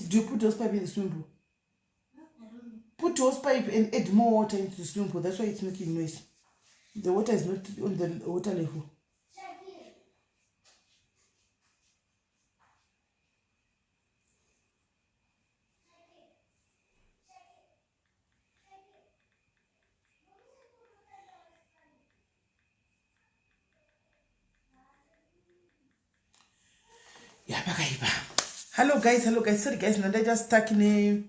Do you put hose pipe in the swimming pool? Put hose pipe and add more water into the swimming pool. That's why it's making noise. The water is not on the water level. Ya, pakaipa. Hello guys, hello guys. Sorry guys, ndandaita stuck ne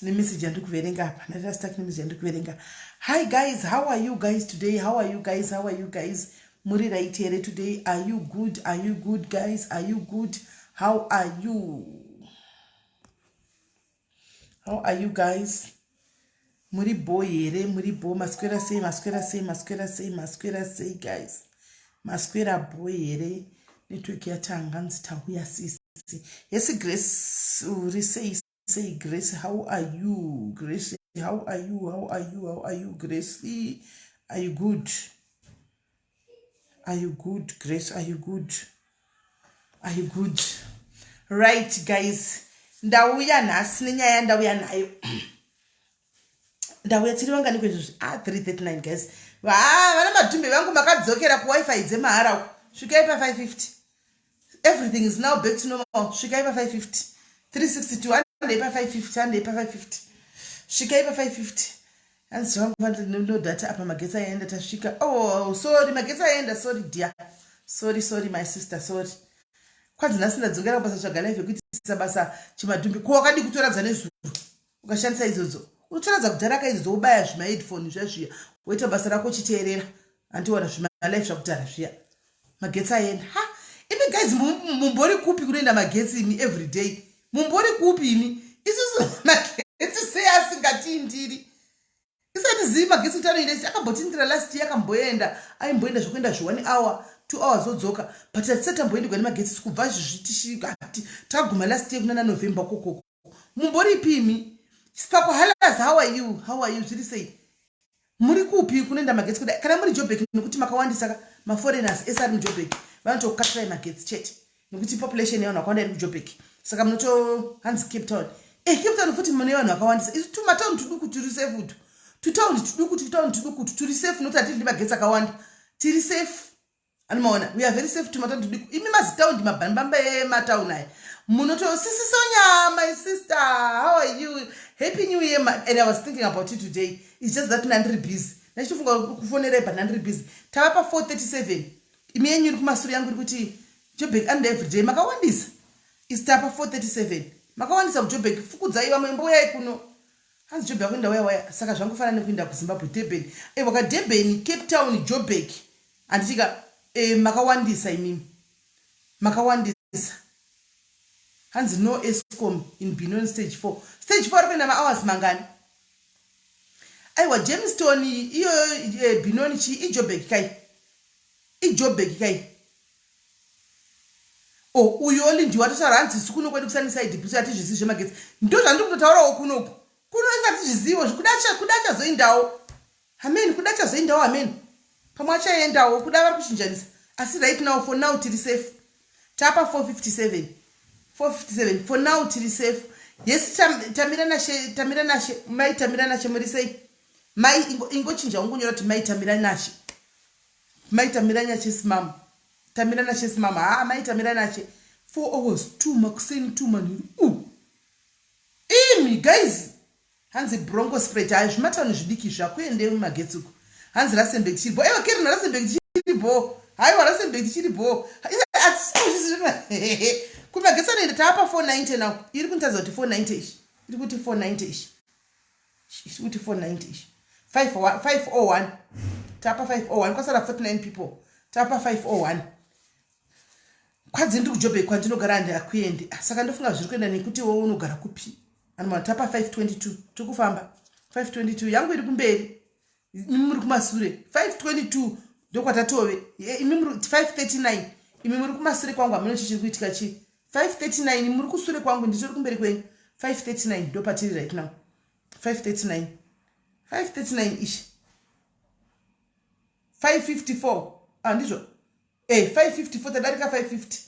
nemessage yandiri kuverenga apa. Ndaita stuck nemessage yandiri kuverenga. Hi guys, how are you guys today? How are you guys? How are you guys? Muri right here today? Are you good? Are you good guys? Are you good? How are you? How are you guys? Muri bo here? Muri bo? Maswera sei? Maswera sei? Maswera sei? Maswera sei guys? Maswera bo here? Network yatanga, nzi tauya sisi. Yes Grace, uri sei sei Grace? How are you Grace? How are you? How are you? How are you Grace? Are you good? Are you good Grace? Are you good? Are you good? Right guys, ndauya nhasi nenyaya yandauya nayo. Ndauya, tiri vangani kwezvozvi? Ah, 339 guys. Vana madhumbe vangu, makadzokera kuWiFi dzemahara uko. Svikai pa550. Everything is now back to normal. Svikai pa550. 362, handei pa550, handei pa550, svikai pa550. Hanzi vangu no data apa, magetsi aenda. Tasvika. Oh sorry, magetsi aenda. Sorry dear, sorry, sorry my sister, sorry. Kwanzi nhasi ndadzokera kubasa, tsvaga live yekuitisa basa chimadhumbi. Ko wakadi kutoradza nezuro ukashandisa idzodzo? Unotoradza kudhara idzodzo, wobaya zvimaheadphone zvazviya, woita basa rako uchiteerera. Handiona zvimalive zvakudhara zviya. Magetsi aenda. Ha, imi guys, mumbori kupi kunoenda magetsi imi every day? Mumbori kupi imi? Isusu magetsi sei asingatindiri? Isati zivi magetsi kuti anoenda. Akambotindira last year, akamboenda, aimboenda zvokuenda zve1 hour, 2 hours, odzoka, but hatisati tamboendigwa nemagetsi kubva zvizvi takaguma last year kunana November kokoko. Mumboripi imi? Spako halas, how are you? How are you? Zviri sei? Muri kupi kunoenda magetsi kudai? Kana muri Joburg, nekuti makawandisa maforeigners ese ari muJoburg, vanotokukatirai magetsi chete, nekuti population yevanhu vakawanda iri kuJoburg. Saka munoto, hanzi Cape Town. E, Cape Town futi mune vanhu vakawandisa. Isu tumatauni tuduku turi safe, tu tutauni tuduku, tutauni tuduku turi safe, nokuti hatidi magetsi akawanda. Tiri safe, anomaona, we are very safe, tumatauni tuduku. Imi mazitaundi, mabhambamba ematauni aya, munoto. Sisi Sonya, my sister, how are you? Happy New Year. And I was thinking about you today. It's just that nandiri busy, ndachitofunga kufonerai, but nandiri busy. Tava pa437. Imi yenyu iri kumasure, yangu iri kuti Joburg and everyday makawandisa. Isi tapa 437, makawandisa kuJoburg. Fukudzai vamwe, mboyai kuno. Hanzi Joburg akuenda waya waya, saka zvangofanana nekuenda kuZimbabwe. Durban, ewaka, Durban, Cape Town, Joburg, handitika? E, makawandisa imimi, makawandisa. Hanzi no Eskom in Benoni stage 4. Stage 4 ari kuenda mahours mangani? Aiwa, Jamestown iyoyo, Benoni chii? IJoburg kai, iJoburg kai. O, uyo Lindiwa totaura, hanzi isu kuno kwedu kuSunnyside busi hatizvizivi zvemagetsi. Ndo zvandiri kutotaurawo kunoku, kuno isatizvizivo. Kuda achazoendawo hameni, kuda achazoendawo hameni, pamwe achaendawo kuda, vari kuchinjanisa. Asi right now, for now tiri safe. Tapa 457, 457. For now tiri safe. Yes, Tamira Nashe, Tamira Nashe, mai Tamira Nashe, muri sei mai? Ingochinja ungonyora kuti mai Tamira Nashe, mai Tamira Nashe simama, Tamira Nashe simama. Ha, mai Tamira Nashe, 4 hours, 2 makuseni, 2 manheru. Imi guys, hanzi Bronkhorstspruit. Hai, zvimatauni zvidiki zvakuendei mumagetsi uku. Hanzi Rustenburg chiripo. Aiwa Kerina, Rustenburg chiripo. Haiwa, Rustenburg chiripo. Kumagetsi anoenda, taapa 490 now. Iri kunitaridza kuti 490 ishi, iri kuti 490 ishi, iri kuti 490 ishi. 501, tapa 501, kwasara 49 people. Tapa 501. Kwanzi ndiri kuJoburg kwandinogara, handi akuendi. Saka ndofunga zviri kuenda nekuti wo unogara kupi. Anoma, tapa 522, tiri kufamba 522. Yangu iri kumberi, imi muri kumasure. 522 ndokwatatove, imi muri 539, imi muri kumasure kwangu. Hameno chichiri kuitika chii. 539, muri kusure kwangu, nditori kumberi kwenyu. 539 ndopatiri right now. 539, 539 ishi, 554. Ah, ndizvo 554, tadarika 550,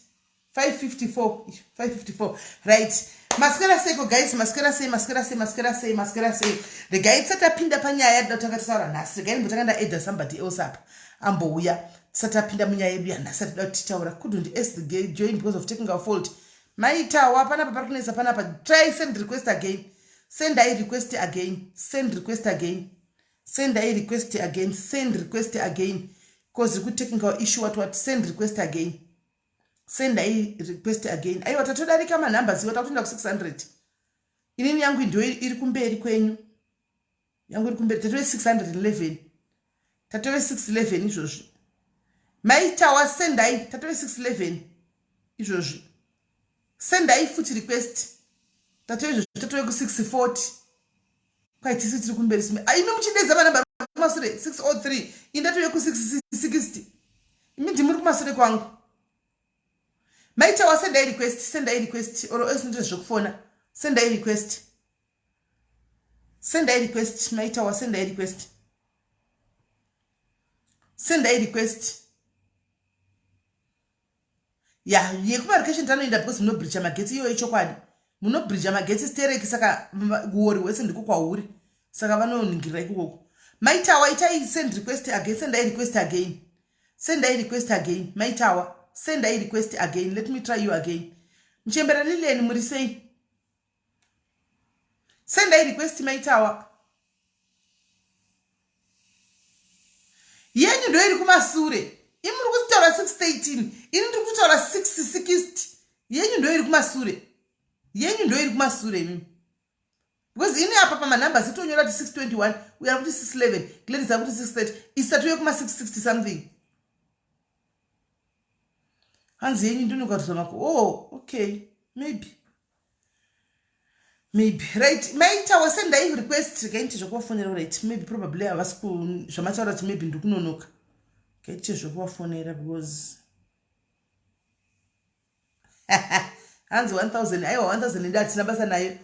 554, 554. Right, Maswera seiko guys, maswera sei, maswera sei, maswera sei, maswera sei. Regai tisati tapinda panyaya yatida kutanga tasaura nhasi. Regai ndimbotanga ndaedha somebody else apa ambouya tisati tapinda munyaya yedu yanhasi yatida kuti titaura. Couldn't ask the gay join because of taking our fault. Maitawa panapa pari kunetsa panapa. Try send request again. Send I request again. Send request again. Send I request again. Send request again. Cause rikuteknikawo issue what what. Send request again. Send I request again. Aiwa tatodarika manumbers iwa takutoenda ku600. Inini yangu ndiyo iri kumberi kwenyu. Yangu iri kumberi tatove 611. Tatove 611 izvozvi. Maitawa sendai tatove 611 izvozvi. Sendai futi request. Tatove izvozvi tatove ku640. Kwai tisu tiri kumberi sime. Imi muchidedza manumber kumasure 603. Ini ndatove ku660. Imi ndimuri kumasure kwangu. Maitawa sendai request, sendai request or else ndite zvekufona. Sendai request. Sendai request, maitawa sendai request. Sendai request. Ya, yekumarikesheni tanoenda because munobridja magetsi iyoyo chokwadi. Munobridja magetsi stereki saka uori hwese ndiko kwauri. Saka vanoningirira ikoko. Maitawa itai send request again, sendai request again. Sendai request again. Maitawa, sendai request again. Let me try you again. Muchembera Lilian muri sei? Sendai request maitawa. Yenyu ndo iri kumasure. Imi muri kutaura 613, ini ndiri kutaura 660. Yenyu ndo iri kumasure. Yenyu ndo iri kumasure imimi. Because ini apa pamanumbers itonyora kuti 621, uyo ari kuti 611, Gladys ari kuti 630, isu tatouye kuma 660 something. Hanzi yenyu ndinokaruza mako. Oh, okay. Maybe. Maybe. Right. Maitawa sendai request rekaiti zvekuvafonera right. Maybe probably havasi ku zvamataura kuti maybe ndikunonoka. Kaiti zvekuvafonera because hanzi 1000 aiwa 1000 enda hatina basa nayo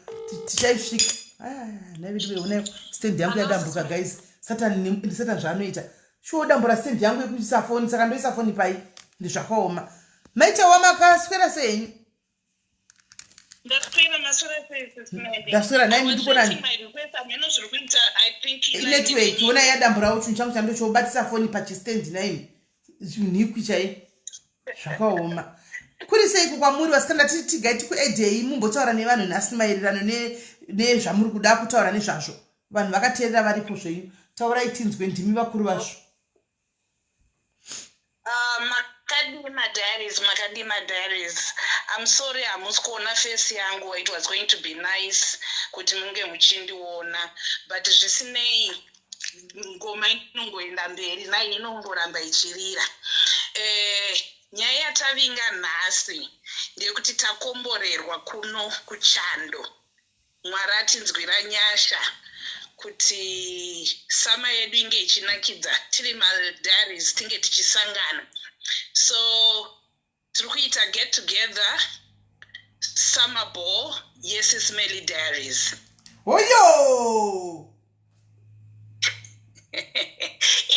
tichaisvika. Ah, naiveduwe unayo stand yangu yadambuka guys. Satan Satan zvaanoita. Shuwa dambura stand yangu yekuisa foni saka ndoisa foni pai ndizvakaoma. Maitawa makaswera sei henyu? Ndaswera maswera sei sis Melly? Ndaswera nhai ndikuona My request hameno zviri kuita I think network ona yadamburawo chinhu changu chandochobatisa foni pachistand naini nhikwi chai zvakaoma. Kuri seiko kwamuri vasikana tiri tigai tikuedhei mumbotaura nevanhu nhasi maererano nezvamuri kuda kutaura nezvazvo. Vanhu vakateerera varipo zvenyu. Taurai tinzwe ndimi vakuru vazvo. Makadii madiaries, makadii madiaries. I'm sorry hamusi kuona face yangu. It was going to be nice kuti munge muchindiona but zvisinei ngoma inongoenda mberi nayo inongoramba ichirira. Nyaya yatavinga nhasi ndeyekuti takomborerwa kuno kuchando. Mwari atinzwira nyasha kuti sama yedu inge ichinakidza tiri madiaries tinge tichisangana. So tiri kuita get together summer ball yeSis Melly Diaries. Hoyo!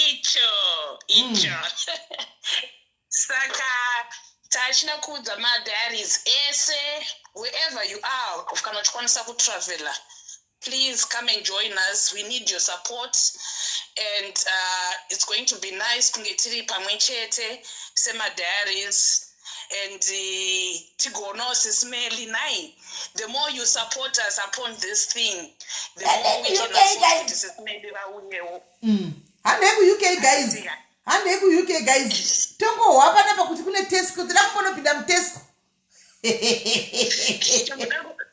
Icho, icho. Saka tachida kuudza madiaries ese wherever you are kana uchikwanisa kutravela please come and join us. We need your support and it's going to be nice kunge tiri pamwe chete semadiaries and tigoonawo Sis Melly nai. The more you support us upon this thing, the more we can afford kuti Sis Melly vauyewo. Handei kuUK guys. Handei kuUK guys. Tongohwa panapa kuti kune Tesco, toda kumbonopinda muTesco.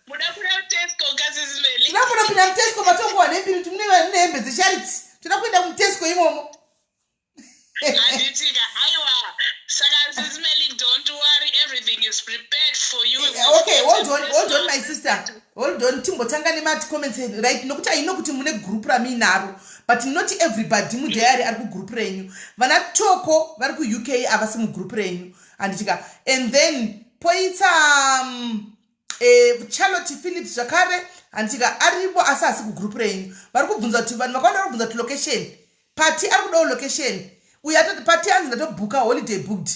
Muda kuya Tesco kaSis Melly? Toda kumbonopinda muTesco matongohwa nembiri kuti mune vane hembe dzecharity. Toda kuenda muTesco imomo. Handitika aiwa. Saka Sis Melly, don't worry, everything is prepared for you. Okay, hold on, hold on my sister. Hold on, timbotanga nemati comments right nokuti I know kuti mune group ramuinaro but not everybody mudiary ari kugroup renyu. Vana Toko vari kuUK havasi mugroup renyu. Handitika. And then poita Charlotte Phillips zvakare handitika aripo asi asi kugroup renyu. Vari kubvunza kuti vanhu vakawanda vari kubvunza kuti location. Pati ari kudawo location. Uyu atoti pati anzi ndatobhuka holiday booked.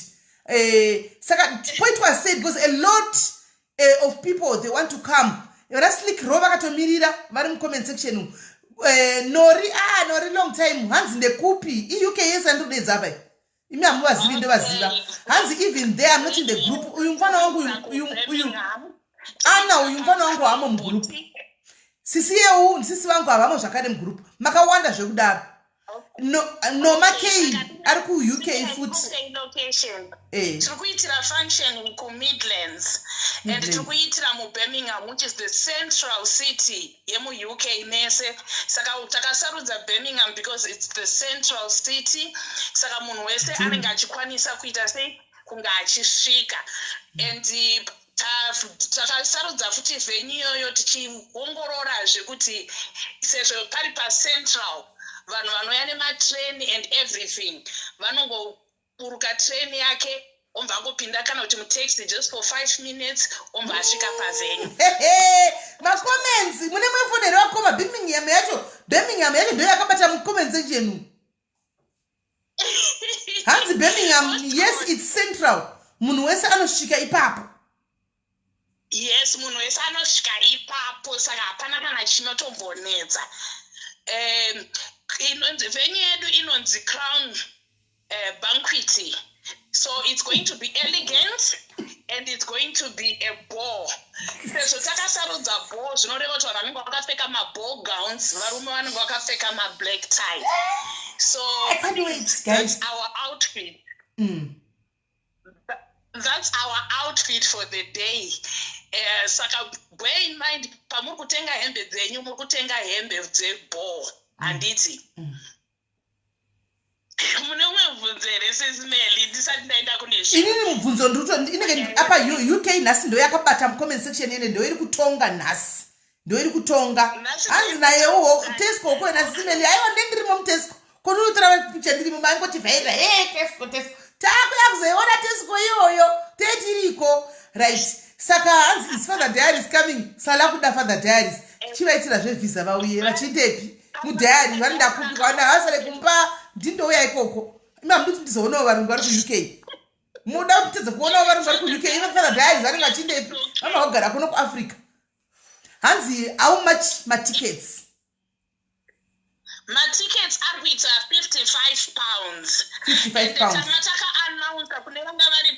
Saka poitwa sei because a lot Of people, they want to come. Vana Slick Ro vakatomirira, vari mucomment section umu. Nori, ah, Nori, long time. Hanzi ndekupi? IUK yese andodedza apa imi hamuvazivi, ndovaziva. Hanzi even there I'm not in the group. Uyu mufana wangu uyu Ana, uyu mufana wangu hamo mugroup. Sisi yeu, sisi vangu havamo zvakare mugroup. Makawanda zvekudaro. No, Noma K ari kuUK futi. Tiri kuitira function kuMidlands and tiri kuitira muBirmingham, which is the central city yemuUK mese. Saka takasarudza Birmingham because it's the central city, saka munhu wese anenge achikwanisa kuita sei, kunge achisvika. And takasarudza futi venue iyoyo tichiongororazve kuti sezvo pari pacentral, vanhu vanouya nematrain and everything, vanongoburuka train yake, obva angopinda kana kuti mutaxi just for 5 minutes, obva asvika pavenue. Macomments mune mufoneri wakoma. Birmingham yacho, Birmingham yacho ndo yakabata mucomment section. Hanzi Birmingham, yes, it's central, munhu wese anosvika ipapo. Yes, munhu wese anosvika ipapo, saka hapana kana chinotombonetsa. Inonzi venue yedu inonzi Crown Banquet, so it's going to be elegant and it's going to be a ball. Sezvo takasarudza ball, zvinoreva kuti vanhu vanenge vakapfeka maball gowns, varume vanenge vakapfeka mablack tie. So I can't wait, guys. That's our outfit. That's our outfit for the day. Saka bear in mind, pamuri kutenga hembe dzenyu, muri kutenga hembe dzeball, handiti? Mune umwe mubvunzo here, Sis Melly, ndisati ndaenda kune zvimwe? Inini mubvunzo ndikuto inenge apa UK nhasi ndo yakabata mucomment section ene, ndo iri kutonga nhasi, ndo iri kutonga. Hanzi nayewo Tesco uko na Sis Melly. Aiwa, ndendirimo muTesco konotora picha ndirimo, maingoti he Tesco, Tesco, takuya kuzoiona Tesco iyoyo tetiriko, right? Saka hanzi, "Is Father Diaries coming?" Sala kuda Father Diaries, chivaitira zvevhisa vauye vachindepi mudiary, vanoda kupi? Kawana vasare kumba, ndindouya ikoko. Imi hamudi kuti ndizoonawo varungu vari kuUK? Muda kutedza kuonawo varungu vari kuUK? Ive Father Diaries vanenge vachindepi? Vanoda kugara kuno kuAfrica. Hanzi, how much matickets? Matickets ari kuita £55. £55. Tanga takaannounsa kune vanga vari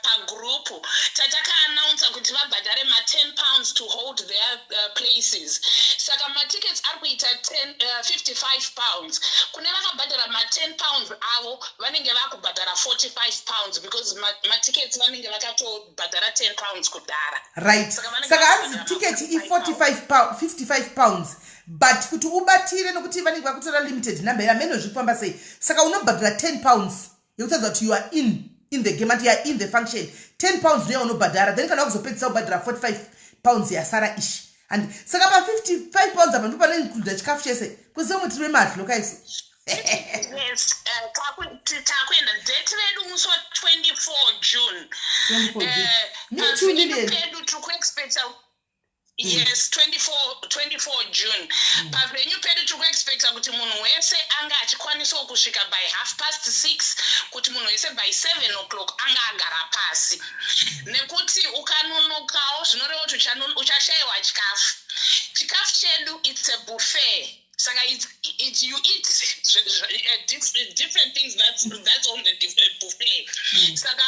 pagroup, tatakaannounsa kuti vabhadhare ma£10 to hold their places. Saka matickets ari kuita £55. Kune vakabhadhara ma£10 avo, vanenge vakubhadhara £45 because matickets vanenge vakatobhadhara £10 kudhara. Right. Saka vanenge Saka hanzi vakubhadhara tiketi ma-45. I45, £55, but kuti ubatire, nokuti vanenge vakutora limited number, yamene zvikufamba sei, saka unobhadhara £10 yekutaridza kuti you are in the game and you are in the function. £10 ndoya unobhadhara, then kana wakuzopedzisa kubhadhara £45 yasara ishi. And saka pa£55 apa ndo panoincluda chikafu chese, kuziva mutiri wemadlo kaiso? Yes, takuenda date redu musi wa24 June. 24 June. Me too, Pavenue Lilian. pedu tiri kuexpecta, yes, 24 June. Pavenue pedu tiri kuexpecta kuti munhu wese anga achikwanisawo kusvika by half past six, kuti munhu wese by 7 o'clock anga agara pasi, nekuti ukanonokawo zvinoreva kuti uchashayiwa chikafu. Chikafu chedu, it's a buffet, saka you eat different things that's on the buffet. Saka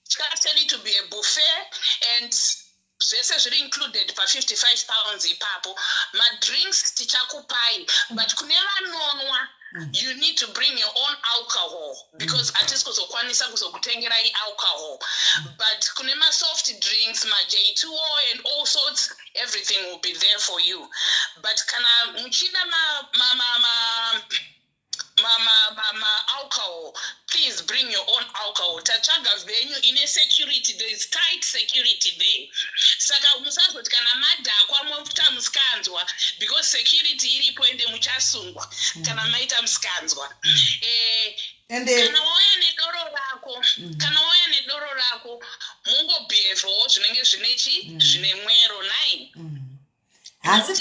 chikafu chedu to be a buffet and zvese zviri included pa£55 ipapo. Madrinks tichakupai, but kune vanonwa, you need to bring your own alcohol because hatisi kuzokwanisa kuzokutengerai alcohol. But kune masoft drinks, maJ2O and all sorts, everything will be there for you. But kana muchida ma alcohol, please bring your own alcohol. Tatsvaga venue ine security, there is tight security there, saka musazoti kana madhakwa moita musikanzwa, because security iripo ende muchasungwa kana maita musikanzwa. Ende Kana wauya nedoro rako, kana wauya nedoro rako, mungobhevhawo zvinenge zvine chi zvine mwero 9. Hasi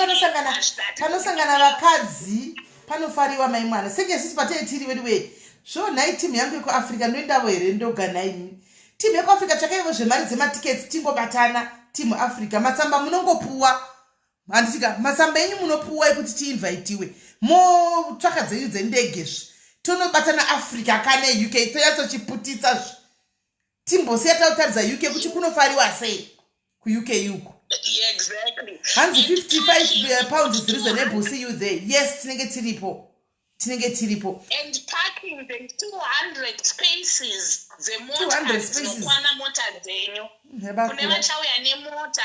panosangana vakadzi, panofariwa mai mwana, senge sisi patei tiri vedu wei. Zvo nhai, timu yangu yekuAfrica, ndoendavo here ndoga? Nhaimi, timu yekuAfrica, tsvakaivo zvemari dzematickets, tingobatana. Team Africa. Matsamba munongopuwa, handitika? Matsamba enyu munopuwa ekuti tiinvitiwe, motsvaka dzenyu dzendege zvi, tonobatana Africa kane UK, toyatsochiputitsa zvi, timbosiya tautaridza UK kuti kunofariwa sei kuUK uko. Hanzi £55 is reasonable, see you there. Yes, tinenge tiripo, tinenge tiripo. And parking, the 200 spaces dzemota 200 spaces. dzinokwana mota dzenyu. Kune Yabakura. vachauya nemota,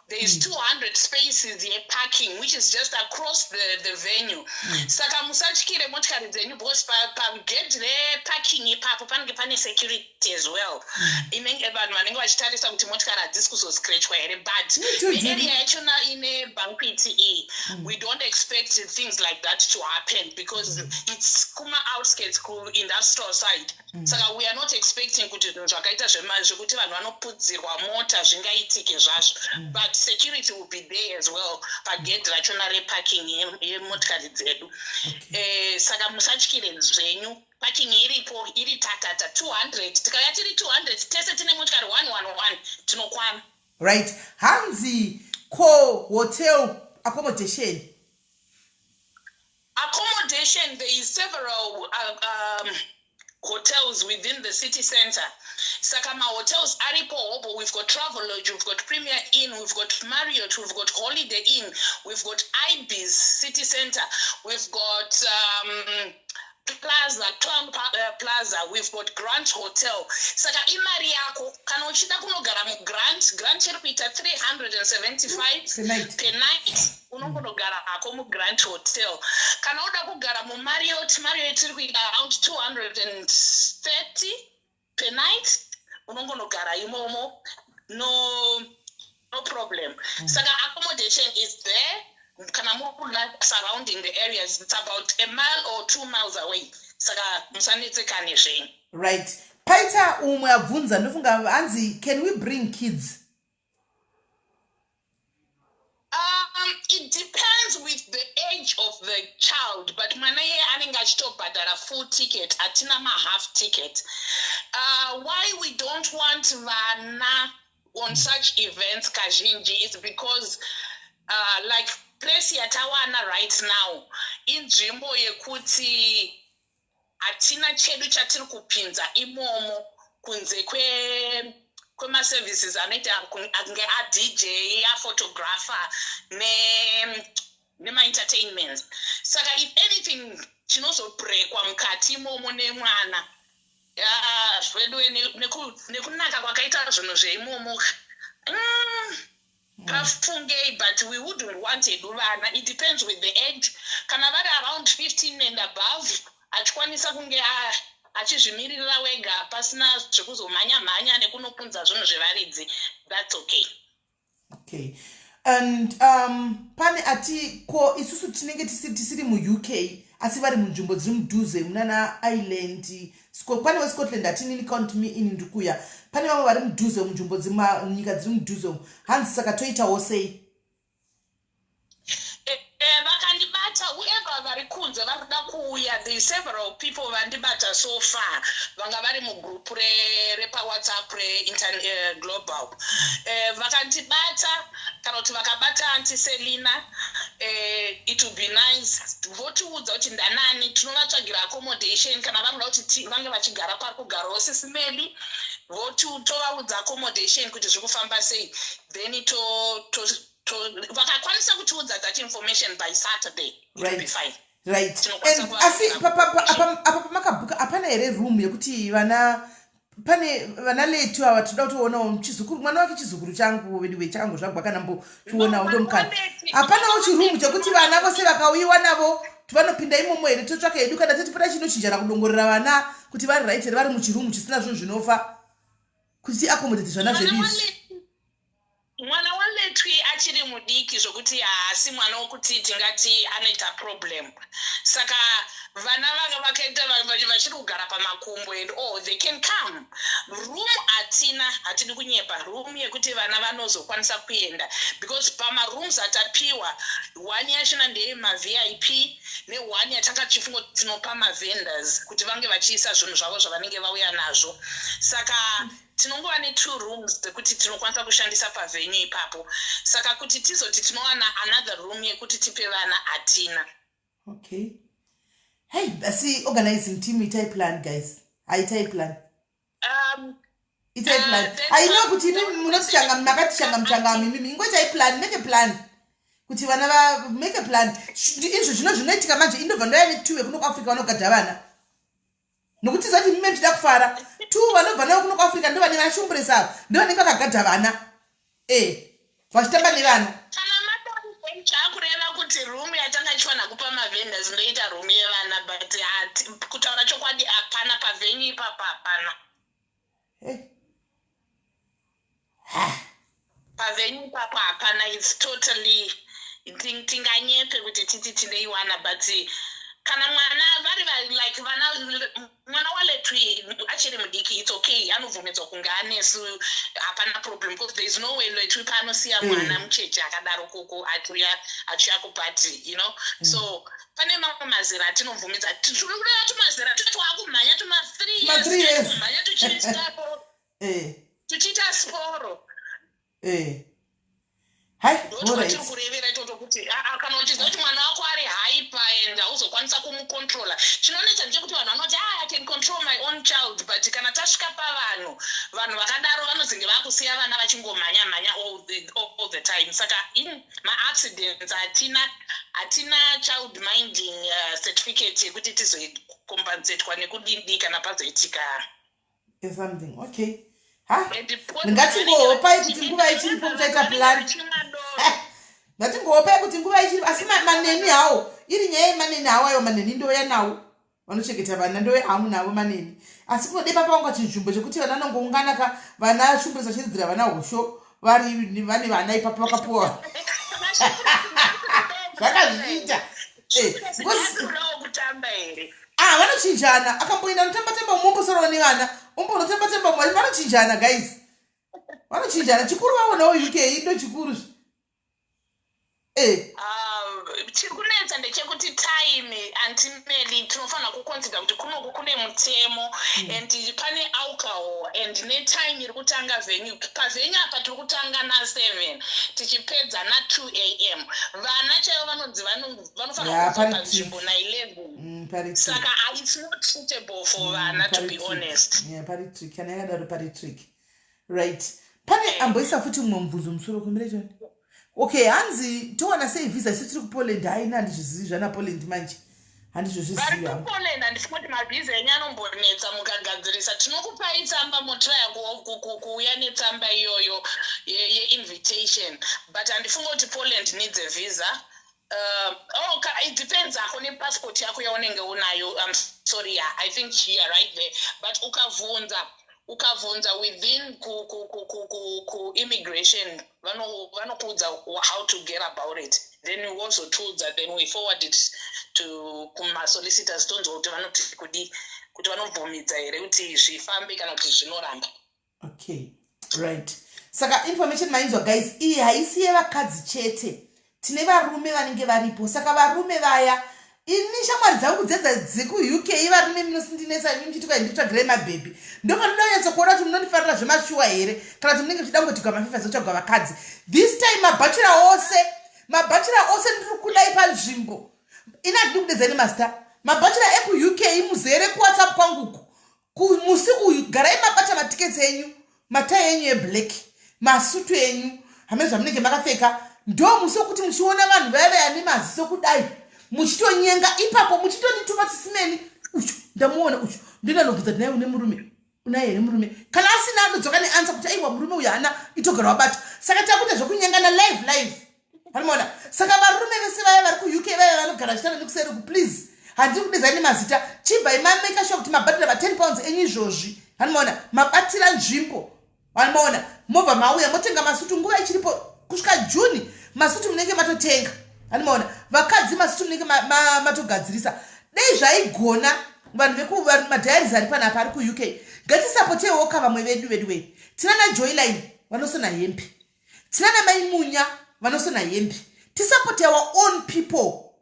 there is 200 spaces yeparking, which is just across the venue. Saka musatyire motikari dzenyu, because pagedhi reparking ipapo panenge pane security as well, inenge vanhu vanenge vachitarisa kuti motikari hadzisi kuzoscratchwa here. But Me too, the Judy. area yachona ine banquet iyi, we don't expect things like that to happen because it's kuma-outskirts, kuindustrial side. Saka we are not expecting kuti zvinhu zvakaita zvekuti vanhu vanopudzirwa mota zvingaitike zvazvo, but security will be there as well pagedhi rachona reparking yemotikari dzedu. Saka musatyire zvenyu, parking iripo, iri tatata 200. Tikauya tiri 200 tese tine motikari 111, tinokwana. Right. Hanzi ko hotel accommodation? Accommodation, there is several hotels within the city center. Saka mahotels aripo hobo. We've got Travelodge, we've got Premier Inn, we've got Marriott, we've got Holiday Inn, we've got Ibis City Center, we've got Plaza Clown Plaza, we've got Grant Hotel. Saka imari yako, kana uchida kunogara muGrant, Grant iri kuita 375 per night. Per night. Unongonogara hako muGrant Hotel. Kana uda kugara muMarriott, Marriott iri kuita around 230 per night. Unongonogara imomo, no problem. Saka accommodation is there. Kana muri kuda surrounding the areas, it's about a mile or 2 miles away, saka musanetsekane zvenyu. Right. Paita umwe abvunza, ndofunga hanzi, "Can we bring kids?" It depends with the age of the child, but mwana iye anenge achitobhadhara full ticket, hatina mahalf ticket. Why we don't want vana on such events kazhinji is because like place yatawana right now inzvimbo yekuti hatina chedu chatiri kupinza imomo kunze kwemaservices anoita kunge aDJ, aphotographer nemaentertainments. Saka if anything chinozobrekwa mukati imomo nemwana, zvedu nekunaka kwakaita zvinhu zveimomo, pafungei. But we wouldn't want hedu vana. It depends with the age. Kana vari around 15 and above, achikwanisa kunge achizvimiririra wega pasina zvekuzomhanya mhanya nekunopunza zvinhu zvevaridzi, that's okay. Okay, and pane ati, ko isusu tinenge tisiri muUK asi vari munzvimbo dziri mudhuze munana Ireland, pane weScotland, hatinini, count me in, ndikuya. Pane vamwe vari mudhuze munzvimbo nyika dziri mudhuze umu, hanzi saka toitawo sei? Vakandibata, whoever vari kunze vari kuda kuuya, the several people vandibata so far vanga vari mugroup repaWhatsApp reglobal, vakandibata kana kuti vakabata Auntie Selina, it will be nice votiudza kuti ndanani, tinovatsvagira accommodation. Kana vari kuda kuti vange vachigara pari kugarawo Sis Melly, tovaudza accommodation kuti zviri kufamba sei, then to vakakwanisa kutiudza that information by Saturday, it will be fine. Right. Tinokwanisa And kuva- asi apa pamakabhuka hapana here room yekuti vana, pane vana letu ava, tinoda kutoonawo chizukuru, mwana wake, chizukuru changu veduwe, changu zvagwa, kana mbochionawo ndomukana. Hapanawo chiroom chekuti vana vose vakauyiwa navo vanopinda imomo here? Totsvaka hedu kana tati poda chinochinjana kudongorera vana kuti vari right here, vari muchiroom chisina zvinhu zvinofa, kuti tiaccommodate zvana Mwana zvedu izvi. Mwana waletwi. Achiri mudiki zvokuti haasi mwana wokuti tingati anoita problem. Saka vana vakaita vachiri kugara pamakumbo and all, they can come. Room hatina, hatidi kunyepa, room yekuti vana vanozokwanisa kuenda, because pamarooms atapiwa, one yachona ndeyemaVIP neone yatanga tichifunga kuti tinopa mavendors kuti vange vachiisa zvinhu zvavo zvavanenge vauya nazvo. Saka tinongova netwo rooms dzekuti tinokwanisa kushandisa pavenue ipapo. Saka kuti tizoti tinowana another room yekuti tipe vana, hatina. Okay, hey, asi organizing team, itai plan, guys, haitai plan. Itai plan. I know kuti imi munotichanga, makatichanga muchangami imimi. Ingoitai plan, make a plan kuti vana va make a plan. Izvo zvino zvinoitika manje, indobva ndoya netwo vekuno kuAfrica vanogadha vana, nokuti zati mime muchida kufara. Two vanobva navo kuno kuAfrica ndo vane vashumburesa ava, ndo vanenge vakagadha vana, vachitamba nevana. Kana chakureva kuti room yatanga ichifanira kupa mavendors ndoita room yevana, but kutaura chokwadi, hapana pavenue ipapo, hapana. Hey. Pavenue ipapo hapana. It's totally tinganyepe kuti titi tineiwana, but kana mwana vari like vana, mwana waLetwi achiri mudiki, it's okay, anobvumidzwa kunge anesu, hapana problem, because there is no way Letwi paanosiya mwana mucheche akadaro koko achiuya kupati. So pane mamwe mazera atinobvumidza. Tiri kureva tumazera twaakumhanya tuma 3 Tuma 3 years, years. Kumhanya tuchiita tuchiita sporo. Hai. Ndotwatiri kurevera itoto kuti kana uchiziva kuti mwana wako ari hyper and hauzokwanisa kumucontrola. Chinonetsa ndechekuti vanhu vanoti, "Ah, I can control my own child," but kana tasvika pavanhu, vanhu vakadaro vanozenge vakusiya vana vachingomhanya mhanya all the time. Saka in maaccidents hatina child minding certificate yekuti tizocompensatwa nekudidi kana pazoitika Something. Okay, ha. And because Ngatingohopai kuti nguva ichiripo muchaita plan. Vachimwa doro. Ngatingohopai kuti nguva ichiripo, asi maneni hawo, iri nyaya yemaneni hawo, aiwa, maneni ndoya nawo, vanochengeta vana ndoya hangu navo maneni. Asi kunode papa chinzvimbo chekuti vana vanongoungana ka, vana shumburisa vachiridzira vana hosho, vari vane vana ipapo vakapuwa zvakazviita. Kudawo kutamba here? Ah, vanochinjana. Akamboenda anotamba tamba, umombosorawo nevana, umbonotamba tamba, vanochinjana, guys, vanochinjana. Chikuru vaonawo UK ndo chikuru. Chiri kunetsa ndechekuti time, Auntie Meli, tinofanira kuconsider kuti kunoku kune mutemo and pane alcohol and netime iri kutanga venue. Pavenue apa tiri kutanga na7 tichipedza na2 a.m. Vana chaivo vanonzi vanofanira Ya, kubva pari panzvimbo na11. Pari Saka it's not suitable for vana, to be honest. Yeah, pari trick kana yakadaro, pari trick. Right, pane amboisa futi mumwe mubvunzo musoro kumire choni. Okay, hanzi towana sei visa isu tiri kuPoland? Haina, handizvizivi zvana Poland manje, handizvozvizivi Vari hangu. kuPoland, handisi kuti mavhisa enyu anombonetsa. Mukagadzirisa, tinokupai tsamba, motraya kuuya netsamba iyoyo yeinvitation, but handifunga kuti Poland needs a visa. Oh, it depends ako nepassport yako yaunenge unayo. I'm sorry, yeah, I think you are right there, but ukabvunza within ku immigration, vanokuudza how to get about it. Then wozotiudza, then we forward it to kumasolicitors, tonzwa kuti vanoti kudi, kuti vanobvumidza here kuti zvifambe kana kuti zvinoramba. Okay, right, saka information mainzwa, guys. Iyi haisi yevakadzi chete, tine varume vanenge varipo. Saka varume vaya, ini shamwari dzangu dzedza dzekuUK, varume munosindinesa imi muchiti kwai nditsvagirai mabhebhi. Ndopanoda kunyatsokuona kuti munondifarira zvemashuwa here kana kuti munenge muchida kungotigwa mafifa zotsvagwa vakadzi. This time mabachelor ose, mabachelor ose, ndiri kudai panzvimbo. Ini handidi kudedza nemazita. Mabachelor ekuUK muzere kuWhatsApp kwanguku. Musi uyu garai mabata matiketi enyu, matai enyu eblack, masutu enyu, hamene zvamunenge makapfeka. Ndo musi wekuti muchiona vanhu vaya vaya nemaziso kudai, muchitonyenga ipapo, muchitondituma tisimeni uchu ndamuona uchu, ndinanobvunza kuti naye une murume, unaye here murume? Kana asina, anodzoka neanswer kuti aiwa, murume uyu haana, itogara wabata. Saka takuita zvekunyengana live live, anomaona. Saka varume vese vaya vari kuUK, vaya vanogara vachitaura nekuseriku, please, handiri kudezai nemazita, chibvai mamake sure kuti mabhadhira ma10 pounds enyu izvozvi, anomaona, mabatira nzvimbo, anomaona, mobva mauya motenga masutu nguva ichiripo. Kusvika June masutu munenge matotenga. Animaona vakadzi masutu munenge matogadzirisa. Dei zvaigona vanhu veku madiaries ari panapa ari kuUK. Ngatisapotewo ka vamwe vedu vedu wee. Tina na Joyline vanosona hembe. Tina na Mai Munya vanosona hembe. Tisapote our own people.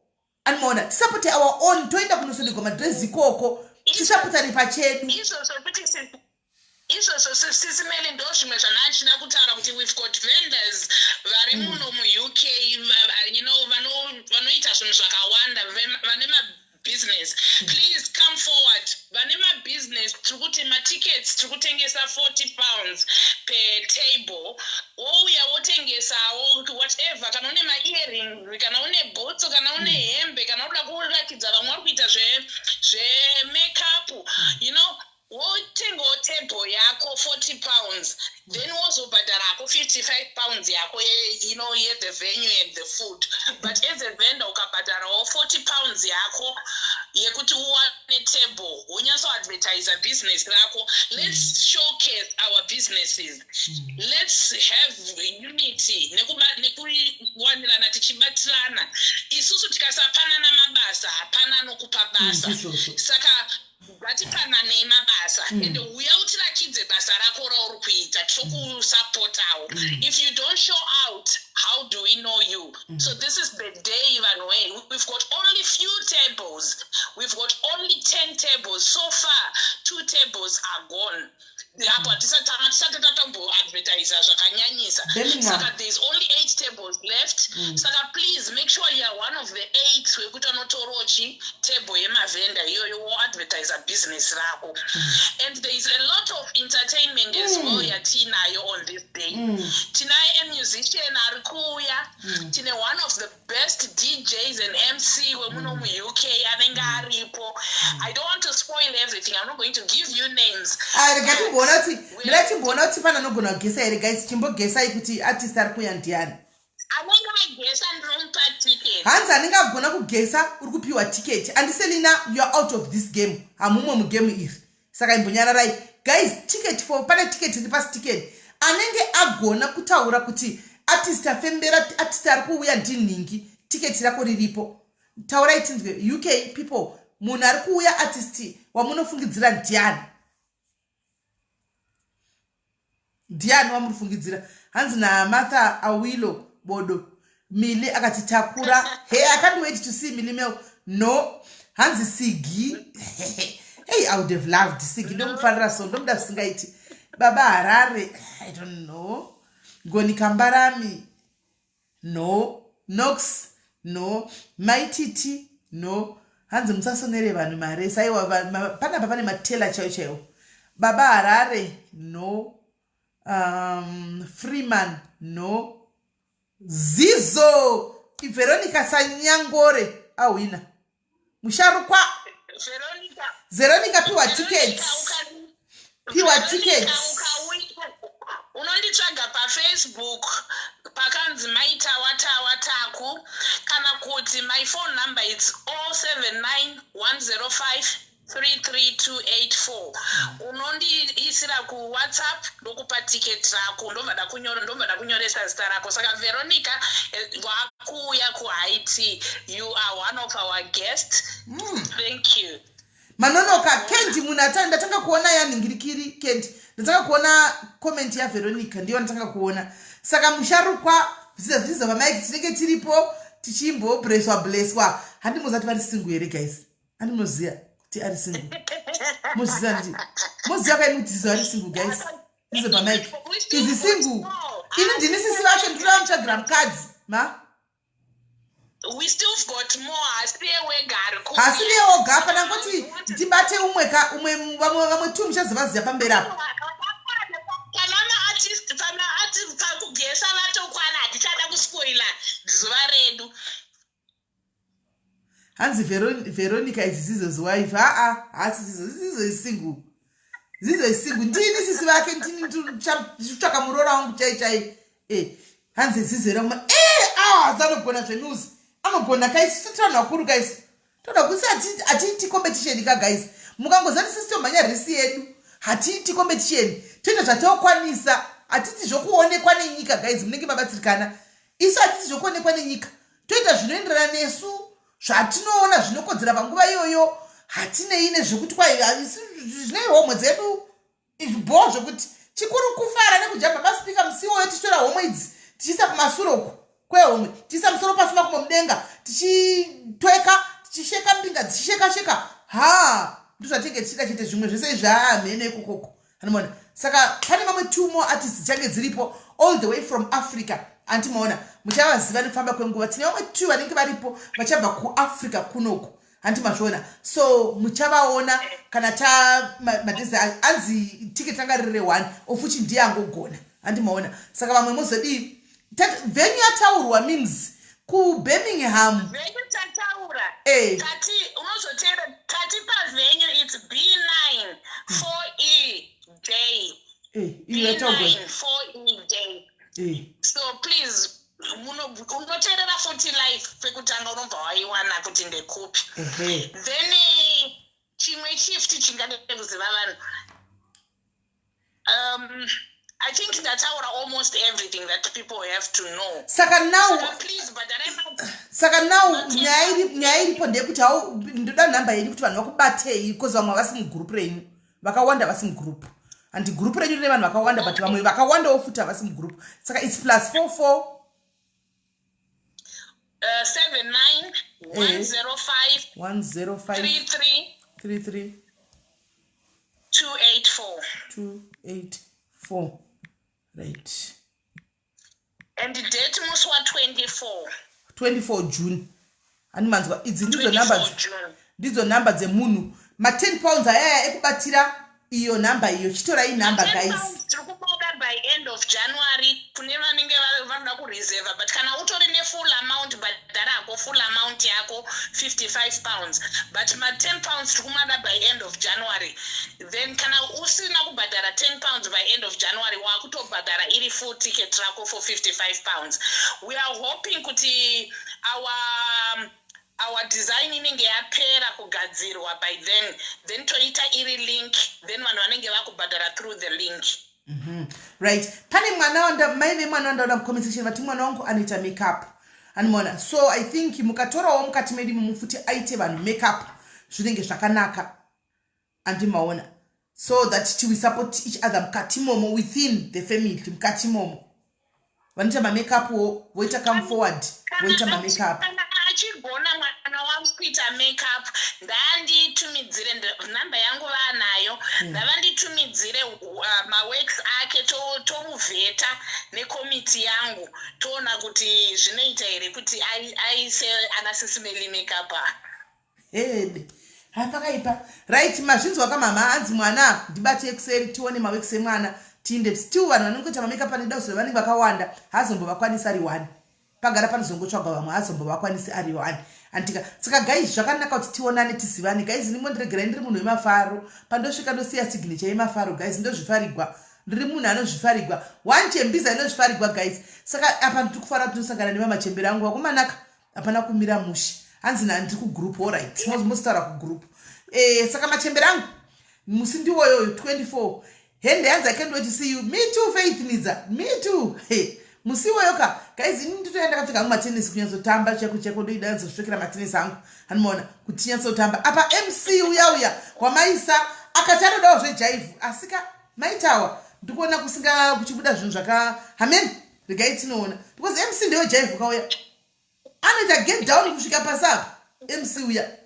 Animaona tisapote our own toenda kunosonegwa madress ikoko. Tisapotane pachedu. Izvozvo kuti Izvozvo sisi Melly ndozvimwe zvandanga kutaura kuti we've got vendors vari muno muUK, vanoita zvinhu zvakawanda, vane mabusiness. Please come forward, vane mabusiness. Tiri kuti matickets tiri kutengesa £40 per table. Wouya wotengesawo whatever, kana une maearrings, kana une bhutsu, kana une hembe, kana uda kuratidza vamwe vari kuita zvemakeup, wotengawo table yako £40, then wozobhadharako £55 yako yethe venue and the food. But as a vendor ukabhadharawo £40 yako yekuti uwane table, wonyatsoadvertisa business rako. Let's showcase our businesses. Let's have unity nekuwanirana tichibatirana. Isusu tikasapanana mabasa, hapana anokupa basa. Ndizvozvo. Saka ngatipananei mabasa and uya utirakidze basa rako rauri kuita, tokusapotawo. If you don't show out, how do we know you? So this is the day, vanhu wee. We've got only few tables. We've got only 10 tables. So far two tables are gone. Apo hatisati tatomboadvertisa zvakanyanyisa. Birmingham. Saka there's only eight tables left. Saka please make sure you are one of the eight wekuti vanotorawo chi table yemavhenda iyoyo, woadvertisa business rako. And there is a lot of entertainment as well yatinayo on this day. Tinaye a musician ari kuuya. Tine one of the best DJs and MC wemuno muUK anenge aripo. I don't want to spoil everything. I'm not going to give you names. Ah, rega timboona kuti, ndira timboona kuti pane anogona kugesa here. Guys, chimbogesai kuti artist ari kuuya ndiani. Anenge agesa ndinomupa ticket. Hanzi anenge agona kugesa uri kupiwa tiketi. Andiselina, you are out of this game, hamumwe mugame iri, saka imbonyararai. Guys, ticket for, pane ticket iri pasi, ticket anenge agona kutaura kuti artist afembera, artist ari kuuya ndinhingi, tiketi rako riripo. Taurai tinzwe, UK people, munhu ari kuuya, artist wamunofungidzira ndiani? Ndiani wamuri kufungidzira? Hanzi naMartha Awilo Bodo, Mili akati takura. Hey, I can't wait to see Mili Mel. No, hanzi Sigi. Hey, I would have loved Sigi, ndomufarira so, ndomuda zvisingaiti. Baba Harare, I don't know. Ngoni Kambarami, no. Nox, no. Maititi, no. Hanzi musasonere vanhu mari. Saiwa, panapa pane matela chaiwo chaiwo. Baba Harare, no. Freeman, no. Zizo, Veronica Sanyangore ahwina, musharukwa. Veronica. Veronica, piwa tickets, piwa tickets. Unonditsvaga paFacebook pakanzi Maitawatawa Taku, kana kuti my phone number is 079 105 33284. Unondiisira kuWhatsApp, ndokupa tiketi rako, ndobva ndakunyora, ndobva ndakunyoresa zita rako. Saka Veronica, wakuuya kuHaiti, you are one of our guests. Thank you. Manonoka Kendi, munhu ata ndatanga kuona yanhingirikiri Kendi, ndatanga kuona comment yaVeronica, ndiyo ndatanga kuona. Saka musharukwa zviza vamike, tinenge tiripo tichimbobleswa bleswa. Handimuziva kuti vari single here, guys? Handimuziva kuti ari single. Muziva ndi muziva kaini kuti Zizo ari single? Guys, Zizo pamike is single. Ini ndini sisi vacho, ndinoda mutsvagira mukadzi ma. We still got more. Hasiye wega ari kuuya. Hasiriye woga, pana ngoti ndibate umwe ka umwe, vamwe tu muchazovaziva pamberi apo. Kana maartist, pana artist pakugesa vatokwana, hatichada kuspoila zuva redu. Hanzi Veronica is Zizo's wife. Aa, haasi Zizo. Zizo is single, Zizo is single. Ndini sisi vake, ndini ndikutsvaka muroora wangu chai chai. Hanzi Zizo rakuma e a anogona zvenews, anogona kaisi. Tiri vanhu vakuru kaisi, toda kusi hatiiti competition ka. Guys, mukangoziva kuti sisi tomhanya risi yedu, hatiiti competition, toita zvatokwanisa. Hatiti zvokuonekwa nenyika, guys. Munenge mabatsirikana. Isu hatiti zvokuonekwa nenyika, toita zvinoenderana nesu, zvatinoona zvinokodzera panguva iyoyo. Hatinei nezvekuti kwai zvine homwe dzedu izvi bho. Zvokuti chikuru kufara nekujamba masipika musi iwoyo, tichitora homwe idzi tichiisa kumasure uku kwehomwe, tichiisa musoro pasi, makumbo mudenga, tichitweka, tichisheka, mbinga dzichisheka sheka. Ha, ndozvatinge tichida chete. Zvimwe zvese izvi hamhene ikokoko, anomaona. Saka pane mamwe two more artists dzichange dziripo all the way from Africa. Andimaona, muchavaziva nekufamba kwenguva. Tine vamwe two vanenge varipo vachabva kuAfrica kunoku, handi mazviona? So muchavaona kana ta madays anzi ticket ranga riri re1, of which ndiye angogona, handi maona? Saka vamwe mozodii? Venue yataurwa means kuBirmingham. Venue tataura. Tati unozoteera, tati pavenue it's B9 4EJ. Iyo yataurwa. B9 4EJ. So please, unoteerera futi live pekutanga, unobva waiwana kuti ndekupi. Then chimwe shift chingade kuziva vanhu, I think ndataura almost everything that people have to know. Saka now Saka please bhadharai Saka now nyaya iripo ndeyekuti hau, ndoda nhamba yenyu kuti vanhu vakubatei, because vamwe havasi mugurupu renyu, vakawanda vasi mugurupu. Handi gurupu renyu rine vanhu vakawanda, but vamwe vakawandawo futi havasi mugurupu. Saka it's +44 79 105 105 33 33 284. 284, right. And date musi wa24. 24 June, handimanzwa? Idzi ndidzo nhamba. 24 June. Ndidzo nhamba dzemunhu. Ma10 pounds ayaya ekubatira iyo nhamba iyo, chitorai nhamba, 10 guys. pounds tiri kubuda by end of January kune vanenge vanoda kureserva, but kana utori nefull amount, bhadhara hako full amount yako, £55, but ma10 pounds tiri kumada by end of January. Then kana usina kubhadhara £10 by end of January, wakutobhadhara iri full ticket rako for £55. We are hoping kuti our design inenge yapera kugadzirwa by then, then toita iri link, then vanhu vanenge vakubhadhara through the link. Right, pane mwana wanda, mai vemwana wandaona mucomment section vati mwana wangu anoita makeup, anomaona. So I think mukatorawo mukati medu imomo futi aite vanhu makeup, zvinenge zvakanaka, andimaona? So that we support each other mukati momo, within the family, mukati momo vanoita mamakeup wo, voita come forward, voita mamakeup. Kana achigona mwana wangu kuita makeup, ndaanditumidzire nhamba yangu vaanayo. Ndavanditumidzire maworks ake, tomuvheta nekomiti yangu, toona kuti zvinoita here kuti aise ana Sis Melly makeup. Hede, hapakaipa. Right, mazvinzwa kamama. Hanzi mwana ndibate kuseri, tione maworks emwana, tiinde. Still vanhu vanongoita mamakeup aneda kuzo vanenge vakawanda, hazombovakwanisi ari one. Pagara panozongotsvagwa vamwe, hazombovakwanisi ari one, andika? Saka guys, zvakanaka kuti tionane, tizivane. Guys, nimondiregerai, ndiri munhu wemafaro. Pandosvika ndosiya signature yemafaro, guys. Ndozvifarigwa, ndiri munhu anozvifarigwa, one chembiza inozvifarigwa, guys. Saka apa ndiri kufara, tinosangana nevamachemberi angu vakomanaka. Hapana kumira mushe. Hanzi ndiri kugroup. Allright, mositaura kugroup. Saka machemberi angu, musi ndiwoyoyo 24 hende. Hanzi, "I can't wait to see you." Me too, Faith Nidza, me too. Hey, musi iwoyo ka, guys, ini nditoya ndakapfeka hangu matenisi kunyatsotamba cheko cheko. Ndoida nyatsosvekera matenisi angu, handimaona kuti tinyatsotamba. Apa MC uya uya wamaisa akati anodawo zvejaivhu, asika maitawa ndikuona kusinga kuchibuda zvinhu zvaka hamen. Regai tinoona, because MC ndewejaivhu kauya anoita get down kusvika pasi apa, MC uya.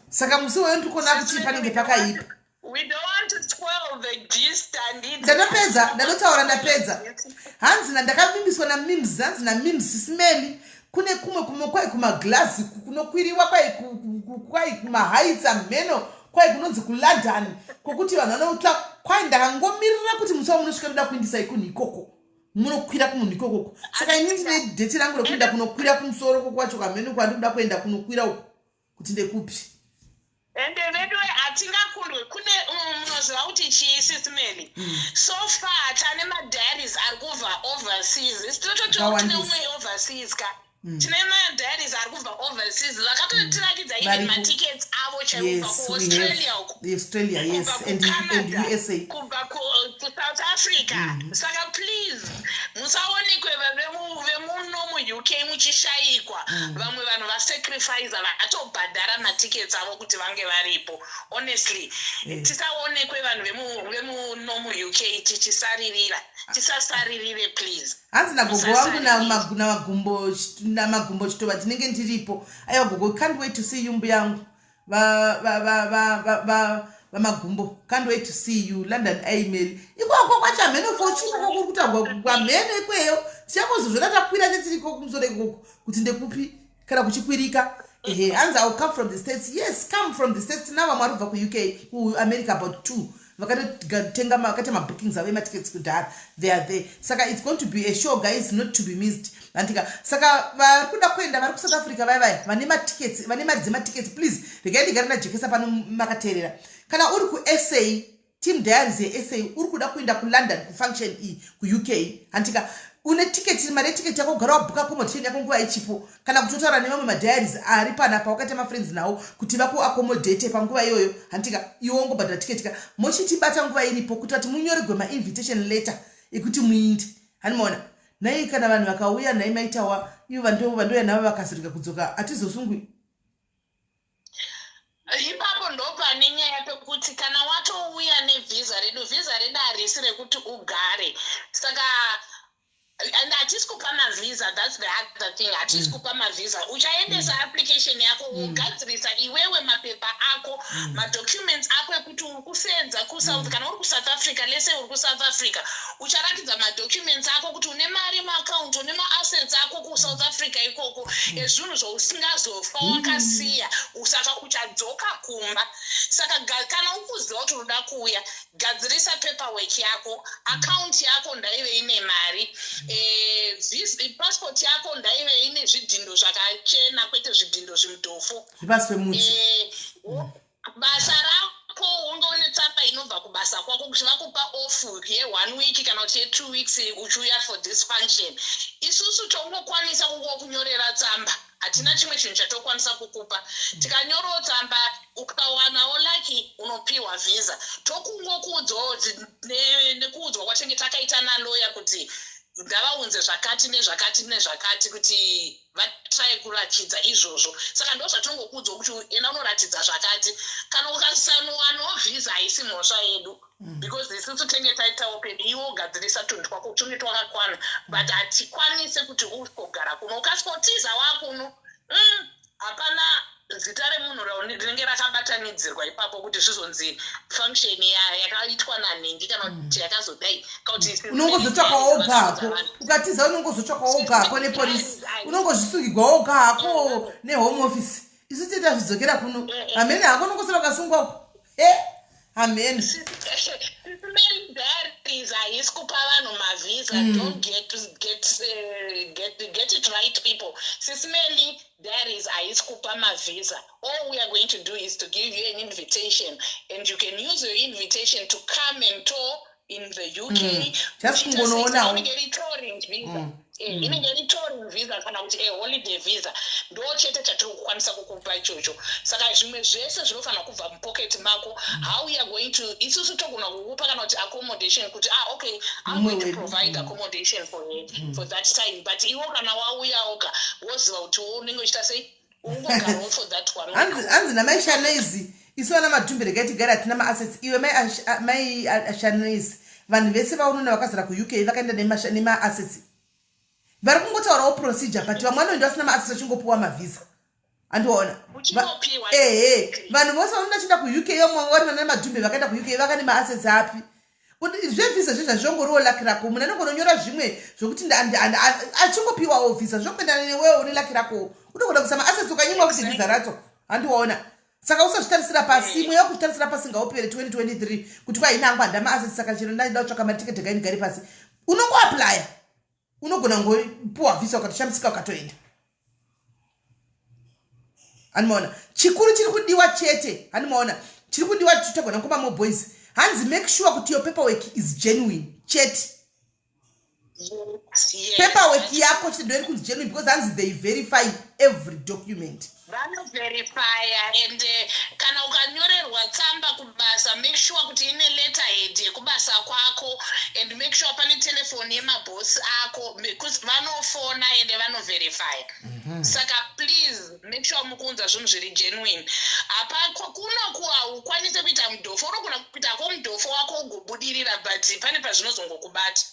Saka musi wayo ndikuona kuti panenge pakaipa. We don't want to spoil the gist, handiti? Ndatopedza, ndatotaura, ndapedza. Hanzi ndakavimbiswa namims, hanzi namims, "Sis Melly, kune kumwe kumwe kwai kumaglazi kunokwiriwa, kwai kwai kumahaitsa mheno, kwai kunonzi kuLondon, kwokuti vanhu vanotla kwai. Ndakangomirira kuti musi wamunosvika ndoda kuindisai kunhu ikoko, munokwira kumunhu ikokoko." Saka ini ndine date rangu rekuenda kunokwira kumusoro kokwacho kamheno kwandinoda kuenda kunokwira uko, kuti ndekupi. Ende vedu hatingakundwe. Kune munoziva kuti chii, Sis Melly? So far tane madiaries ari kubva overseas. Isi tototoo tine Akawandisa. umwe overseas ka. Tine madiaries ari kubva overseas vakatotirakidza even Varipo. matickets avo chaivo kubva Yes, we kuAustralia have uko, Australia, yes, kubva and kuCanada, USA. kubva kuSouth Africa. Saka please, musaonekwe vemuno muUK muchishayikwa. Vamwe vanhu vasacrifice, vatobhadhara matickets avo kuti vange varipo. Honestly, tisaonekwe vanhu vemuno muUK tichisaririra. Tisasaririre, please. Hanzi nagogo wangu naMagumbo Chitova, tinenge ndiripo. Aiwa gogo, can't wait to see you, mbuyangu vaMagumbo. Can't wait to see you. London email ikoko kwachamheno fochikoko kuri kutaurwa kwamheno ikweyo. Tichangozozvona takwira chetiriko kumusoro ikoko kuti ndekupi kana kuchikwirika. Ehe, hanzi, "I will come from the States." Yes, come from the States. Tina vamwe vari kubva kuUK, kuAmerica, about two vakatotenga, vakaita mabookings avo ematickets kudhara. They are there. Saka it's going to be a show, guys, not to be missed, andika? Saka vari kuda kuenda vari kuSouth Africa, vaya vaya vane matickets, vane mari dzematickets, please regai ndigare ndajekesa pano makateerera. Kana uri kuSA, Team Diaries yeSA, uri kuda kuenda kuLondon kufunction iyi kuUK, handika? Une tiketi, mari yetiketi yako, kugara wabhuka accommodation yako nguva ichipo, kana kutotaura nemamwe madiaries ari panapa wakaita mafriends nawo kuti vakuaccommodate panguva iyoyo, handika? Iwe wongobhadhara tiketi ka, mochitibata nguva iripo kuti vati munyoregwe mainvitation letter ekuti muinde. Hanimaona nhai? Kana vanhu vakauya nhai, maitawa ivo vandouya navo vakazorega kudzoka, hatizosungwi? Ipapo ndo pane nyaya pekuti kana watouya nevhisa redu, vhisa redu harisi rekuti ugare. Saka, and hatisi kupa mavhisa, that's the other thing, hatisi kupa mavhisa. Uchaendesa application yako, ugadzirisa iwewe mapepa ako, madocuments ako ekuti uri kusenza kuSouth. Kana uri kuSouth Africa, lese uri kuSouth Africa, ucharatidza madocuments ako kuti une mari muaccount, une maassets ako kuSouth Africa ikoko, ezvinhu zvausingazofa wakasiya. Saka uchadzoka kumba. Saka kana ukuziva kuti unoda kuuya, gadzirisa paperwork yako. Account yako ndaive ine mari, passport yako ndaive ine zvidhindo zvakachena, kwete zvidhindo zvimudhofu. Zvipasi pemuti. Basa rako, unge une tsamba inobva kubasa kwako kuti vakupa off ye1 week kana kuti ye2 weeks uchiuya for this function. Isusu tongokwanisa kungokunyorera tsamba, hatina chimwe chinhu chatokwanisa kukupa. Tikanyorawo tsamba, ukawanawo lucky, unopiwa vhisa. Tokungokuudzawo nekuudzwa kwatenge takaita naloya kuti ngavaunze zvakati nezvakati nezvakati kuti vatrai kuratidza izvozvo. Saka ndo zvatinongokuudzwa kuti enda unoratidza zvakati. Kana ukasanowanawo vhisa, haisi mhosva yedu, because isusu tenge taitawo pedu. Iwe ugadzirisa tunhu twako tunge twakakwana, but hatikwanisi kuti usogara kuno. Ukasikotiza wakuno, hapana zita remunhu rinenge rakabatanidzirwa ipapo kuti zvizonzi function yakaitwa nanhingi kana kuti yakazodai kana kuti Unongozotsvakwa woga hako ukatiza. Unongozotsvakwa woga hako nepolisi, unongozvisungigwa woga hako neHome Office. Isu tiita zvidzokera kuno, hamene hako, unongosara ukasungwa uko e hamene. Diaries haisi kupa vanhu mavhisa. Don't get it right, people. Sis Melly Diaries haisi kupa mavhisa. All we are going to do is to give you an invitation, and you can use your invitation to come and tour in the UK. Just kungonoonawo. Inenge iri touring visa. Inenge iri touring visa kana kuti a holiday visa, ndo chete chatiri kukwanisa kukupa ichocho. Saka zvimwe zvese zvinofanira kubva mupocket mako. How we are going to, isusu togona kukupa kana kuti accommodation, kuti, "Ah, okay, I'm Mumwe going to wedu. provide accommodation for her for that time," but iwo kana wauyawoka, woziva kuti unenge uchiita sei, ungogarawo for that one week. Hanzi namai Shanezi, "Isu vana Madhumbe regai tigare, hatina maassets." Iwe mai Shanezi, vanhu vese vaunoona vakazara kuUK vakaenda nemaassets. Vari kungotaurawo procedure, but vamwe vanoenda vasina maassets, vachingopiwa mavhisa, andiona? Uchingopiwa. Ehe, vanhu vose vanoda chienda kuUK, vamwe vari vana Madhumbe vakaenda kuUK vakane maassets api? Zvevhisa zvezva zvongoriwo lucky rako. Munhu anongononyora zvimwe zvokuti achingopiwawo vhisa, zvokuendana newewo une lucky rako. Unogona kuisa maassets, ukanyimwa kuti vhisa racho, handiwaona? Saka usazvitarisira pasi. Mweya wekuzvitarisira pasi ngaupere 2023, kuti kwaina hangu handa maassets, saka chero ndaida kutsvaka matiketi gai ndigare pasi. Unongoapplya, unogona ngopiwa vhisa, ukatoshamisika, ukatoenda. Handimaona? Chikuru chiri kudiwa chete, handimaona? Chiri kudiwa tagona ngoma boys. Hanzi make sure kuti your paperwork is genuine chete. Paperwork yako chete ndoiri kunzi genuine, because hanzi they verify every document. Vanoverifya and kana ukanyorerwa tsamba kubasa, make sure kuti ine letterhead yekubasa kwako and make sure pane telefoni yemabhosi ako because vanofona ende vanoverifya. Saka please make sure mukuunza zvinhu zviri genuine. Apa kunoku haukwanisi kuita mudhofo. Unogona kuita ko mudhofo wako ugobudirira, but pane pazvinozongokubata.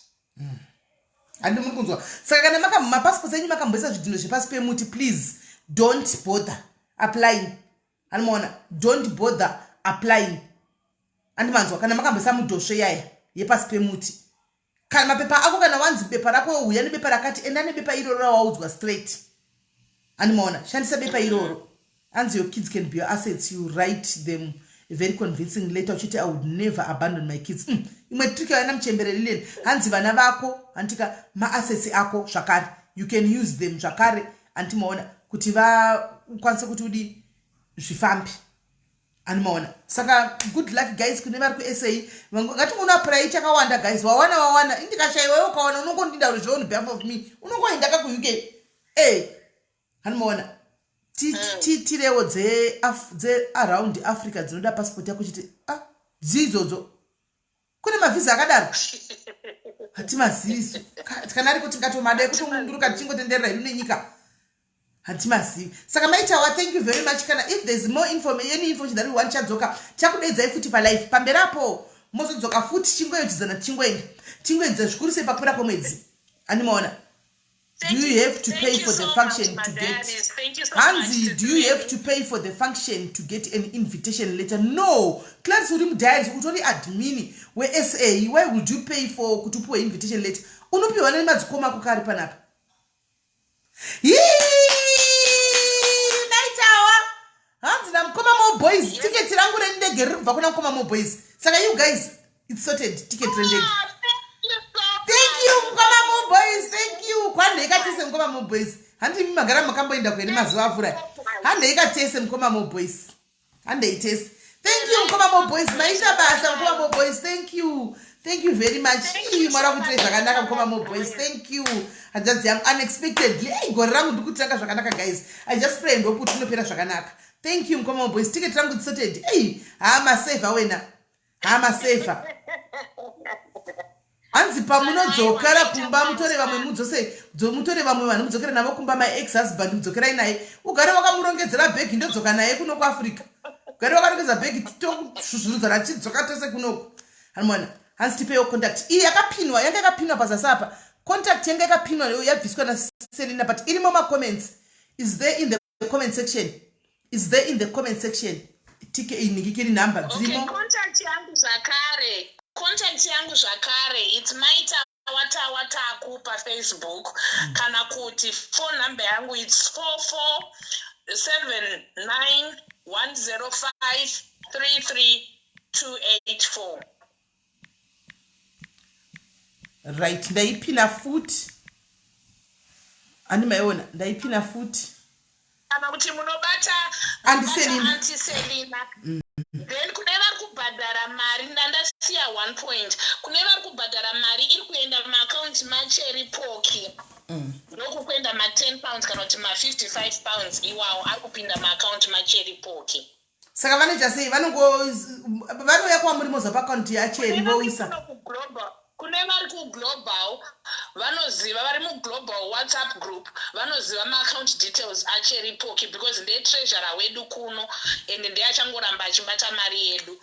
Handi muri kunzwa? Saka kana mapassports enyu makamboisa zvidhino zvepasi pemuti, please don't bother applying. Handimaona? Don't bother applying, andimanzwa? Kana makamboisa mudhosvo yaya yepasi pemuti, kana mapepa ako, kana wanzi bepa rako uya nebepa rakati, enda nebepa iroro rawaudzwa straight. Andimaona? Shandisa bepa iroro. Anzi your kids can be your assets. You write them a very convincing letter uchiti, "I would never abandon my kids." Imwe trick yaina muchembere Lilian, hanzi vana vako, handitika, maassets ako zvakare. You can use them zvakare, andimaona, kuti vakwanise kuti udi zvifambi. Andimaona? Saka good luck, guys, kune vari kuSA. Ngatingonoapply chakawanda, guys. Wawana, wawana. Indikashayiwa, ukawana, unongondinda uri zve on behalf of me, unongoenda ka kuUK e. Handimaona? Tiitirewo dzearound Africa dzinoda passport yako chiti. Ah, dziidzodzo kune mavhisa akadaro, hatimazivi. Kana ariko tingatomada ekutongunduruka tichingotenderera hedu nenyika, hatimazivi. Saka maitawa, thank you very much. Kana if there's more any information that we want, chadzoka chakudedzai futi palive pamberi apo. Mozodzoka futi, chingoyotidzana, tichingoenda, tingoedza zvikuru sei pakupera kwemwedzi. Andimaona? Do you have to pay for the function to get, hanzi, do you have to pay for the function to get an invitation letter? No, Claris, uri mudiary, utori admin weSA. Why would you pay for kuti upiwe invitation letter? Unopiwa nemadzikoma ako kari panapa. Hii, naitawa, hanzi namukoma Mo Boys, tiketi rangu rendege riri kubva kuna mukoma Mo Boys. Saka you guys, it's sorted, tiketi rendege. Ah, thank you so Thank you, mukoma Mo Boys, thank you. Kwandeikatese, mukoma Mo Boys. Handimi magara makamboenda kuene mazuva avhura. Handeikatese, mukoma Mo Boys, handeitese. Thank you, mukoma Mo Boys. Maita basa, mukoma Mo Boys. Thank you, thank you very much. Ii, mwari akuitirei zvakanaka, mukoma Mo Boys. Thank you, hanzvadzi yangu. Unexpectedly, ei, gore rangu ndikutanga zvakanaka, guys. I just pray and hope kuti rinopera zvakanaka. Thank you, mukoma Mo Boys. Ticket rangu sorted. Ei, hamasevha wena, hamasevha. Hanzi pamunodzokera kumba, mutore vamwe, mudzose, mutore vamwe vanhu, mudzokere navo kumba. My ex husband, mudzokerai naye. Ugare wakamurongedzera bhegi, ndodzoka naye kuno kuAfrica. Ugare wakarongedza bhegi, tosvuzvurudzana tichidzoka tose kunoku. Hanimona? Hanzi tipewo contact. Iyi yakapinwa, yanga yakapinwa pazasi apa. Contact yanga yakapinwa yabviswa naSelina, but irimo macomments. Is there in the comment section, is there in the comment section. Tike inhingikiri number dzirimo. Okay, contact yangu zvakare, contact yangu zvakare, it's Maita Watawa Taku paFacebook, kana kuti phone number yangu, it's 4479 105 33284. Right, ndaipina futi. Handimaiona? Ndaipina futi. Kana kuti munobata Auntie Selina. Auntie Selina. Then kune vari kubhadhara mari, ndandasiya one point. Kune vari kubhadhara mari, iri kuenda mumaakaunti maCherry Poki. Ndokukuenda ma10 pounds kana kuti ma55 pounds iwawo ari kupinda muakaunti maCherry Poki. Saka vanoita sei? Vanongo vanouya kwamuri, moza paakaunti yaCherry, voisa? Kune vari kuglobal vanoziva, vari muglobal WhatsApp group vanoziva maaccount details aCherry Poki, because ndeye treasurer wedu kuno and ndeye achangoramba achibata mari yedu.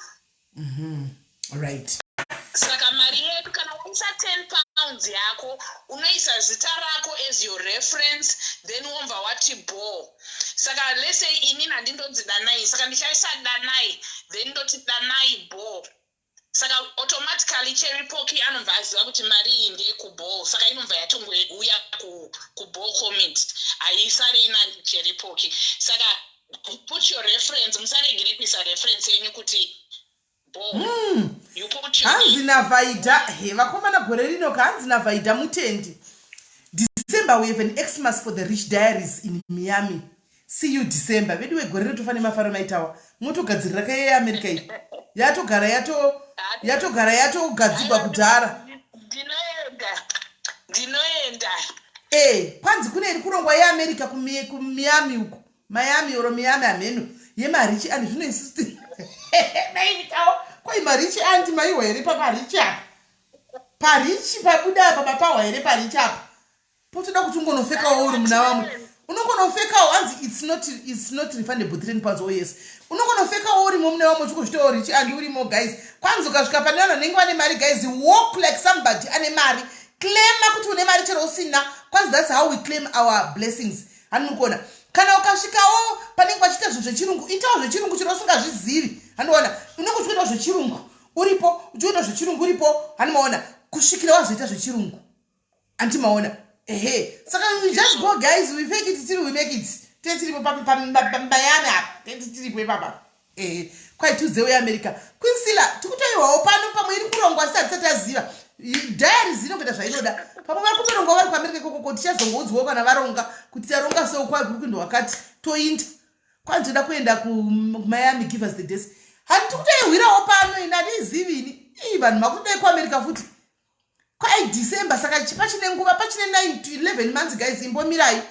Saka mari yedu, kana waisa 10 pounds yako, unoisa zita rako as your reference, then wobva wati ball. Saka let's say inini handindonzi Danai, saka ndichaisa Danai, then ndoti Danai ball. Saka automatically Cherry Poki anobva aziva kuti mari iyi ndeyekuball, saka inobva yatongouya kuball comment, haisare ina Cherry Poki. Saka put your reference, musaregere kuisa reference yenyu kuti ball. You put your Hanzi naVaida, he vakomana, gore rino ka. Hanzi naVaida Mutendi, "December we have an Xmas for the rich diaries in Miami. See you December." Vedu wegore ritofa nemafaro. Maitawa, motogadzirira ka yeAmerica iyi. Yatogara yato, yatogara yatogadzigwa kudhara. Ndinoenda, ndinoenda. E, kwanzi kune iri kurongwa yeAmerica kuMiami uko. Miami or Miami, hameno yemarichi andi zvino isusu daiitawo kwai marichi andi maiwa here pamarichi apa, parichi pabuda apa, mapahwa here parichi apa? Potoda kuti ungonofekawo uri muna vamwe, unongonofekawo. Hanzi it's not refundable, £10. Oh yes, unongonofekawo urimo mune vamwe, uchingozvitawo rich and urimo. Guys, kwanzi ukasvika pane vanhu vanenge vane mari, guys, walk like somebody ane mari. Claima kuti une mari chero usina. Kwanzi that's how we claim our blessings. Hanikuona kana ukasvikawo panenge pachiita zvinhu zvechirungu, itawo zvechirungu chero usingazvizivi. Handiona unenge uchikuitawo zvechirungu uripo, uchiita zvechirungu uripo. Handimaona kusvikira wazoita zvechirungu. Andimaona ehe. Saka we just go, guys. We fake it till we make it. Tetiripo pambayani apa, tetitiripo ipapa. Ehe, kwaitudze weAmerica Quinsila, tikutoiwawo pano. Pamwe iri kurongwa sati tisati taziva. Diaries inongoita zvainoda. Pamwe vari kutoronga vari kuAmerica ikokoko. Tichazongoudzwawo kana varonga kuti taronga. So kwagurikundo wakati toinda kwanzi toda kuenda kuMiami, give us the dates. Handi tikutoihwirawo pano. Ini handizivi ini. Ii, vanhu makutodai kuAmerica futi kwai December. Saka pachine nguva, pachine 9 to 11 months. Guys, imbomirai.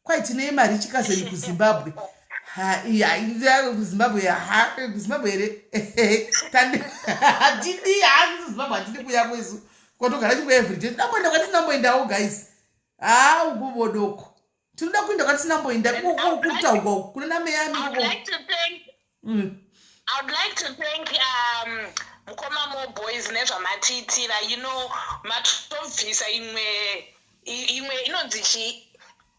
Kwai tine mari chikazeni kuZimbabwe. KuZimbabwe, ha, kuZimbabwe here? Hatidi ha kuZimbabwe, hatidi kuya kwesu kwatogara chingo everyday. Toda kuenda kwatinamboendawo, guys. Ha, ukuvodoko tinoda kuenda kwatinamboenda kutaurwa uku kuna naMiami. I would like to thank Mukoma Mo Boys nezvamatiitira. Matobvisa imwe inonzi chi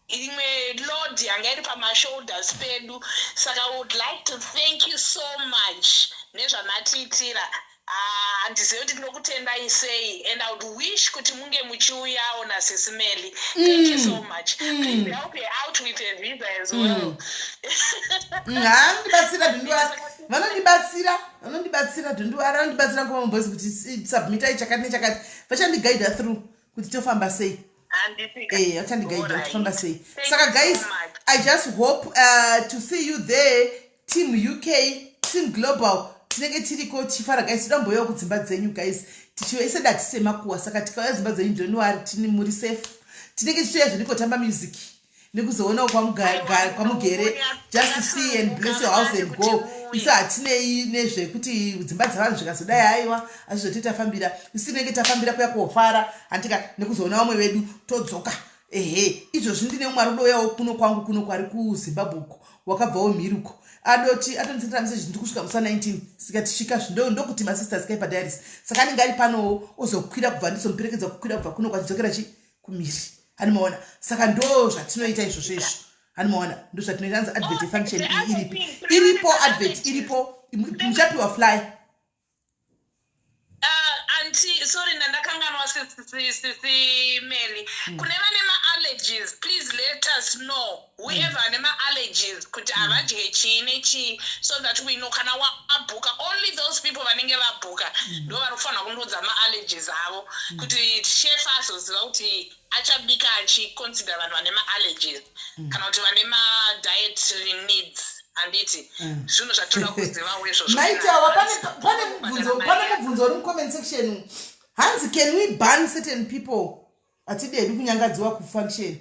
imwe load yanga iri pamashoulders pedu. Saka would like to thank you so much nezvamatiitira. Ah, handizivi kuti tinokutendai sei, and I would wish kuti munge muchiuyawo naSisi Meli. Thank you so much. Please help her out with a visa as well. Handibatsira dhunduwara, vanondibatsira, vanondibatsira dhunduwara, vanondibatsira ngoma boys kuti submitai chakati nechakati. Vachandiguida through kuti tofamba sei. Eh, vachandiguida kuti tofamba sei. Saka guys, I just hope to see you there, team UK, team global. Tinenge tiriko tichifara, guys. Tidamboyawo kudzimba dzenyu, guys. Tichiiseda tisemakuwa. Saka tikauya dzimba dzenyu, don't worry, tini muri safe. Tinenge tichitoya zvenikotamba music nekuzoonawo kwamugere, just to see and bless your house and go. Isu hatinei nezvekuti dzimba dzavanhu zvikazodai, haiwa, asi zvoti tafambira isu tinenge tafambira kuya kofara, handika, nekuzoona vamwe vedu, todzoka. Ehe, izvozvi ndine umwe ari kudouyawo kuno kwangu kuno kwari kuZimbabwe uko, wakabvawo mhiri uko, adoti atondisendera message, ndiri kusvika musi wa19. Saka tisvika ndokuti masisters kai padiaries. Saka anenge ari panowo, ozokwira kubva, ndizomuperekedza kukwira kubva kuno kwachidzokera chi kumiri. Hanimaona? Saka ndo zvatinoita izvozvo izvo. Hanimaona? Ndo zvatinoita. Anzi advert function iyi iripi? Iripo advert, iripo. Muchapiwa fly. Aunty, sorry, ndandakanganwa. Sisi Meli, kune vane ma-allergies, please let us know, whoever ane ma-allergies, kuti havadye chii nechii, so that we know kana wabhuka. Only those people vanenge vabhuka ndo vari kufanira kundiudza ma-allergies avo, kuti chef azoziva kuti achabika achiconsider vanhu vane ma-allergies kana kuti vane ma-dietary needs, handiti? Zvinhu zvatoda kuzivawo izvozvo. Maitawa, pane mubvunzo uri mucomment section. Hanzi, "Can we ban certain people?" Hatidi hedu kunyangadziwa kufunction.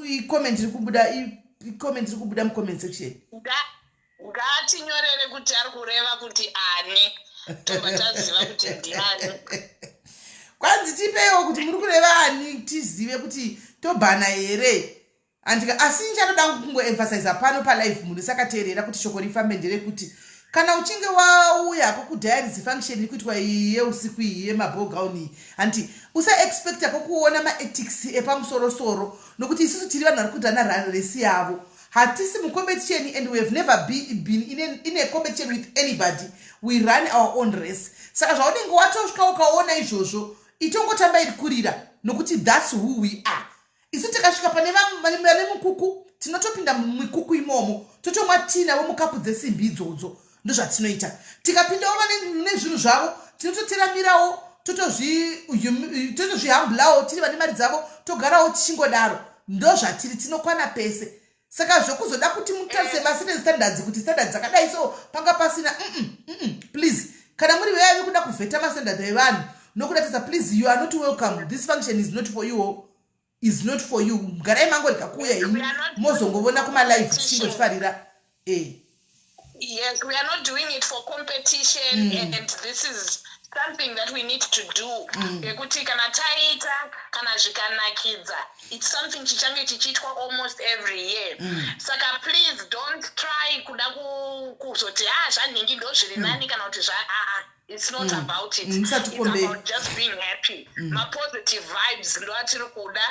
Icomment iri kubuda, icomment iri kubuda mucomment section. Ngatinyorere kuti ari kureva kuti ani, tobva taziva kuti ndiani. Kwanzi tipeiwo kuti muri kureva ani, tizive kuti tobhana here, andika. Asi ndichatoda kungoemphasiza pano palive, munhu sakateerera kuti shoko rifambe nderekuti kana uchinge wauyako kudiaries function iri kuitwa iyi yeusiku iyi yemaballgown iyi, hanti, usaexpecta kwokuona maethics epamusorosoro, nokuti isusu tiri vanhu vari kuita narace yavo. Hatisi mucompetition and we have never been in a competition with anybody. We run our own race. Saka zvaunenge watosvika ukaona izvozvo, itongotamba iri kurira, nokuti that's who we are. Isu tikasvika pane vane mukuku, tinotopinda mumikuku imomo, totomwa tii navo mukapu dzesimbi idzodzo. Ndozvatinoita. Tikapindawo vane zvinhu zvavo, tinototeramirawo, totozvihambulawo tiri vane mari dzavo, togarawo tichingodaro. Ndozvatiri, tinokwana pese. Saka zvokuzoda kuti mutarise macertain standards, kuti standards dzakadai so, panga pasina. Please, kana muri veya vekuda kuvheta mastandards evanhu nokuda tisa, please, you are not welcome. This function is not for you. Is not for you. Garai mangorega kuuya henyu, mozongovona kumalive tichingozvifarira e. Yes, we are not doing it for competition and this is something that we need to do yekuti kana taita, kana zvikanakidza, it's something chichange chichiitwa almost every year. Saka please don't try kuda kuzoti, "Ah, zvanhingi ndo zviri nani," kana kuti zva aa. It's not about it. It's about just being happy. Mapositive vibes ndo atiri kuda.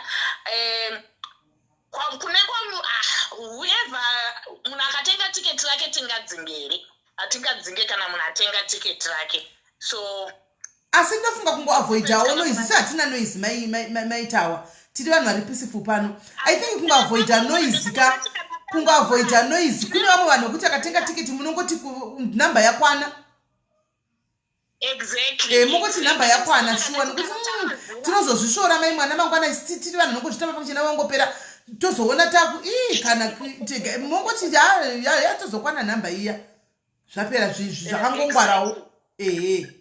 Kune kwamu, ah, whoever munhu akatenga tiketi rake, tingadzinge here? Hatingadzinge kana munhu atenga tiketi rake, so Asi ndofunga kungoavoidawo noise. Se hatina noise, maitawa, tiri vanhu vari peaceful pano. I think kungoavoida noise ka, kungoavoida noise. Kune vamwe vanhu vekuti akatenga tiketi, munongoti namba yakwana. Exactly. Mungoti nhamba yakwana, shuwa, nekuti tinozozvisvora mai mwana mangwana. Tiri vanhu nongozvitamba pamwe vangopera, tozoona taku ii kana mongoti yatozokwana nhamba iya, zvapera, zvakangongwarawo, ehe.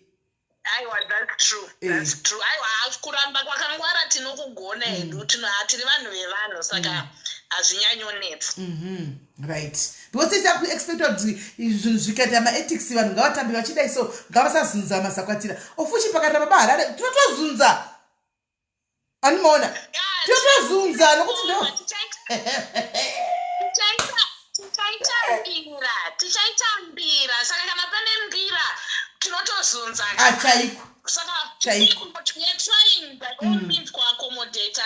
Aiwa, that's true. That's true. Aiwa, kuramba kwakangwara tinokugona hedu. Tiri vanhu vevanhu, saka hazvinyanyonetsa. Right, because ticha kuexpecta kuti zvinhu zvikaita maethics, vanhu ngavatambe vachidai, so ngavasazunza mazakwatira ofuchi pakati baba Harare. Tinotozunza, animaona, tinotozunza nokuti ndo Tichaita mbira, tichaita mbira. Saka kana pane mbira, tinotozunza. Achaiko. Saka Chaiko. we are trying by all means kuaccommodate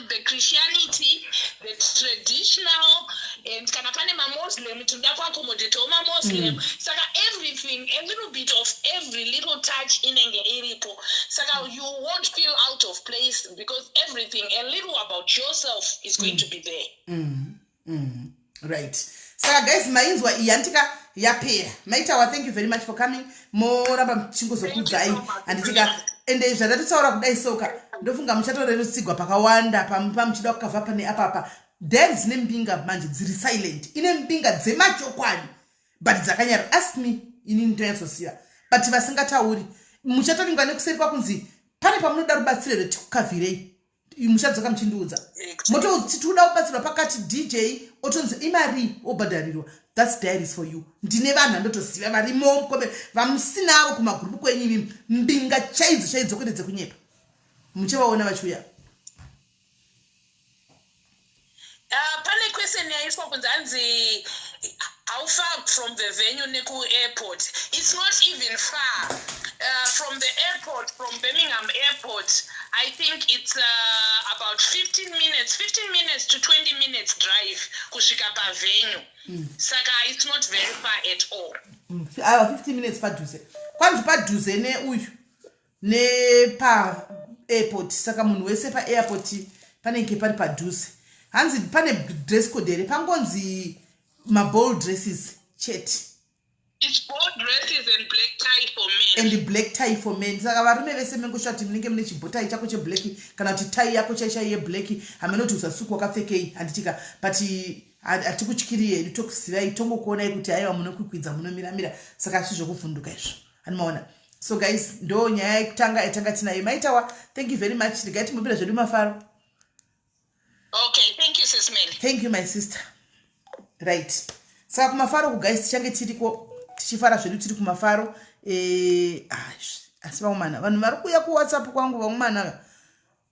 the Christianity, the traditional, and kana pane maMuslim, tinoda kuaccommodatewo maMuslim. Saka everything, a little bit of every little touch inenge iripo. Saka you won't feel out of place because everything, a little about yourself is going to be there. Right, saka guys, mainzwa iyi, handitika? Yapera. Maitawa, thank you very much for coming. Moramba muchingozokudzai, handitika? Ende zvatatotaura kudai, soka ndofunga muchatorerutsigwa pakawanda pamuchida kukavha pane apapa. Then dzine mbinga manje dziri silent, ine mbinga dzemachokwadi but dzakanyara. Ask me, inini ndonyatsoziva, but vasingatauri muchatoringwa nekuseri kwakunzi pane pamunoda rubatsiro here, tikukavhirei. Muchadzoka muchindiudza, mototi tikuda kubatsirwa pakati, DJ otonzi imari, obhadharirwa. That's Diaries for you. Ndine vanhu vandotoziva varimo mukome vamusinavo kumagurupu kwenyu imi, mbinga chaidzo chaidzo, kwete dzekunyepa. Muchavaona vachiuya. Pane question yaiswa kunzi, hanzi, "How far from the venue neku-airport?" It's not even far from the airport. From Birmingham Airport, I think it's about 15 minutes, 15 minutes to 20 minutes drive kusvika pavenue. Saka it's not very far at all. Aiwa, 15 minutes padhuze. Kwanzi padhuze neuyu nepaairport, saka munhu wese paairport panenge pari padhuze. Hanzi pane dress code here? Pangonzi maball dresses chete. It's ball dresses and black tie for men. And black tie for men. Saka varume vese mengosva kuti munenge mune chibhotai chako cheblack, kana kuti tai yako chaichai yeblack. Hamene kuti usasuku wakapfekei, handitika? But hatikutyiri hedu, tokuzivai, tongokuonai kuti haiwa, munokwikwidza, munomiramira. Saka hazvi zvokuvhunduka izvo, handimaona? So guys, ndo nyaya yekutanga yatanga tinayo. Maitawa, thank you very much. Regai timbopira zvedu mafaro. Okay, thank you, Sis Mel. Thank you, my sister. Right, saka kumafaro kuguys, tichange tiriko tichifara zvedu, tiri kumafaro. Eh, asi vamwe vanhu vari kuuya kuWhatsApp kwangu, vamwe mana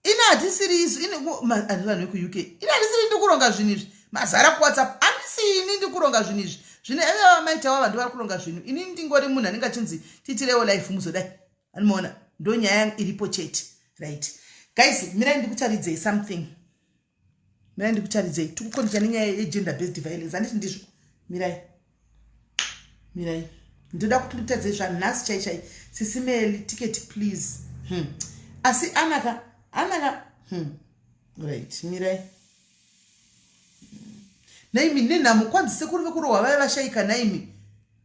ini hatisiri isu, vanhu vekuUK, ini handisiri ndikuronga zvinhu izvi. Mazara kuWhatsApp, handisini ndikuronga zvinhu izvi. Zvino ivava maitawa vanhu vari kuronga zvinhu, ini ndingori munhu anenge achinzi tiitirewo life muzodai, anomaona? Ndo nyaya iripo chete. Right guys, mirai ndikutaridzei something, mirai ndikutaridzei. Tikukondisha nenyaya yegender based violence, handiti ndizvo? Mirai, mirai, ndoda kuti ndikutaridzei zvanhasi chai chai. "Sisi Meli, ticket please." Asi anaka, anaka. Right, mirai naimi nenhamo. Kwanzi sekuru vekurohwa vaiva vashayika naimi,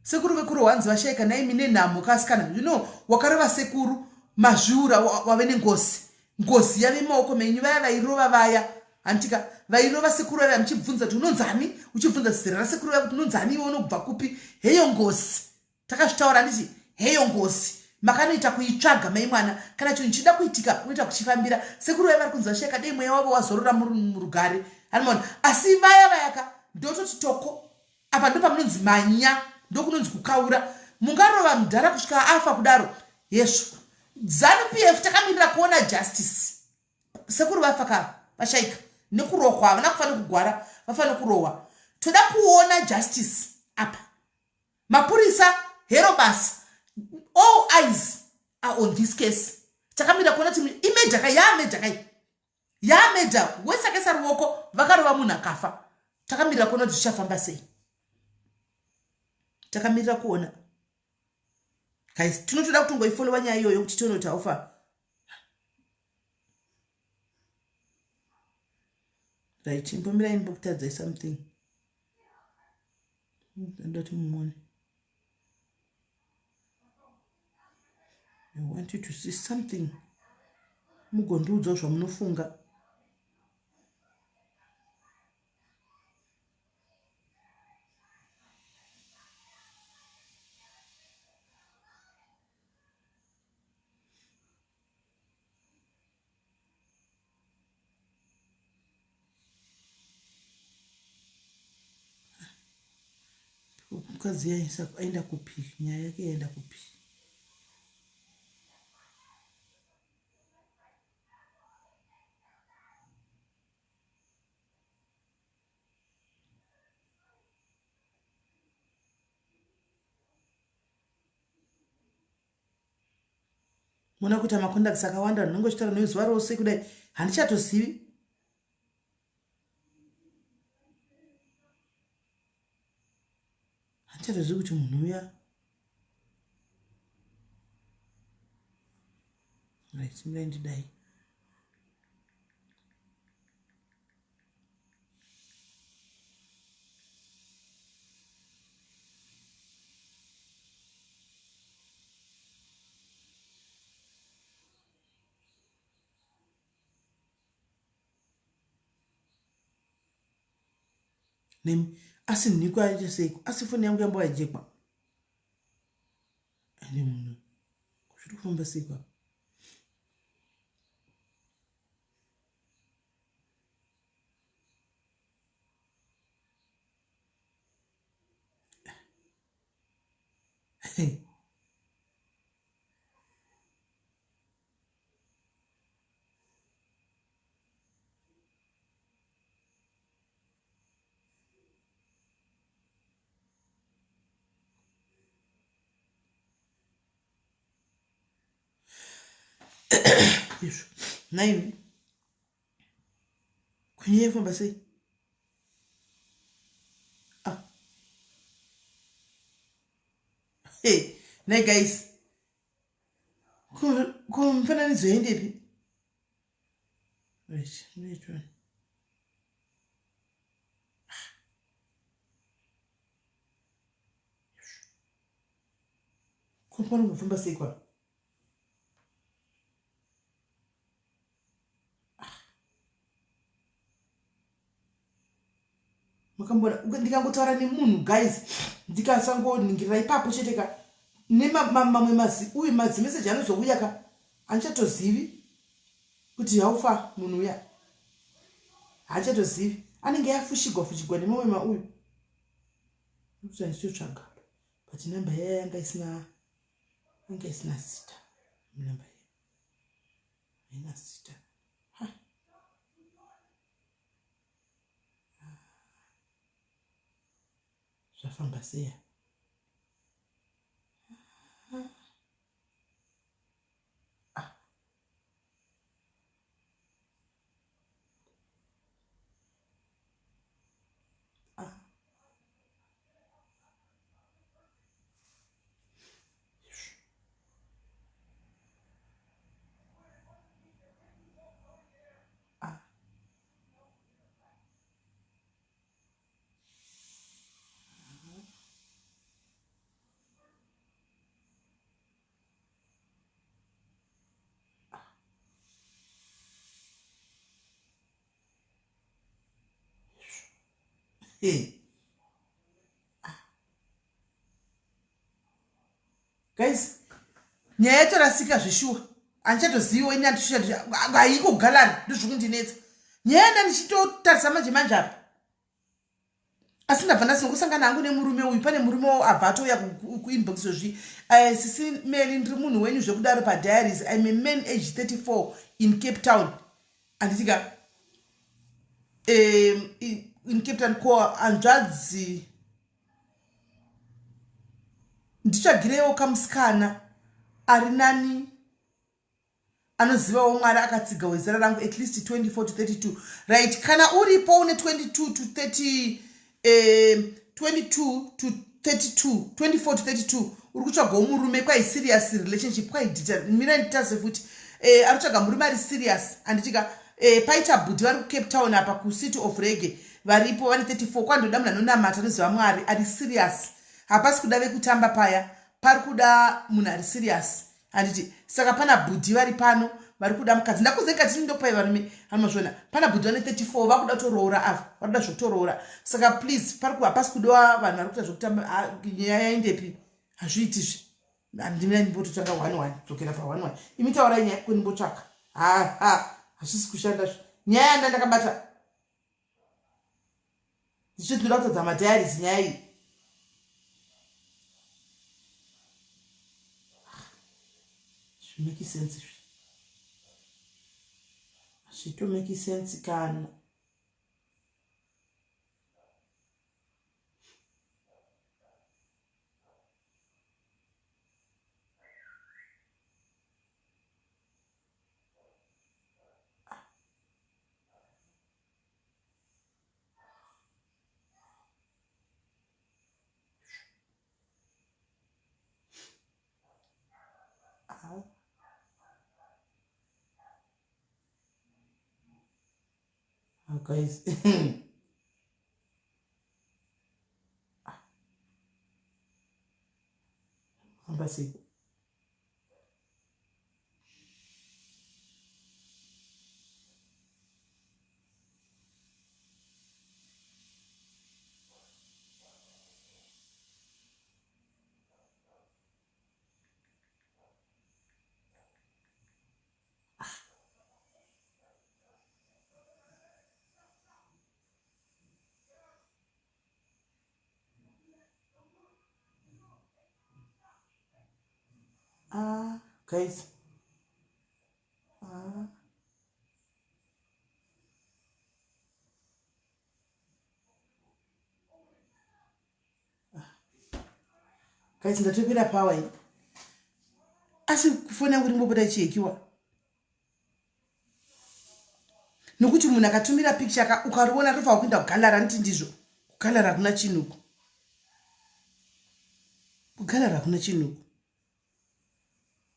sekuru vekurohwa hanzi vashayika naimi nenhamo kasikana. You know, wakarova sekuru, mazviura, wave nengozi, ngozi yave maoko menyu. Vaya vairova vaya, handitika? Vairova sekuru vaya, muchibvunza kuti unonzani, uchibvunza zera rasekuru vaya kuti unonzani iwe, unobva kupi, heyo ngozi. Takazvitaura, handiti? Heyo ngozi. Makanoita kuitsvaga mai mwana. Kana chinhu chichida kuitika unoita kuchifambira. Sekuru vaya vari kunzi vashaika dei mweya wavo wazorora murugare. Anomaona asi vaya vayaka ndototi toko apa ndopamunonzi manya ndokunonzi kukaura. Mungarova mudhara kusvika afa kudaro. Hezvo. Zanu PF takamirira kuona justice. Sekuru vafa ka vashaika nekurohwa havana kufa nekugwara vafa nekurohwa. Toda kuona justice apa. Mapurisa hero basa. All eyes are on this case. Takamira kuona kuti imedha ka yaamedha kai. Yaamedha wese akaisa ruoko vakarova munhu akafa. Takamirira kuona kuti zvichafamba sei. Takamirira kuona. Guys, tinotoda kutongoifollowa nyaya iyoyo kuti tione kuti haufa. Right, imbomirai ndimbokutadzai something. Ndati mumone. I want you to see something. Mugondiudzawo zvamunofunga. Mukadzi aenda kupi? Nyaya yake yaenda kupi? Mona kuita macontacts akawanda vanhu vanenge vachitaura newe zuva rose kudai handichatozivi. Handichatozivi kuti munhu uya. Right, mirai ndidai. Nemi asi nhiko aita seiko asi foni yangu yambo yajekwa ane munhu zviri kufamba seiko apa Hey. Izvo nhaimi kunyaya yofamba sei ah. Hey, nhai guys ko mifananidzo yaendepi right wait one ko panombofamba sei kwa Makambona ndikangotaura nemunhu guys ndikasangoningirira ipapo chete ka nemamwe mazi uyu mazimeseji anozouya ka handichatozivi kuti haufa munhu uya haachatozivi anenge yafushigwa fushigwa nemamwe mauyu kuti handichitotsvaga but number yaya yanga isina yanga isina zita number yaya haina zita ha Zvafamba sei apa? Ah. Ah. Ah. Hey. Ah. Guys, Nyaya yatorasika zveshuwa. Handichatoziviwo ini haiko gallery ndozvikundinetsa. Nyaya yanda ndichitotarisa manje manje apa. Asi ndabva ndasingosangana hangu nemurume uyu pane murume abva atouya kuinbox zvezvi. Eh, sisi Mary ndiri munhu wenyu zvekudaro padiaries. I'm a man age 34 in Cape Town. Handiti ka in Cape Town ko hanzvadzi nditsvagireiwo kamusikana ari nani anozivawo Mwari akatsiga wezera rangu at least 24 to 32. Right, kana uripo une 22 to 30, 22 to 32, 24 to 32 uri kutsvagawo murume kwai serious relationship kwai dita mira nditase futi ari kutsvaga murume ari serious handitika paita bhudhi vari kuCape Town apa kuCity of Reggae varipo vane 34 kwandoda munhu anonamata anoziva Mwari ari serious. Hapasi kuda vekutamba paya, pari kuda munhu ari serious handiti. Saka pana bhudhi vari pano vari kuda mukadzi ndakuze katini ndokupai varume hamazvona. Pana bhudhi vane 34 vakuda kutoroora ava, vari kuda zvekutoroora. Saka please pari hapasi kudiwa vanhu vari kuita zvekutamba. Nyaya yaendepi? Hazviitizve. Handina ndimbototanga 1 1 dzokera pa 1 1 imi taurai nyaya kwendimbotsvaka. Ha, hazvisi kushanda nyaya yanda ndakabata ndichiti ndoda kutadza madiaries nyaya iyi. Zvimeki sense izvi hazvitomeki sense kana. Ah, guys. Famba sei? Ah, guys. Ah. Guys, ndatopera power iyi. Asi foni yangu ringopota ichihekiwa. Nokuti munhu akatumira picture ka ukariona rinofanira kuenda kugallery handiti ndizvo. Kugallery hakuna chinhu uku. Kugallery hakuna chinhu uku.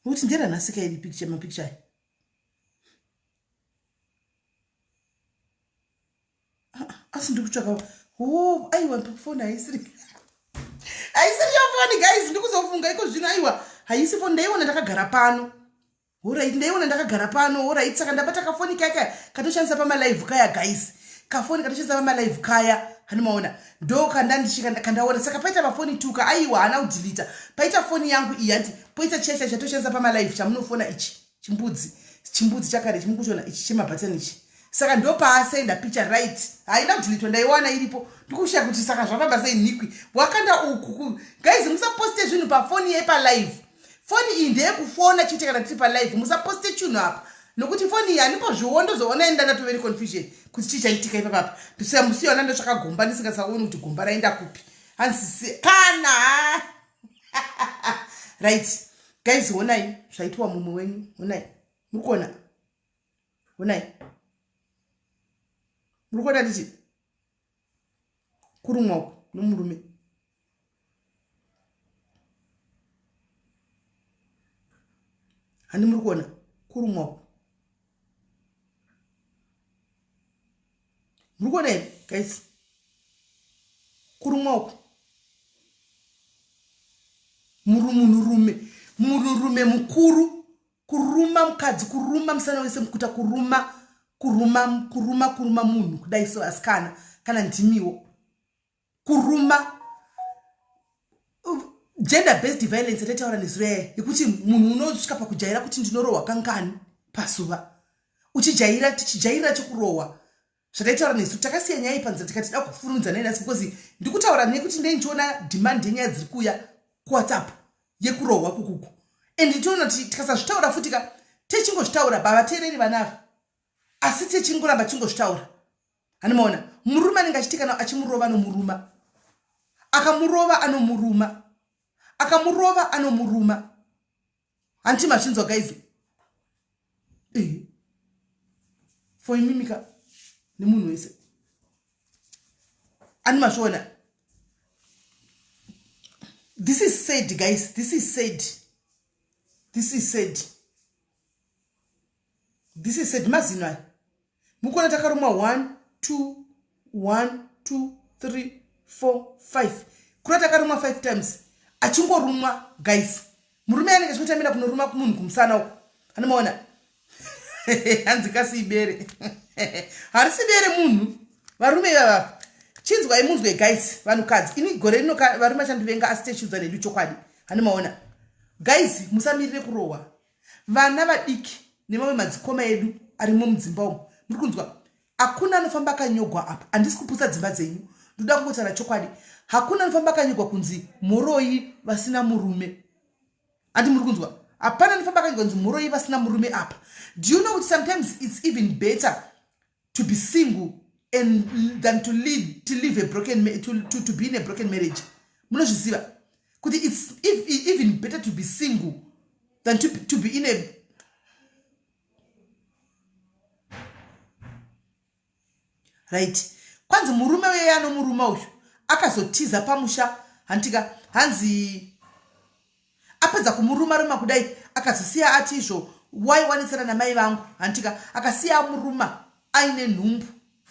Nokuti nderanhasika iri picture mapicture aya. Asi ndikutsvaka oh aiwa foni haisiri haisiri yo foni guys ndikuzofunga iko zvino aiwa haisi foni ndaiona ndakagara pano. Alright, ndaiona ndakagara pano. Alright, saka ndabata kafoni kaya kaya katoshandisa pamalive kaya guys. Kafoni katoshandisa pamalive kaya. Hanimaona. Ndo kandandichika kandaona. Saka paita mafoni tuka aiwa haana kudelete. Paita foni yangu iyi hanti poita chiya chiya chatoshandisa pamalive chamunofona ichi. Chimbudzi. Chimbudzi chakare chimukuchiona ichi chemabhatani ichi. Saka ndo paasenda picture right. Haina kudeletwa ndaiwana iripo. Ndikushaya kuti saka zvafamba sei nhikwi. Wakanda uku. Guys musaposte zvinhu pafoni yepalive. Foni iyi ndeyekufona chete kana tiri palive musaposte chinhu apa nokuti foni iyi handimbozviona ndozoona enda ndatove neconfusion kuti chii chaitika ipapapa ndisiya musiona ndotsvaka gomba ndisingasaoni kuti gomba raenda kupi hanzi kana right guys honai zvaitwa mumwe wenyu honai muri kuona honai muri kuona ndichi kurumwa uku nomurume handi muri kuona kurumwa uku muri kuona here guys kurumwa uku munhurume munhurume mukuru kuruma mukadzi kuruma musana wese mukuta kuruma kuruma kuruma kuruma munhu kudai so asikana kana ndimiwo kuruma Gender based violence yataitaura nezuro yaya yekuti munhu unosvika pakujaira kuti ndinorohwa kangani pazuva, uchijaira, tichijairira chekurohwa. Zvataitaura nesu, takasiya nyaya iyi panzira, tikati da kufurunza naye nhasi because ndikutaura nekuti ndei ndichiona demand yenyaya dziri kuuya kuWhatsApp yekurohwa kukuku, and nditoona kuti tikasazvitaura futi ka, techingozvitaura bavateereri vana ava, asi techingoramba chingozvitaura. Hanimaona murume anenge achiti kana achimurova anomuruma, akamurova anomuruma, akamurova anomuruma. Hanti mazvinzwa guys? Eh, for imimika nemunhu wese ani mazviona. This is sad guys, this is sad, this is sad, this is sad. Mazino aya mukuona takarumwa 1 2 1 2 3 4 5, kuna takarumwa 5 times achingorumwa guys. Murume anenge achingotamira kunoruma munhu kumusana uko, anomaona. Hanzi kasi ibere, harisi bere munhu. Varume ivava, chinzwai munzwe guys. Vanhukadzi, ini gore rino varume achandivenga, asi techiudza nedu chokwadi. Hanimaona guys, musamirire kurohwa. Vana vadiki nemamwe madzikoma edu arimo mudzimba umu, muri kunzwa, hakuna anofamba akanyogwa apa. Handisi kuputsa dzimba dzenyu, ndoda kungotaura chokwadi. Hakuna anofamba akanyogwa kunzi mhoroi vasina murume. Handi muri kunzwa? Hapana anofamba akanyogwa kunzi mhoroi vasina murume apa. Do you know kuti sometimes it's even better to be single and than to lead to live a broken to be in a broken marriage? Munozviziva kuti it's even better to be single than to be in a right. Kwanzi murume uye anomurume uyu akazotiza pamusha, hantika? Hanzi apedza kumuruma ruma kudai, akazosiya ati izvo waiwanisana namai vangu, hantika? Akasiya amuruma aine nhumbu,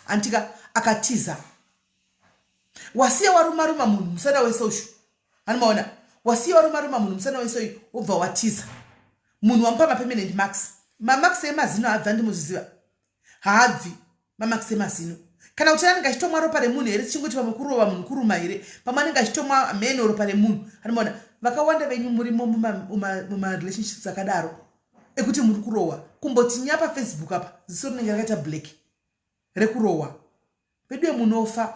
hantika? Akatiza. Wasiya waruma ruma munhu musana wese ushu, hanimaona? Wasiya waruma ruma munhu musana wese uyu, wobva watiza. Munhu wamupa mapermanent marks, mamarks emazino haabva, ndimuzviziva, haabvi mamarks emazino. Kana kuti anenge achitomwa ropa remunhu here? Tichingoti pamwe kurova munhu kuruma here? Pamwe anenge achitomwa mheno ropa remunhu. Anomaona vakawanda venyu murimo mumarelationships akadaro ekuti muri kurohwa. Kumboti nya paFacebook apa, ziso rinenge rakaita black rekurohwa. Veduwe, munofa.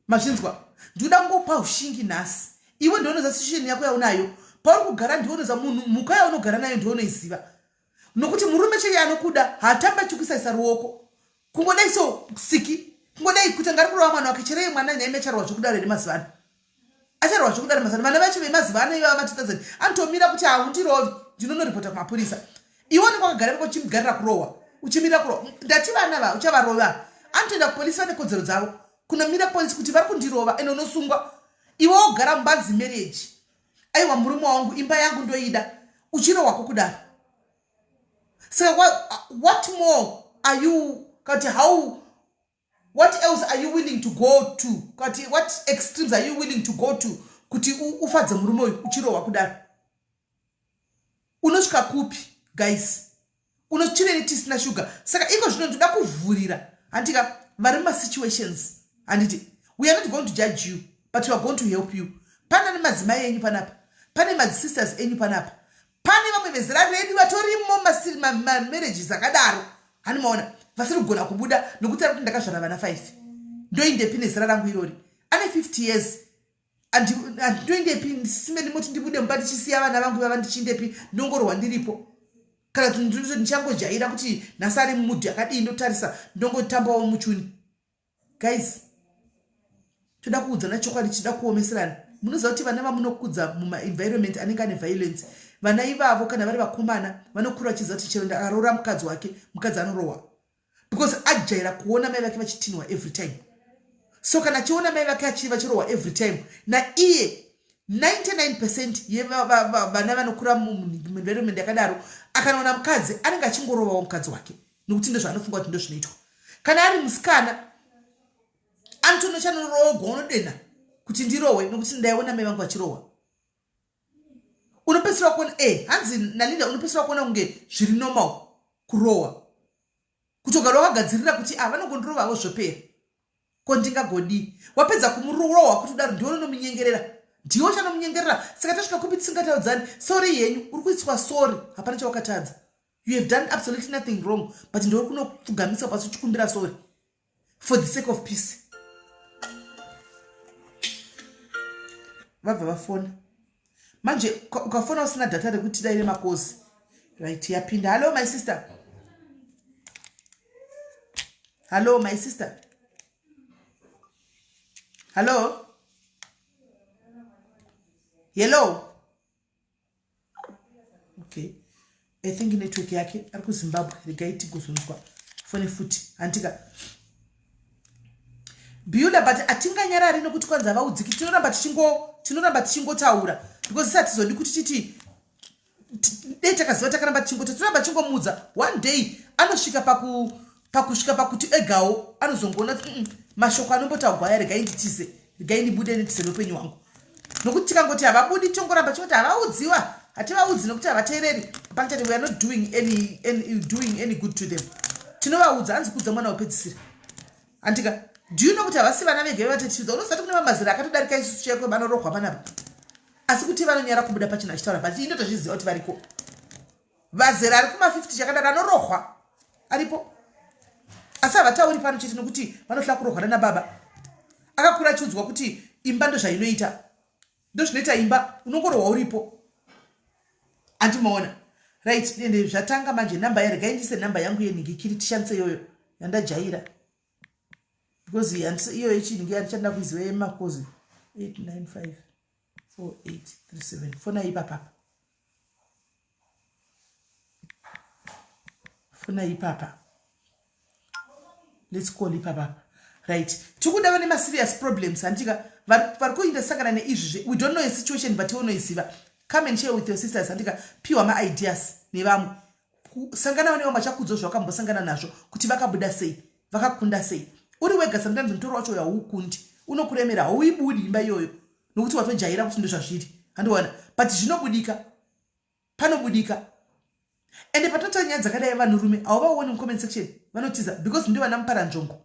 Mazvinzwa? Ndikuda kungopa ushingi nhasi. Iwe ndionoza situation yako yaunayo pauri kugara, ndionoza munhu mhuka yaunogara nayo, ndionoiziva. Nokuti murume cheye anokuda haatamba achikuisaisa ruoko kungodai so siki, kungodai kuti angari kurova mwana wake. Cherei mwana nyaime acharwa zvekudaro here mazuva ano? Acharwa zvekudaro mazuva ano? Vana vacho vemazuva ano ivava ma2000 anotomira kuti haundirovi, ndinonoripota kumapurisa. Iwe unenge wakagara pako uchigarira kurohwa, uchimirira kurohwa. Ndati vana va uchavarova, anotoenda kupolisi, vane kodzero dzavo kunomira polisi kuti vari kundirova, ende unosungwa. Iwe wogara mumbanzi marriage, aiwa murume wangu, imba yangu ndoida, uchirohwako kudaro. Saka what more are you kati, how, what else are you willing to go to, kati what extremes are you willing to go to kuti ufadze murume uyu uchirohwa kudaro? Unosvika kupi guys? Unotsvirei tisina shuga? Saka iko zvino ndoda kuvhurira, handika, vari mumasituations, handiti? We are not going to judge you, but we are going to help you. Pana nemadzimai enyu panapa, pane madzisisters enyu panapa, pane vamwe vezera redu vatorimo mamarriages akadaro, hanimaona, vasiri kugona kubuda nokuti ari kuti ndakazvara vana 5, ndoindepi nezera rangu irori? Ane 50 years, ndoindepi? Sime ndimoti ndibude mumba ndichisiya vana vangu vava, ndichindepi? Ndongorwa ndiripo, kana kuti ndichangojaira kuti nhasi ari mumudhi akadii, ndotarisa, ndongotambawo muchuni. Guys, toda kuudzana chokwadi, tichida kuomeserana. Munoziva kuti vana vamunokudza mumaenvironment anenge ane violence, vana ivavo kana vari vakomana vanokura vachiziva kuti chero akaroora mukadzi wake, mukadzi anorohwa, because ajaira kuona mai vake vachitinwa every time. So kana achiona mai vake vachirohwa every time, naiye 99% yevana vanokura muenvironment yakadaro, akanaona mukadzi anenge achingorovawo mukadzi wake, nokuti ndozvaanofunga kuti ndozvinoitwa. Kana ari musikana, anotonochanoroogwa, unodenha kuti ndirohwe nokuti ndaiona mai vangu vachirohwa. Unopedzisira kuona hanzi naLinda, unopedzisira kuona kunge zviri normal kurohwa, kutogara wakagadzirira kuti a vanongondirovavo zvopera, ko ndingagodii? Wapedza kumurohwa kuti kudaro, ndiwe unonomunyengerera. Ndiwe uchanomunyengerera. Saka tasvika kupi tisingataudzani? Sorry yenyu, uri kuiswa sorry, hapana chawakatadza. You have done absolutely nothing wrong, but ndiwe kunopfugamisa pasi uchikumbira sorry for the sake of peace. Vabva vafona. Manje ukafona usina data rekuti dai remakosi. Right, yapinda. Hello my sister. Hello my sister. Hello. Hello. Okay. I think network yake ari kuZimbabwe, regai tigozonzwa fone futi. Handika Beulah, but atinganyarari nekuti kwanzi havaudziki. Tinoramba tichingo tinoramba tichingotaura because isi hatizodi kuti titi dei takaziva takaramba tichingota. Tinoramba tichingomuudza. One day anosvika paku pakusvika pakuti egawo anozongoona kuti mashoko anombotaurwa aya, regai nditize, regai ndibude nditize neupenyu hwangu. Nokuti tikangoti havabudi, tongoramba chingoti havaudziwa, hativaudzi nokuti havateereri, hapana chati. We are not doing any good to them. Tinovaudza, hanzi kuudza mwana wepedzisira, handika? Do you know kuti havasi vana vega vevatetiudza? Unoziva kuti kune mamazera akatodarika isusu chaiko vanorohwa panapa, asi kuti vanonyara kubuda pachena achitaura, but indotozviziva kuti variko vazera ari kuma50 chakadaro anorohwa aripo, asi havatauri pano chete nokuti vanohla kurohwa nana baba. Akakura achiudzwa kuti imba ndozvainoita, ndozvinoita imba, unongorohwa uripo. Andimaona? Right, ende zvatanga manje. Namba yaregai ndise namba yangu yenhingikiri, tishandise iyoyo yandajaira because iyo yechinhingi yandichada kuiziva yemakozi. 895 4837. Fona ipapapa, fona ipapa. Let's call ipapapa. Right, tikuda vane maserious problems, handika? Vari kuinda sangana neizvi. We don't know a situation, but unoiziva. Come and share with your sisters, handika? Piwa maideas nevamwe, sangana nevamwe vachakudzwa zvavakambosangana nazvo, kuti vakabuda sei, vakakunda sei. Uri wega sometimes mutoro wacho haukundi, unokuremera, hauibudi imba iyoyo nokuti watojaira kuti ndozvazviri, handiwana? But zvinobudika, panobudika. Ende patotaura nyaya dzakadai, vanhurume hauvaoni mucomment section, vanotiza because ndo vana muparanzvongo.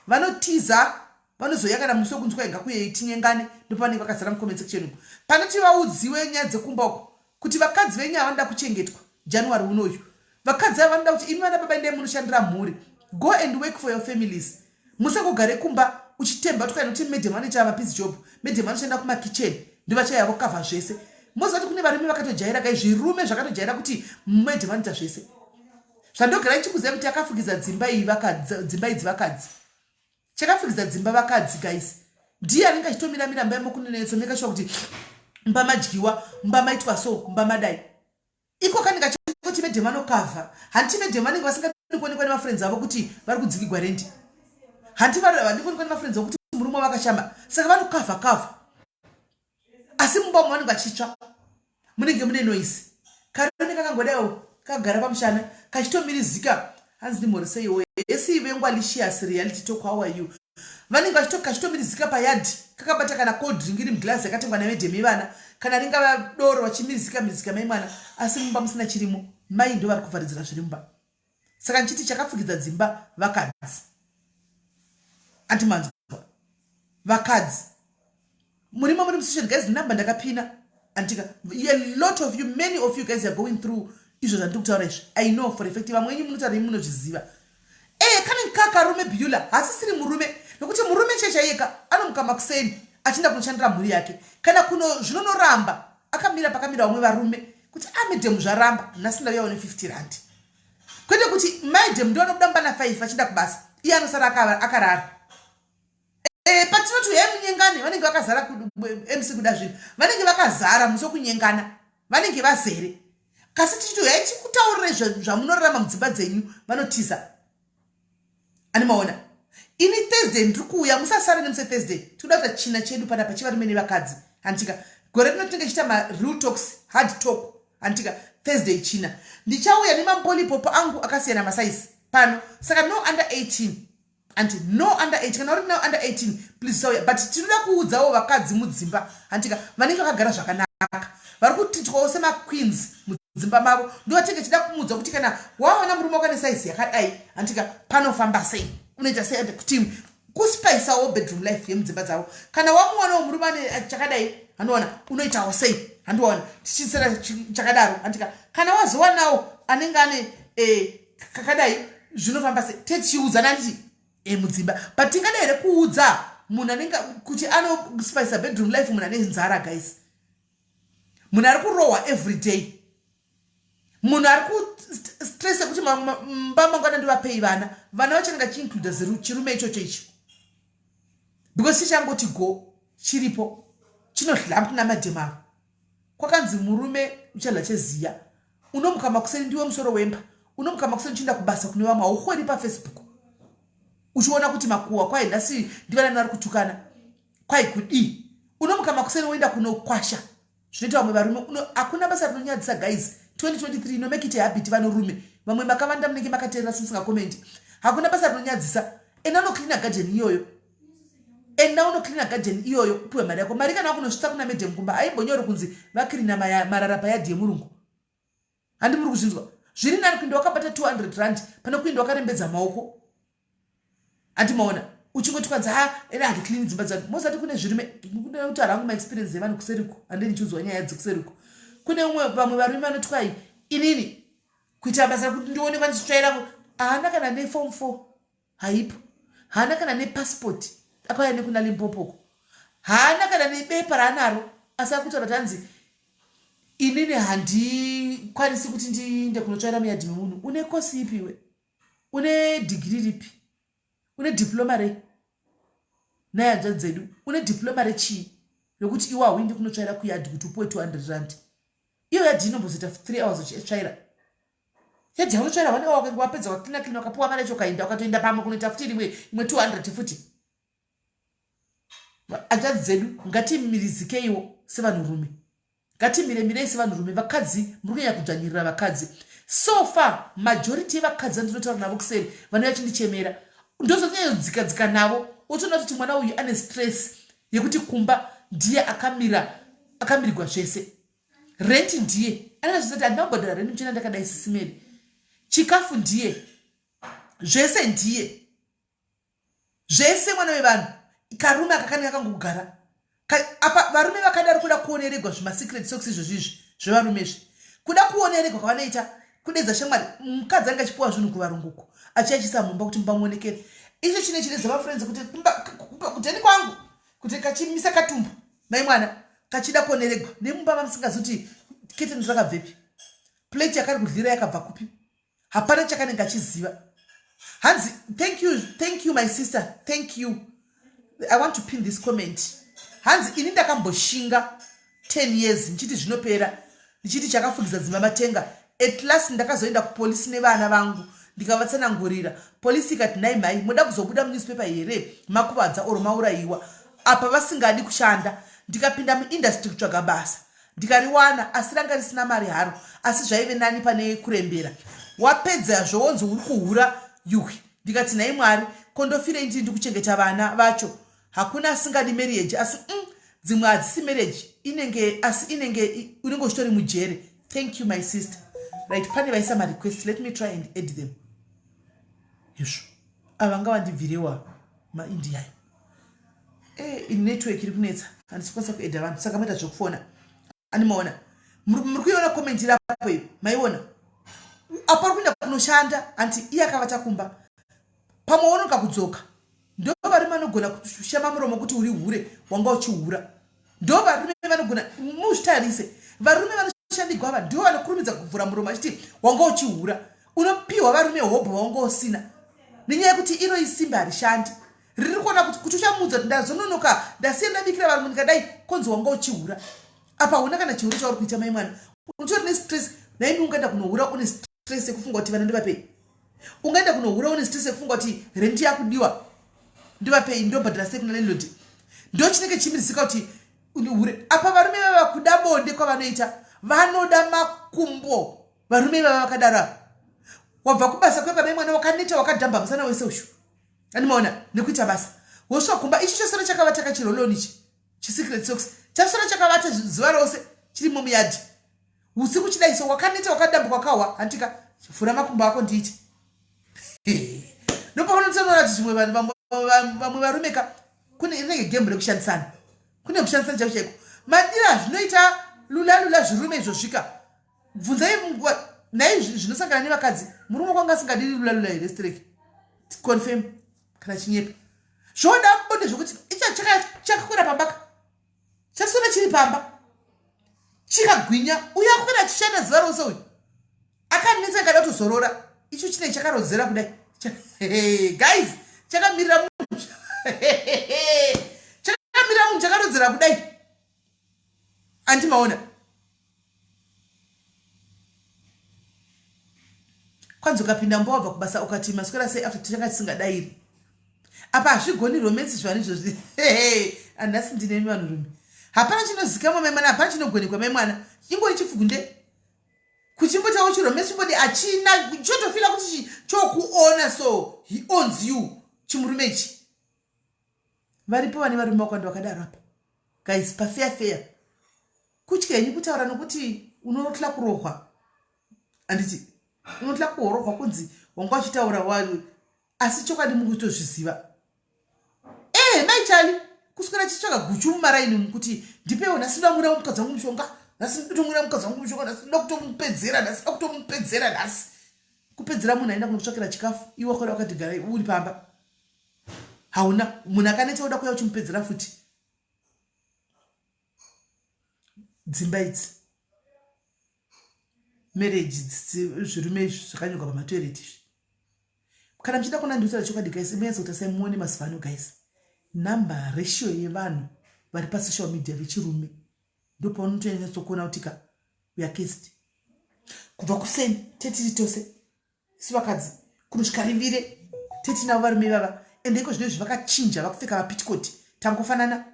Vanotiza, vanozoya kana musi wekunzwa inga kuye tinyengane, ndopavanenge vakazara mucomment section umu. Panoti vaudziwe nyaya dzekumba uko kuti vakadzi venyu havanoda kuchengetwa. January unoyu vakadzi ava vanoda kuti imi vana baba endai munoshandira mhuri. Go and work for your families. Musangogare kumba uchitemba kuti kwainoti madam vanoita mapiece job, madam vanoshanda kumakitchen, ndovachaiya vokavha zvese. Moziva kuti kune varume vakatojaira kai, zvirume zvakatojaira kuti madam vanoita zvese. Zvandogara ndichikuziva kuti akafukidza dzimba iyi, dzimba idzi vakadzi. Chakafukidza dzimba vakadzi, guys. Ndiye anenge achitomira-mira mba yemokunenetso, make sure kuti mba madyiwa, mba maitwa so, mba madai. Iko kanenge achingoti madam vanokavha. Hanti madam vanenge vasingadi kuonekwa nemafriends avo kuti vari kudzingigwa rendi? Hanti vadi kuonekwa nemafriends avo kuti murume vakashama? Saka vanokavha kavha, asi mumba umo vanenge vachitsva, munenge mune noise. Karume kakangodaiwo kagara pamushana kachitomirizika. Hanzi ndimhoreseiwo yesi vengwalicious reality talk, how are you? Vanenge kachitomirizika payadhi kakabata kana cold drink iri muglazi yakatengwa namadam ivana, kana ringava doro, vachimirizika mirizika mai mwana, asi mumba musina chirimo. Mai ndo vari kuvharidzira zviri mumba. Saka ndichiti chakafukidza dzimba vakadzi, andimanzwa? Vakadzi murimo, muri musituation, guys. Number ndakapina, andika? A lot of you, many of you guys are going through izvo zvandiri kutaura izvi. I know for a fact vamwe venyu munotaura imi munozviziva. Ee, kane kakarume Beulah hasisiri murume, nokuti murume chechaiyeka anomuka makuseni achienda kunoshandira mhuri yake, kana kuno zvinonoramba akamira pakamira vamwe varume kuti amedhemu ah, zvaramba nhasi ndauyawo ne50 rand. Kwete kuti madam ndo anobuda mubana 5 achienda kubasa, iye anosara akarara. Patinoti uyai munyengane, vanenge vakazara. MC kuda zvinhu, vanenge vakazara musi wekunyengana, vanenge vazere. Kasi tichiti uyai tikutaurire zvamunorarama mudzimba dzenyu, vanotiza. Ani maona? Ini Thursday ndiri kuuya, musasara nemusi Thursday. Tikuda kuita china chedu panapa chevarume nevakadzi, handitika? Gore rino tinenge chiita mareal talks, hard talk, handitika? Thursday china ndichauya nemampolipopo angu akasiyana masaizi pano. Saka no under 18, anti no under 8. Kana uri no under 18, please sauya. But tinoda kuudzawo vakadzi mudzimba, handitika, vanenge vakagara zvakanaka, vari kutitwawo semaqueens mudzimba mavo, ndovatinge chida kumuudza kuti kana wawana murume wakane saizi yakadai, handitika, panofamba sei, unoita sei, kuti Kuspaisawo bedroom life yemudzimba dzavo. Kana wamuwanawo murume ane chakadai, handiwana unoitawo sei, handiwana tichisera chakadaro, handika? Kana wazowanawo anenge ane kakadai, zvinofamba sei? Techiudzana, handiti, mudzimba. But tingada here kuudza munhu anenge kuti anospaisa bedroom life, munhu ane nzara, guys, munhu ari kurohwa every day, munhu ari kustress ekuti mba mangwana ndivapei vana? Vana vachanenge achiincluda chirume ichocho ichi, because chichangoti go chiripo chinohla kuna madhemu avo. Kwakanzi murume uchadla cheziya. Unomuka makuseni, ndiwe musoro wemba. Unomuka makuseni uchienda kubasa kune vamwe. Hauhweri paFacebook uchiona kuti makuhwa kwai nhasi ndivanani vari kutukana, kwai kudii. Unomuka makuseni woenda kunokwasha zvinoita vamwe varume. Hakuna basa rinonyadzisa, guys. 2023 no, make it a habit. Vanhurume vamwe makavanda, munenge makateerera simusingakomendi. Hakuna basa rinonyadzisa. Enda unocleana garden iyoyo, enda unocleana garden iyoyo, upiwe mari yako. Mari kana wakunosvitsa kuna madam kumba, haimbonyori kunzi vacleana marara payadhi yemurungu. Handi muri kuzvinzwa? Zviri nani kuinda wakabata R200 pane kuinda wakarembedza maoko, handimaona, uchingoti kwanzi, "Ha, ene handicleani dzimba dzangu." Mozati kune zvirume, kutaura hangu maexperience evanhu kuseriku, handei ndichiudzwa nyaya dzekuseriko. Kune umwe, vamwe varume vanoti kwai, "Inini kuita basa rekuti ndionekwa ndichitsvaira." Haana kana neform 4, haipo. Haana kana nepasipoti, akauya nekuna Limpopoko. Haana kana nebepa raanaro, asi akutaura kuti hanzi, "Inini handikwanisi kuti ndiinde kunotsvaira muyadhi memunhu." Une kosi ipiwe? Une dhigiri ripi? Une diploma rei? Nayanzva dzedu, une diploma rechii rekuti iwe hauindi kunotsvaira kuyadhi kuti upiwe R200? Iyo yadhi inombozoita 3 hours uchitsvaira. Yadhi yaunotsvaira 1 hour, wakange wapedza, wacleana cleana, wakapiwa mari yacho, ukaenda, ukatoenda pamwe kunoita futi rimwe imwe 200 futi. Hanzvadzi dzedu, ngatimirizikeiwo sevanhurume, ngatimiremirei sevanhurume. Vakadzi muri kunyanya kudzvanyirira vakadzi. So far majority yevakadzi vandinotaura navo kuseri, vanouya chindichemera, ndozonyanya navo, otoona kuti mwana uyu ane stress yekuti kumba ndiye akamira, akamirigwa zvese. Rent ndiye anenge zvizoti, "Handina kubhadhara rent muchena ndakadai sisimeri." Chikafu ndiye, zvese ndiye, zvese. Mwana wevanhu, karume aka kanenge akangogara apa. Varume vakadaro kuda kuoneregwa, zvimasecret socks izvozvo izvi zvevarume izvi, kuda kuoneregwa kwavanoita, kudedza shamwari. Mukadzi ange achipiwa zvinhu kuvarunguko, achiachisa mumba kuti mumba muonekere. Icho chine chine mafriends kuti kuteni kwangu kuti kachimisa katumbu, mai mwana kachida kuoneregwa nemumba mamusingazi kuti keteni rakabvepi, plate yakari kudlira yakabva kupi, hapana chakanenge achiziva. Hanzi, "Thank you, thank you my sister, thank you." I want to pin this comment. Hanzi, "Ini ndakamboshinga 10 years ndichiti zvinopera, ndichiti chakafukidza dzimba matenga. At last ndakazoenda kupolisi nevana vangu, ndikavatsanangurira. Polisi ikati, 'Nai mhai, muda kuzobuda munewspaper here makuvadza oro maurayiwa?' Apa vasingadi kushanda. Ndikapinda muindustry kutsvaga basa, ndikariwana, asi ranga risina mari haro, asi zvaive nani pane kurembera. Wapedza wonzi uri kuhura. Yuhwi, ndikati, 'Nhai Mwari, kondofirei ndiri ndikuchengeta vana vacho?' Hakuna asingadi marriage, asi dzimwe hadzisi marriage inenge, asi inenge unenge uchitori mujere." Thank you, my sister. Right, pane vaisa marequest. Let me try and add them. Izvo ava ngavandibvirewa maindiyayo. Network iri kunetsa, handisi kukwanisa kuadda vanhu, saka maita zvekufona. Animaona, muri kuiona comment irapo iyo? Maiona apo ari kuenda kunoshanda, hanti iye akavata kumba. Pamwe wonoka kudzoka, ndo varume vanogona kushama muromo kuti uri hure, wanga uchihura. Ndo varume vanogona, muzvitarise, varume vanoshandigwa ava ndo vanokurumidza kuvhura muromo achiti wanga uchihura. Unopiwa varume hobho vawanga usina, nenyaya yekuti iro isimba harishandi, riri kuona kuti uchamuudza kuti ndazononoka, ndasiya ndabikira varungu, ndikadai, konzi wanga uchihura. Apa hauna kana chihure chauri kuita, mai mwana. Unotori nestress. Naimi ungaenda kunohura une stress yekufunga kuti vana ndivapei? Ungaenda kunohura une stress yekufunga kuti rent yakudiwa, ndivapei, ndobhadhara sei kuna landlord? Ndo chinenge chimirisika kuti hure. Apa varume vava kuda bonde kwavanoita, vanoda makumbo. Varume vava vakadaro ava, wabva kubasa kweka, mai mwana, wakaneta, wakadhamba musana wese ushu, animaona, nekuita basa, wosvika kumba, ichi chosara chakavata kachiroloni ichi chisecret socks, chasara chakavata zuva rose chirimo muyadhi. Usiku chidai so, wakaneta, wakadambuka, wakahwa, handika, vhura makumbo ako ndiite. Ndopaunotsonoona kuti zvimwe vanhu vamwe Vamwe varume ka, kune rinenge gemhu rekushandisana, kune kushandisana chaiko chaiko. Madira zvinoita lula lula zvirume izvo svika bvunzai nhai zvinosangana nevakadzi. Murume kwanga asingadiri lula lula here? Strek confirm kana chinyepa. Zvoda bonde zvokuti icha chakakwira pambaka, chaswera chiri pamba chikagwinya. Uyo akwira achishanda zuva rose, uyu akanetsa akada kutozorora. Icho chinenge chakarodzera kudai, guys, chakamirira munhu, chakamirira munhu, chakarodzera kudai. Andimaona kwanzi ukapinda mumba wabva kubasa ukati maswera sei, after changa chisingadairi apa. Hazvigoni romance zvanhu izvozvi. Anhasi ndinemi vanhurume, hapana chinozikamwa mai mwana, hapana chinogonekwa mai mwana. Ingori chifugunde kuchimbotawo chiromance chimbodi achina chotofila kuti chokuona. So he owns you, chimurume ichi. Varipo vane varume vakawanda vakadaro apa, guys. Pafeya feya kutya henyu kutaura nokuti unotla kurohwa, handiti? Unotla kuhorohwa kunzi wanga uchitaura wa, asi chokwadi mukutozviziva. E mai Chali kuswera chitsvaga guchu mumaraini umu kuti ndipewo, nhasi ndoda mukadzi wangu mushonga, nhasi ndotomwira mukadzi wangu mushonga, nhasi ndoda kutomupedzera, nhasi ndoda kutomupedzera nhasi. Kupedzera munhu aenda kunokutsvakira chikafu, iwe wakwada wakati gara uri pamba, hauna munhu akanetsa, uda kuya uchimupedzera futi. Dzimba idzi, marriage, zvirume izvi zvakanyorwa pamatoilet izvi. Kana muchida kuona ndikutaura chokwadi, guys, munyatsa kuti asai muone mazuva ano, guys, number ratio yevanhu vari pasocial media vechirume, ndopaunotonyatsokuona kuti ka we are cursed. Kubva kuseni tetiri tose isu vakadzi kunosvika rivire tetinavo varume ivava. Ende iko zvino izvi vakachinja, vakupfeka mapitikoti, tangofanana,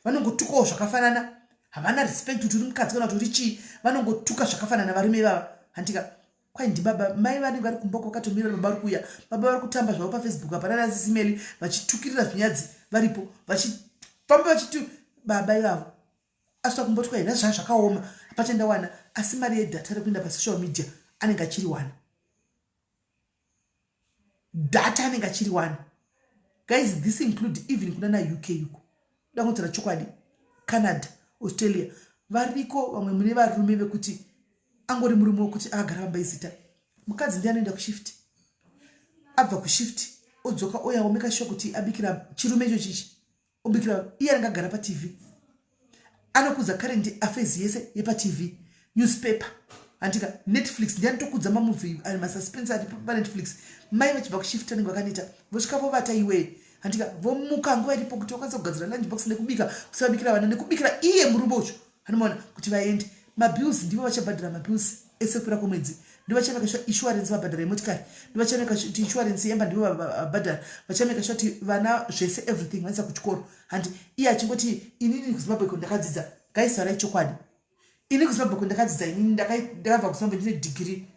vanongotukawo zvakafanana, havana respect kuti uri mukadzi kana kuti uri chii, vanongotuka zvakafanana varume ivava, handika? Kwai ndibaba mai vanenge vari kumba kwakatomira baba vari kuuya, baba vari kutamba zvavo paFacebook hapana nasisimeli, vachitukirira zvinyadzi varipo, vachifamba vachitu. Baba ivavo asvika kumbotwa here? Zvaa zvakaoma, hapachandawana, asi mari yedata rekuenda pasocial media anenge achiri wana, data anenge achiri wana. Guys, this include even kuna naUK uko, da kutaura chokwadi, Canada, Australia, variko vamwe mune varume vekuti angori murume wekuti akagara pamba izita, mukadzi ndiye anoenda kushift, abva kushift odzoka oya omeka sure kuti abikira chirume icho chichi, obikira. Iye anenge agara paTV, anokudza current affairs yese yepaTV, newspaper, handika? Netflix, ndiye anotokudza mamovie masuspense ari paNetflix. Mai vachibva kushift anenge vakaneta, vosvika vovata iwee, handika? Vomuka nguva iripo kuti vakwanisa kugadzira lunch box nekubika, kusavabikira vana nekubikira iye murume ucho, anomaona kuti vaende. Mabills ndivo vachabhadhara, mabills ese kupera kwemwedzi ndivo vachameka sure insurance vabhadhara yemotikari, ndivo vachameka kuti insurance yemba ndivo vabhadhara, vachameka sure kuti vana zvese everything vaisa kuchikoro, handi? Iye achingoti inini kuZimbabwe ko ndakadzidza. Guys, tarai chokwadi, ini kuZimbabwe ko ndakadzidza, inini ndakabva kuZimbabwe ndine dhigiri.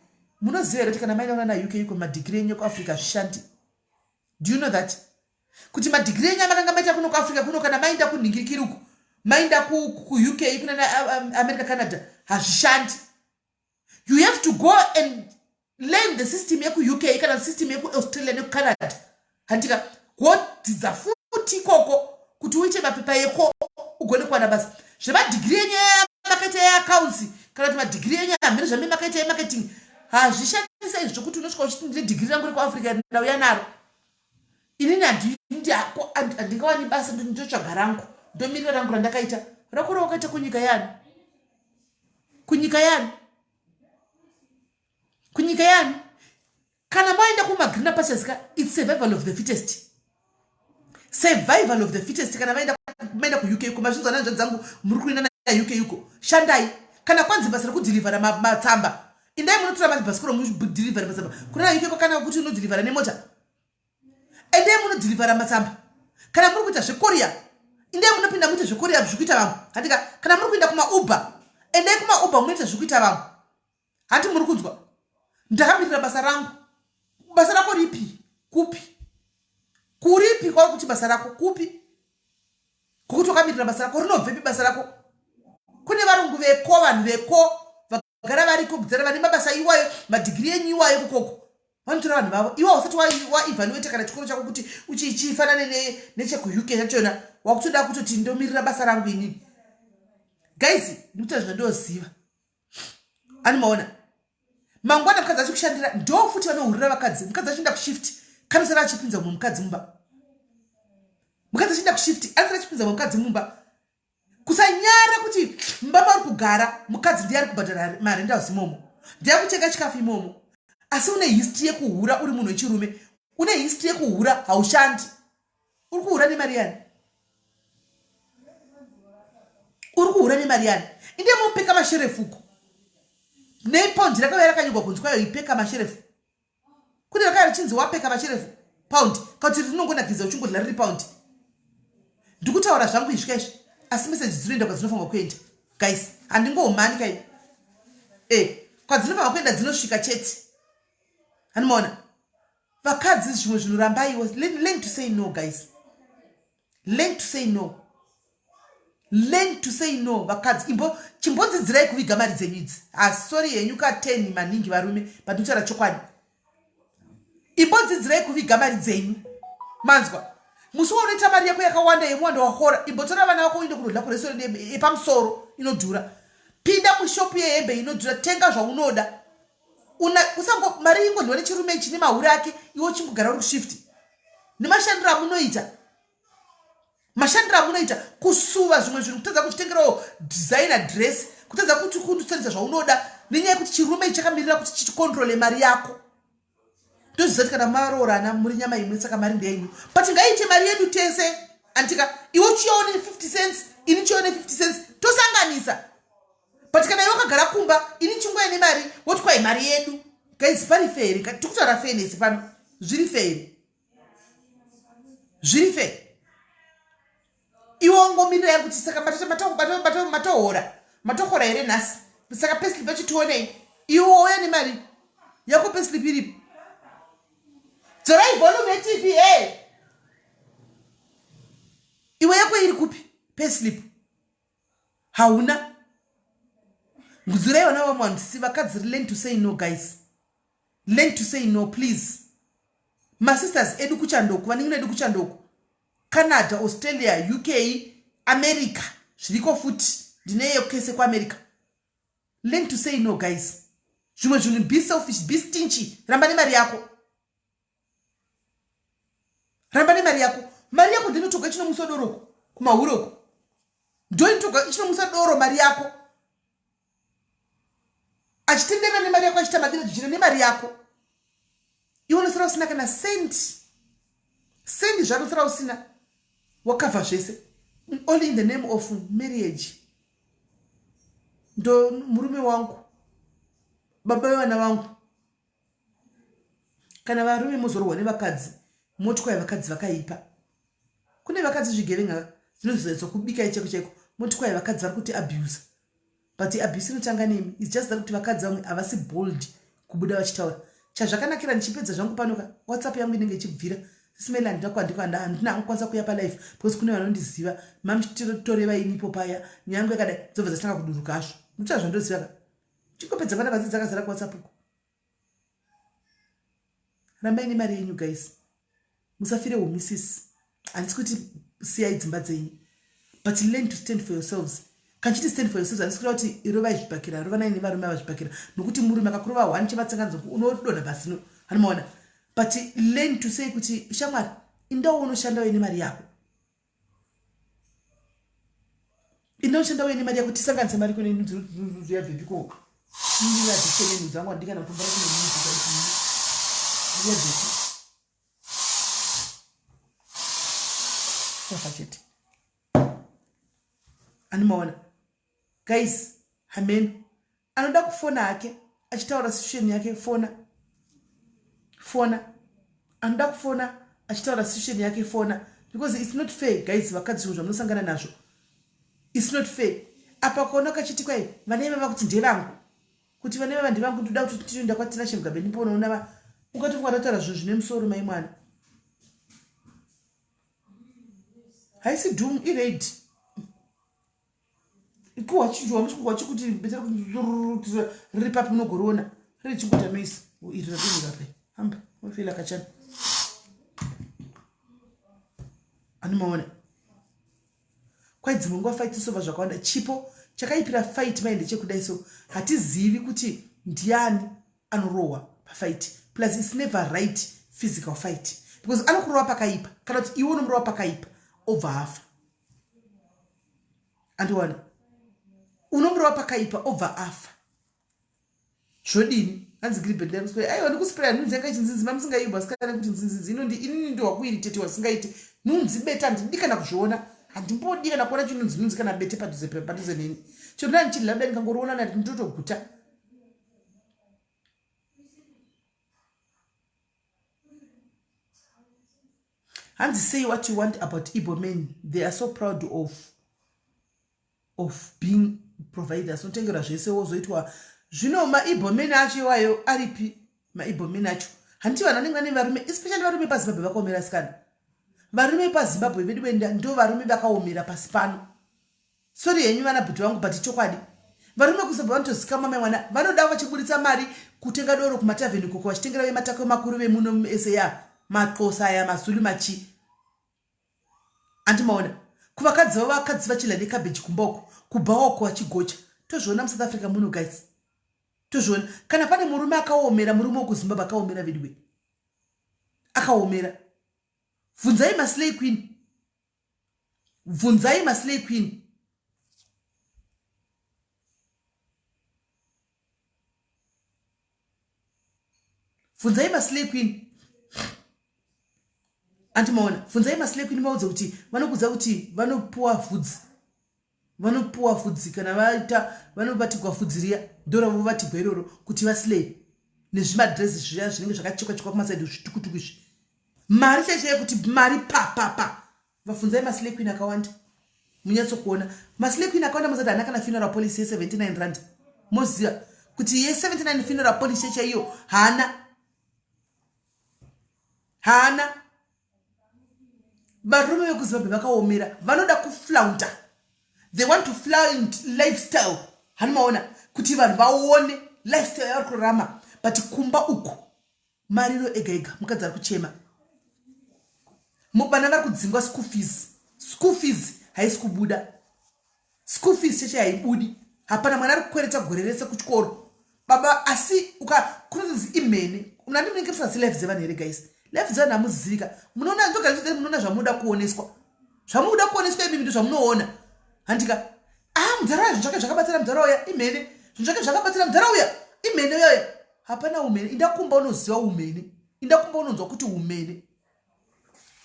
Munoziva here kuti kana maenda kuna naUK iko, madhigiri enyu ekuAfrica hazvishandi? Do you know that kuti madhigiri enyu amakanga maita kuno kuAfrica kuno, kana maenda kunhingirikiri uku, maenda kuUK, kuna America, Canada, hazvishandi? You have to go and learn the system yekuUK kana system yekuAustralia nekuCanada, handika? Wodzidza futi ikoko kuti uite mapepa eko ugone kuwana basa. Zvemadhigiri enyu makaita yeaccounts kana kuti madhigiri enyu hamene zvame makaita yemarketing hazvishandisa izvi, zvokuti unosvika uchiti ndine dhigiri rangu rekuAfrica, ndauya naro inini, handingawani basa, ndotsvaga rangu, ndomirira rangu randakaita. Rako rawakaita kunyika yani? Kunyika yani? Kunyika yani? Kana maenda kumagreener pastures ka, it's survival of the fittest, survival of the fittest. Kana maenda, maenda kuUK uko, mazvinzwa nanzva dzangu, muri kuenda naUK uko, shandai. Kana kwanzi basa rekudhilivhara matsamba, indai munotora mabhasikoro mudhilivhara matsamba kuna naUK ko. Kana kuti unodhilivhara nemota, endai munodhilivhara matsamba. Kana muri kuita zvecourier, indai munopinda muite zvecourier zviri kuita vamwe, handika? Kana muri kuenda kumaUber, endai kumaUber munoita zviri kuita vamwe, handi? Muri kunzwa? Ndakamirira basa rangu. Basa rako ripi? Kupi? Kuripi kwauri kuti basa rako? Kupi kokuti wakamirira basa rako? Rinobvepi basa rako? Kune varungu veko, vanhu veko vagara variko kudzara, vane mabasa iwayo, madhigiri enyu iwayo kukoko. Vanotora vanhu vavo. Iwe hausati waevaluate kana chikoro chako kuti uchifanane nechekuUK chachona. Wakutoda kutoti ndomirira basa rangu inini. Guys, ndikuita zvandoziva. Ani maona? Mangwana mukadzi achikushandira ndo futi vanohurira vakadzi. Mukadzi achienda kushift kanosara achipinza mumwe mukadzi mumba. Mukadzi achienda kushift anosara achipinza mumwe mukadzi mumba. Kusanyara kuti mumba mauri kugara mukadzi ndiye ari kubhadhara marentals imomo, ndiye ari kutenga chikafu imomo, asi une history yekuhura uri munhu wechirume, une history yekuhura, haushandi. Uri kuhura nemari yani? Uri kuhura nemari yani? Inde mopeka masherefuko nepaundi rakauya rakanyorwa kunzi kwayo ipeka masherefu. Kune rakauya richinzi wapeka masherefu paundi, kana kuti rinongonakidza uchingodla riri paundi. Ndikutaura zvangu izvi kaizvi, asi meseji dzinoenda kwadzinofanirwa kuenda guys. Handingohumani kai kwadzinofanirwa kuenda dzinosvika chete. Handimaona vakadzi zvimwe zvinhu rambaiwo. Learn to say no guys, learn to say no, learn to say no. Vakadzi imbo chimbodzidzirai kuviga mari dzenyu idzi. Sorry henyu ka 10 maningi varume, but ndikutaura chokwadi. Imbodzidzirai kuviga mari dzenyu. Manzwa? Musi waunoita mari yako yakawanda yemuwando wahora, imbotora vana vako uinde kunodla kurestaurant yepamusoro inodhura. Pinda mushopu yehembe inodhura, tenga zvaunoda. Usango mari ingodliwa nechirume ichi nemahure ake, iwe uchingogara uri kushift. Nemashandiro amunoita, mashandiro amunoita, kusuva zvimwe zvinhu, kutadza kuzvitengerawo designer dress, kutadza kuti kundoshandisa zvaunoda nenyaya yekuti chirume ichi chakamirira kuti chichikontrole mari yako. Ndoziva kuti kana maroorana muri nyama imwe, saka mari ndeyenyu, but ngaiite mari yedu tese. Antika iwe uchione 50 cents, ini chione 50 cents, tosanganisa. But kana iwe wakagara kumba, ini chinguva ine mari, woti kwai mari yedu. Guys, pari fair? Tikutaura fairness pano. Zviri fair? Zviri fair? Iwe wangomirira yangu kuti saka matohora, matohora here nhasi? Saka payslip yacho tionei. Iwe wauya nemari yako, payslip iripo. Dzorai volume yeTV. Hey, iwe yako iri kupi payslip? Hauna. Ngudzirai vana vamwe vanhu. Si vakadzi, learn to say no guys, learn to say no please. Masisters edu kuchandoku, vanin'ina edu kuchandoku, Canada, Australia, UK, America zviriko futi, ndineyo kese kuAmerica. Learn to say no guys. Zvimwe zvinhu, be selfish, be stingy, ramba nemari yako, ramba nemari yako. Mari yako ndinotoga ichinomusa doroko kumahuroko, ndoinotoga ichinomusa doro mari yako, achitenderera nemari yako, achiita madiro jijira nemari yako. Iwe unosara usina kana sendi, sendi zvanosara usina, wakavha zvese only in the name of marriage. Ndo murume wangu, baba vevana vangu. Kana varume muzorwa nevakadzi, moti kwai vakadzi vakaipa. Kune vakadzi zvigevenga dzinozoedzwa kubikai chaiko chaiko, moti kwai vakadzi vari kuti abuse. But abuse inotanga nemi. Its just that kuti vakadzi vamwe havasi bold kubuda vachitaura. Chazvakanakira, ndichipedza zvangu panoka, WhatsApp yangu inenge ichibvira. Smel, handina kukwanisa kuuya palive because kune vanondiziva. Mamuchitoreva inipo paya, nyaya yangu yakadai, dzobva dzatanga kuduruka hazvo. Ndikuta zvandoziva ka. Chingopedza pana vadzi dzakazara kuWhatsApp uko. Rambai nemari yenyu guys, musafire umisisi. Handisi kuti siyai dzimba dzenyu, but learn to stand for yourselves. Kana chiti stand for yourselves, handisi kureva kuti rovai zvibhakira, rovanai nevarume ava zvibhakira, nokuti murume akakurova one chematsanganzongu unodonha pasino. Hanomaona? But learn to say kuti shamwari, indawo unoshanda uye nemari yako, inda unoshanda uye nemari yako, tisanganise mari. Kune yabvepiko yabvise dzangu, handikana kutombara kune yabvepi chafa chete. Animaona guys? Hameno anoda kufona hake achitaura situation yake, fona, fona. Anoda kufona achitaura situation yake, fona, because it's not fair guys. Vakadzi, zvinhu zvamunosangana nazvo, it's not fair. Apa kuona kachiti kwai vana ivava kuti ndevangu, kuti vana ivava ndevangu, ndoda kuti tinoenda kwaTina Shemugabe ndimbonoona. Ukatofunga ndataura zvinhu zvine musoro, mai mwana. Haisi doom, ired ikuhwa chinhu wamusikuhwa chikuti betera riri papi, unogoriona riri chingoita noise iri radonhera pai hamba. Anofila kachana. Anomaona. Kwai dzimwe nguva fight sova zvakawanda. Chipo chakaipira fight mai ndechekudai so hatizivi kuti ndiani anorohwa pafight. Plus it's never right physical fight because anokurova pakaipa kana kuti iwe unomurova pakaipa obva afa. Andiwana. Unomurova pakaipa obva afa. Zvodini? Hanzi Gilbert ndakuspraya. Aiwa ndikuspraya nhunzi yanga ichinzinzi mamusingaibwa sikana kuti nzinzinzi inondi inini ndowakuiritetiwa singaiti. Nhunzi bete handidi kana kuzviona. Handimbodi kana kuona chinunzi nhunzi kana bete padhuze padhuze neni. Chero ndani chidla dai ndikangoriona nati ndotoguta. Hanzi say what you want about Igbo men. They are so proud of of being providers unotengerwa zvese wozoitwa zvino maibomen acho iwayo aripi maibomen acho handiti vanhu vanenge vane varume especially varume pazimbabwe vakaomera sikana varume pazimbabwe vedu venda ndo varume vakaomera pasi pano sori henyu vana bhuti vangu but chokwadi varume kuzimbabwe vanotozikamwa mai mwana vanoda vachiburitsa mari kutenga doro kumatavheni koko vachitengera vematako makuru vemuno musa maxosa aya mazulu machii andimaona kuvakadzi vavo vakadzi vachidla necabbage kumba uko kubhawa uko vachigocha tozviona musouth africa muno guys tozviona kana pane murume akaomera murume wekuzimbabwe akaomera veduwe akaomera bvunzai maslay queen bvunzai maslay queen bvunzai maslay queen anti maona bvunzai maslay queen maudze kuti vanokudza kuti vanopuwa vhudzi vanopuwa vhudzi kana vaita vanobatigwa vhudzi riya ndoravobatigwa iroro kuti vaslay nezvimadresi zviya zvinenge zvakachekwa chekwa kumasaidi zvitukutuku izvi mari chaichaiyo kuti mari papapa Vafunzai maslay queen akawanda munyatsokuona maslay queen akawanda mozati haana kana funeral policy ye79 rand moziva kuti ye79 funeral policy chaiyo haana haana varume vekuzimbabwe vakaomera vanoda kuflaunta they want to flaunt lifestyle hani maona kuti vanhu vaone lifestyle yavari kurarama but kumba uku mariro ega ega mukadzi ari kuchema vana vari kudzingwa school fees school fees haisi kubuda school fees cheche haibudi hapana mwana ari kukwereta gore rese kuchikoro baba asi uka kunonzi imhene unandi munenge musingazi life dzevanhu here guys life dzevanhu hamuzivika munoona ndogara munoona zvamunoda kuoneswa zvamunoda kuoneswa imimi ndo zvamunoona handika ah mudhara uya zvinhu zvake zvakabatsira mudhara uya imhene zvinhu zvake zvakabatsira mudhara uya imhene uya hapana umene inda kumba unoziva umene inda kumba unonzwa kuti umene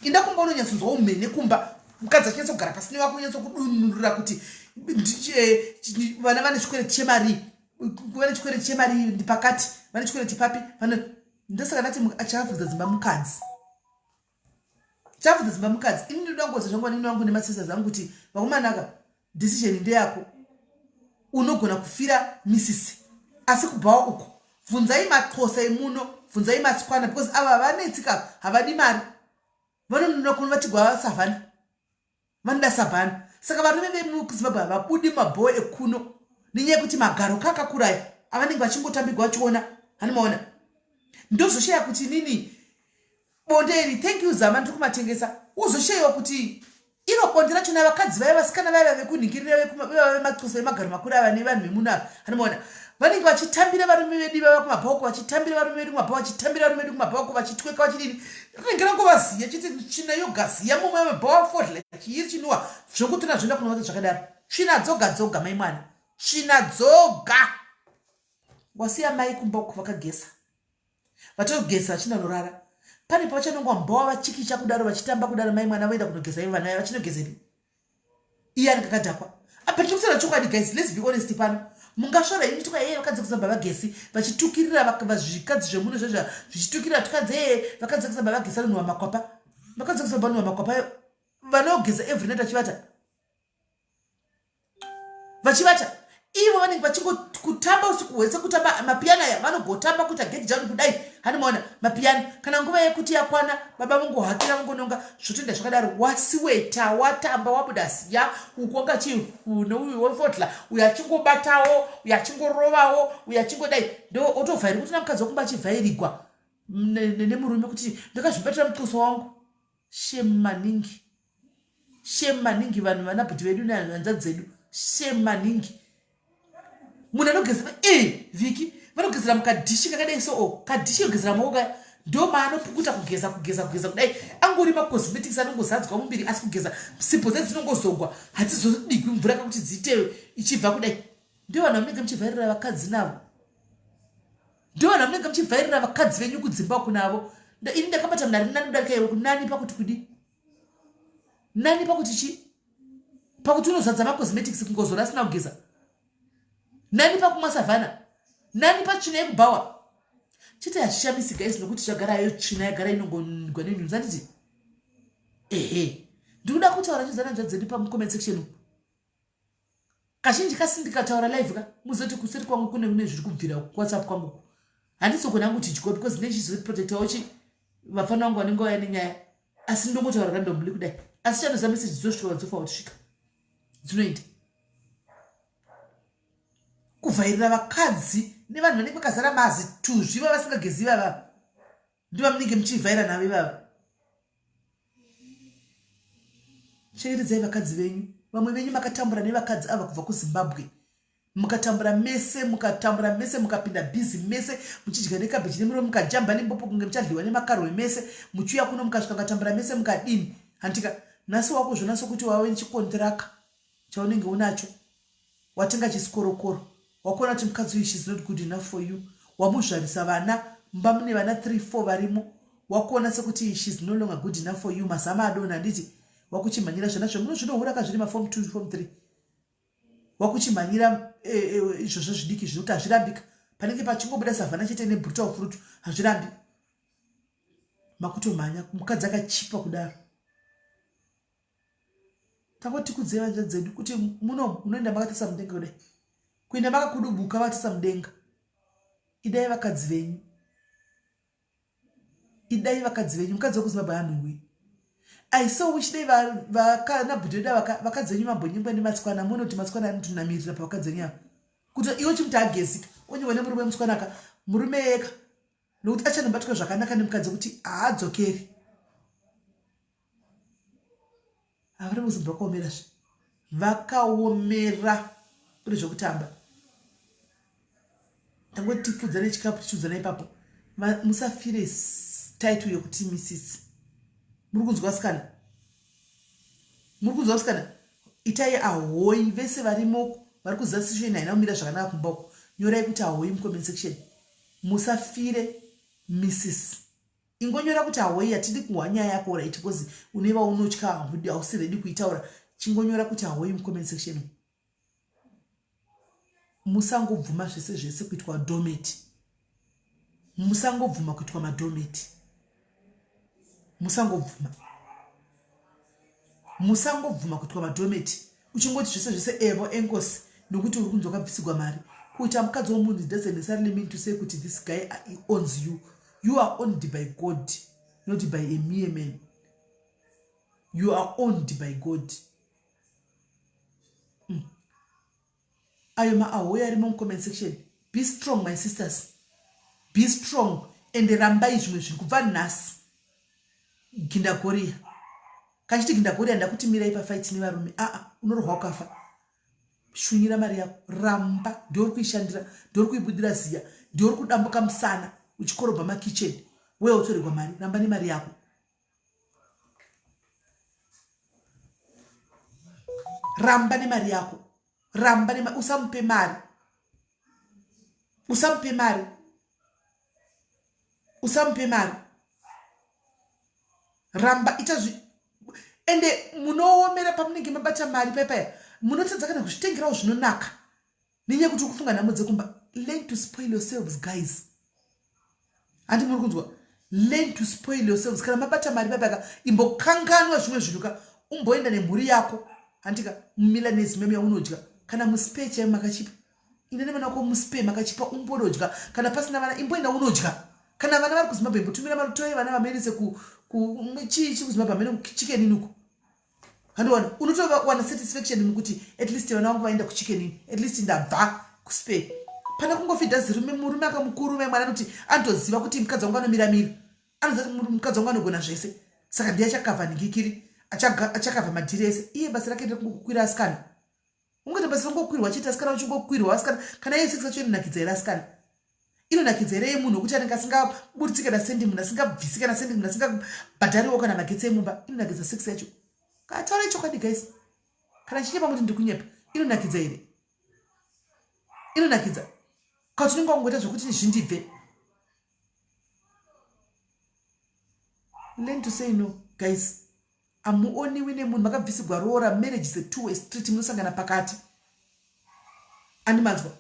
inda kumba unonyatsonzwa umene kumba mukadzi achinyatsa kugara pasi nevako unyatsa kudunurira kuti eh, vana vane chikwereti chemari vane chikwereti chemari ndipakati vane chikwereti papi vane ndosaka ndati achavhudza dzimba mukadzi chavhudza dzimba mukadzi ini ndinoda ngozi zvangu vanini vangu nemasisters angu kuti vakomanaka decision ndeyako unogona kufira misisi asi kubhawa uko bvunzai maxhosa emuno bvunzai matswana because ava havanetsika havadi mari vanonona kunovatigwa savhana vanoda savhana saka varume vemuzimbabwe havabudi mabhowa ekuno nenyaya yekuti magaro kakakuraya avanenge vachingotambigwa vachiona hanimaona ndozoshaya kuti nini bonde iri thank you zama ndiri kumatengesa wozoshaiwa kuti iro bonde rachona vakadzi vaya vasikana vaya vekunhingirira vevava vemaxosa vemagaro makuru ava nevanhu vemuno ava anomaona vanenge vachitambira varume vedu ivava kumabhauko vachitambira varume vedu kumabhauko vachitambira varume vedu kumabhauko vachitweka vachidini rinenge rangovaziya chiti tsvina yogaziya mumwe mabhawa fodla chii chinuwa zvokuti nazvoenda kunovata zvakadaro tsvina dzoga dzoga mai mwana tsvina dzoga wasiya mai kumba uko vakagesa vatogeza vachinda norara pane pavachanongwa mbowa vachikicha kudaro vachitamba kudaro mai mwana voenda kunogeza ivo vana vaya vachinogezepi iye anenge akadhakwa apa tiri kutaura chokwadi guys let's be honest pano mungasvora imi tuka yeye vakadzi kuzamba vagesi vachitukirira zvikadzi zvemuno zvezva zvichitukirira tukadzi yeye vakadzi kuzamba vagesi vanonhuwa makwapa vakadzi kuzamba vanonhuwa makwapa vanogeza every night vachivata vachivata ivo vanenge vachingokutamba usiku hwese kutamba mapiyano aya vanogotamba kuita get down kudai hani maona mapiyano kana nguva yekuti yakwana baba vongohakira vongononga zvotoenda zvakadaro wasiweta watamba wabuda ziya uku wanga chihune uyu wefodla uyu achingobatawo uyu achingorovawo uyu achingodai ndo otovhairi kuti namukadzi wakumba achivhairigwa. Nemurume kuti ndakazvibatira muxuso wangu. Shame maningi, shame maningi vanhu vana bhuti vedu nehanzvadzi dzedu. Shame maningi. Munhu anogezera e vhiki vanogezera mukadhishi kakadai so o kadhishi kogezera maoko kaya ndo maanopukuta kugeza kugeza kugeza kudai angori macosmetics anongozadzwa muviri asi kugeza sipo dze dzinongozogwa hadzizodigwi mvura kakuti dziite ichibva kudai. Ndo vanhu vamunenge muchivhairira vakadzi navo, ndo vanhu vamunenge muchivhairira vakadzi venyu kudzimba uku navo. Ini ndakabata munhu ari nani kudarika iwe. Kunani pakuti kudi nani pakuti chi pakuti unozadza macosmetics kungozora asina kugeza, nani pakumwa savhana, nani patsvina yekubhawa chete. Hazvishamisi guys, nokuti zvagara ayo tsvina yagara inongogwa nenhunzi, handiti? Ehe, ndikuda kutaura chizana dzedu pamucomment section uku. Kazhinji kasi ndikataura live ka, muzoti kuseri kwangu kune zviri kubvira kuWhatsApp kwangu. Handizogona hangu kuti because ndichizoprotectawo chi vafana vangu vanenge vauya nenyaya, asi ndongotaura randomly kudai, asi chanoziva message dzosvika dzofa kutisvika dzinoenda kuvhairira vakadzi nevanhu vanenge vakazara mazi tuzvi vavasingagezi ivava, ndiva munenge muchivhaira navo ivava. Chengetedzai vakadzi venyu. Vamwe venyu makatambura nevakadzi ava kubva kuZimbabwe, mukatambura mese, mukatambura mese, mukapinda bhizi mese, muchidya nekabheji nemuriwo, mukajamba Limpopo kunge muchadliwa nemakarwe mese, muchiuya kuno mukasvika mukatambura mese, mukadini, handitika? Nhasi wakuzvona sokuti wave nechikontiraka chaunenge unacho, watenga chisikorokoro, wakuona kuti mukadzi uyu shes not good enough for you. Wamuzvarisa vana, mumba mune vana 3 4 varimo, wakuona sekuti shes no longer good enough for you. Mazama adonha, handiti? Wakuchimhanyira zvana zvemuno zvinohura ka, zviri maform 2, form 3, wakuchimhanyira izvozvo zvidiki zvinokuti hazvirambika. Panenge pachingobuda savhana chete nebrutal fruit, hazvirambi, makutomhanya mukadzi akachipa kudaro. Tangoti kudzei vanzva dzedu kuti muno munoenda makatarisa mudenga kudai, kuenda makakudubuka vakatarisa mudenga. Idai vakadzi venyu, idai vakadzi venyu. Mukadzi wekuZimbabwe anhuwi. I so wish dai vakana bhuti vedu vakadzi venyu vambonyengwa nematswana. Munoti matswana anotonamirira pavakadzi venyu ava, kuti iwe chimuti agezika onyengwa nemurume mutswanaka, murume eka, nokuti achanobatwa zvakanaka nemukadzi kuti haadzokeri. Havari muZimbabwe vakaomera zve, vakaomera kune zvekutamba. Tangoti tipfudzane chikapu, tichiudzana ipapo. Musafire title yekuti misisi. Muri kunzwa vasikana? Muri kunzwa vasikana? Itai ahoi vese varimo vari kuziva situation haina kumira zvakanaka kumba uko. Nyorai kuti ahoi mucomment section. Musafire misisi, ingonyora kuti ahoi. Hatidi kuhwa nyaya yako, right? Because une vaunotya, hausi ready kuitaura. Chingonyora kuti ahoi mucomment section. Musangobvuma zvese zvese kuitwa doormat. Musangobvuma kuitwa madoormat. Musangobvuma, musangobvuma kuitwa madoormat. Uchingoti zvese zvese evo enkosi nokuti uri kunzi wakabvisigwa mari. Kuita mukadzi womunhu doesn't necessarily mean to say kuti this guy owns you. You are owned by God, not by a mere man. You are owned by God. Ayo maahoyi arimo mucomment section. Be strong, my sisters, be strong and rambai zvimwe zvinhu kubva nhasi. Gindagoria kachiti gindagoria, ndakuti mirai pafight nevarume. Aa, unorohwa ukafa. Shunyira mari yako, ramba, ndeuri kuishandira, ndeuri kuibudira ziya, ndeuri kudambuka musana uchikorobha makitchen weya utorerwa mari. Ramba nemari yako, ramba nemari yako, ramba nema, usamupe mari, usamupe mari, usamupe mari. Ramba, ita zvi ende munoomera pamunenge mabata mari paipaya, munotadza kana kuzvitengerawo zvinonaka nenyaya yekuti uri kufunga nhamo dzekumba. Learn to spoil yourselves, guys. Handi muri kunzwa? Learn to spoil yourselves. Kana mabata mari paipaka, imbokanganwa zvimwe zvinhu ka, umboenda nemhuri yako, handika, mumilanesi meme yaunodya, kana muSpar chaivo makachipa. Ine nevana vako muSpar makachipa, umbonodya. Kana pasina vana, imboenda unodya. Kana vana vari kuZimbabwe, imbotumira mari, utore vana vamuendese chii chiri kuZimbabwe, amene kuChicken Inn uko. Handiwana unotowana satisfaction mukuti at least vana vangu vaenda kuChicken Inn, at least ndabva kuSpar. Pane kungofidha zirume, murume akamukuru mai mwana anoti anotoziva kuti mukadzi wangu anomiramira, anoziva kuti mukadzi wangu anogona zvese, saka ndiye achakavha ningikiri, achakavha madhiri ese. Iye basa rake nderekungokukwira asikana. Ungoita basa rongokwirwa chete asikana, uchingokwirwa asikana. Kana iye sex yacho inonakidza here asikana? Inonakidza here yemunhu wekuti anenge asingaburitsi kana sendi, munhu asingabvisi kana sendi, munhu asingabhadhariwo kana magetsi emumba? Inonakidza sex yacho? Kataurai chokwadi guys, kana chinyepa muti ndikunyepa. Inonakidza here? Inonakidza kana tinenge wangoita zvekuti zvindibve? Learn to say no guys. Amuoniwi nemunhu makabvisigwa roora. Marriage is a two way street, munosangana pakati. Andimanzwa,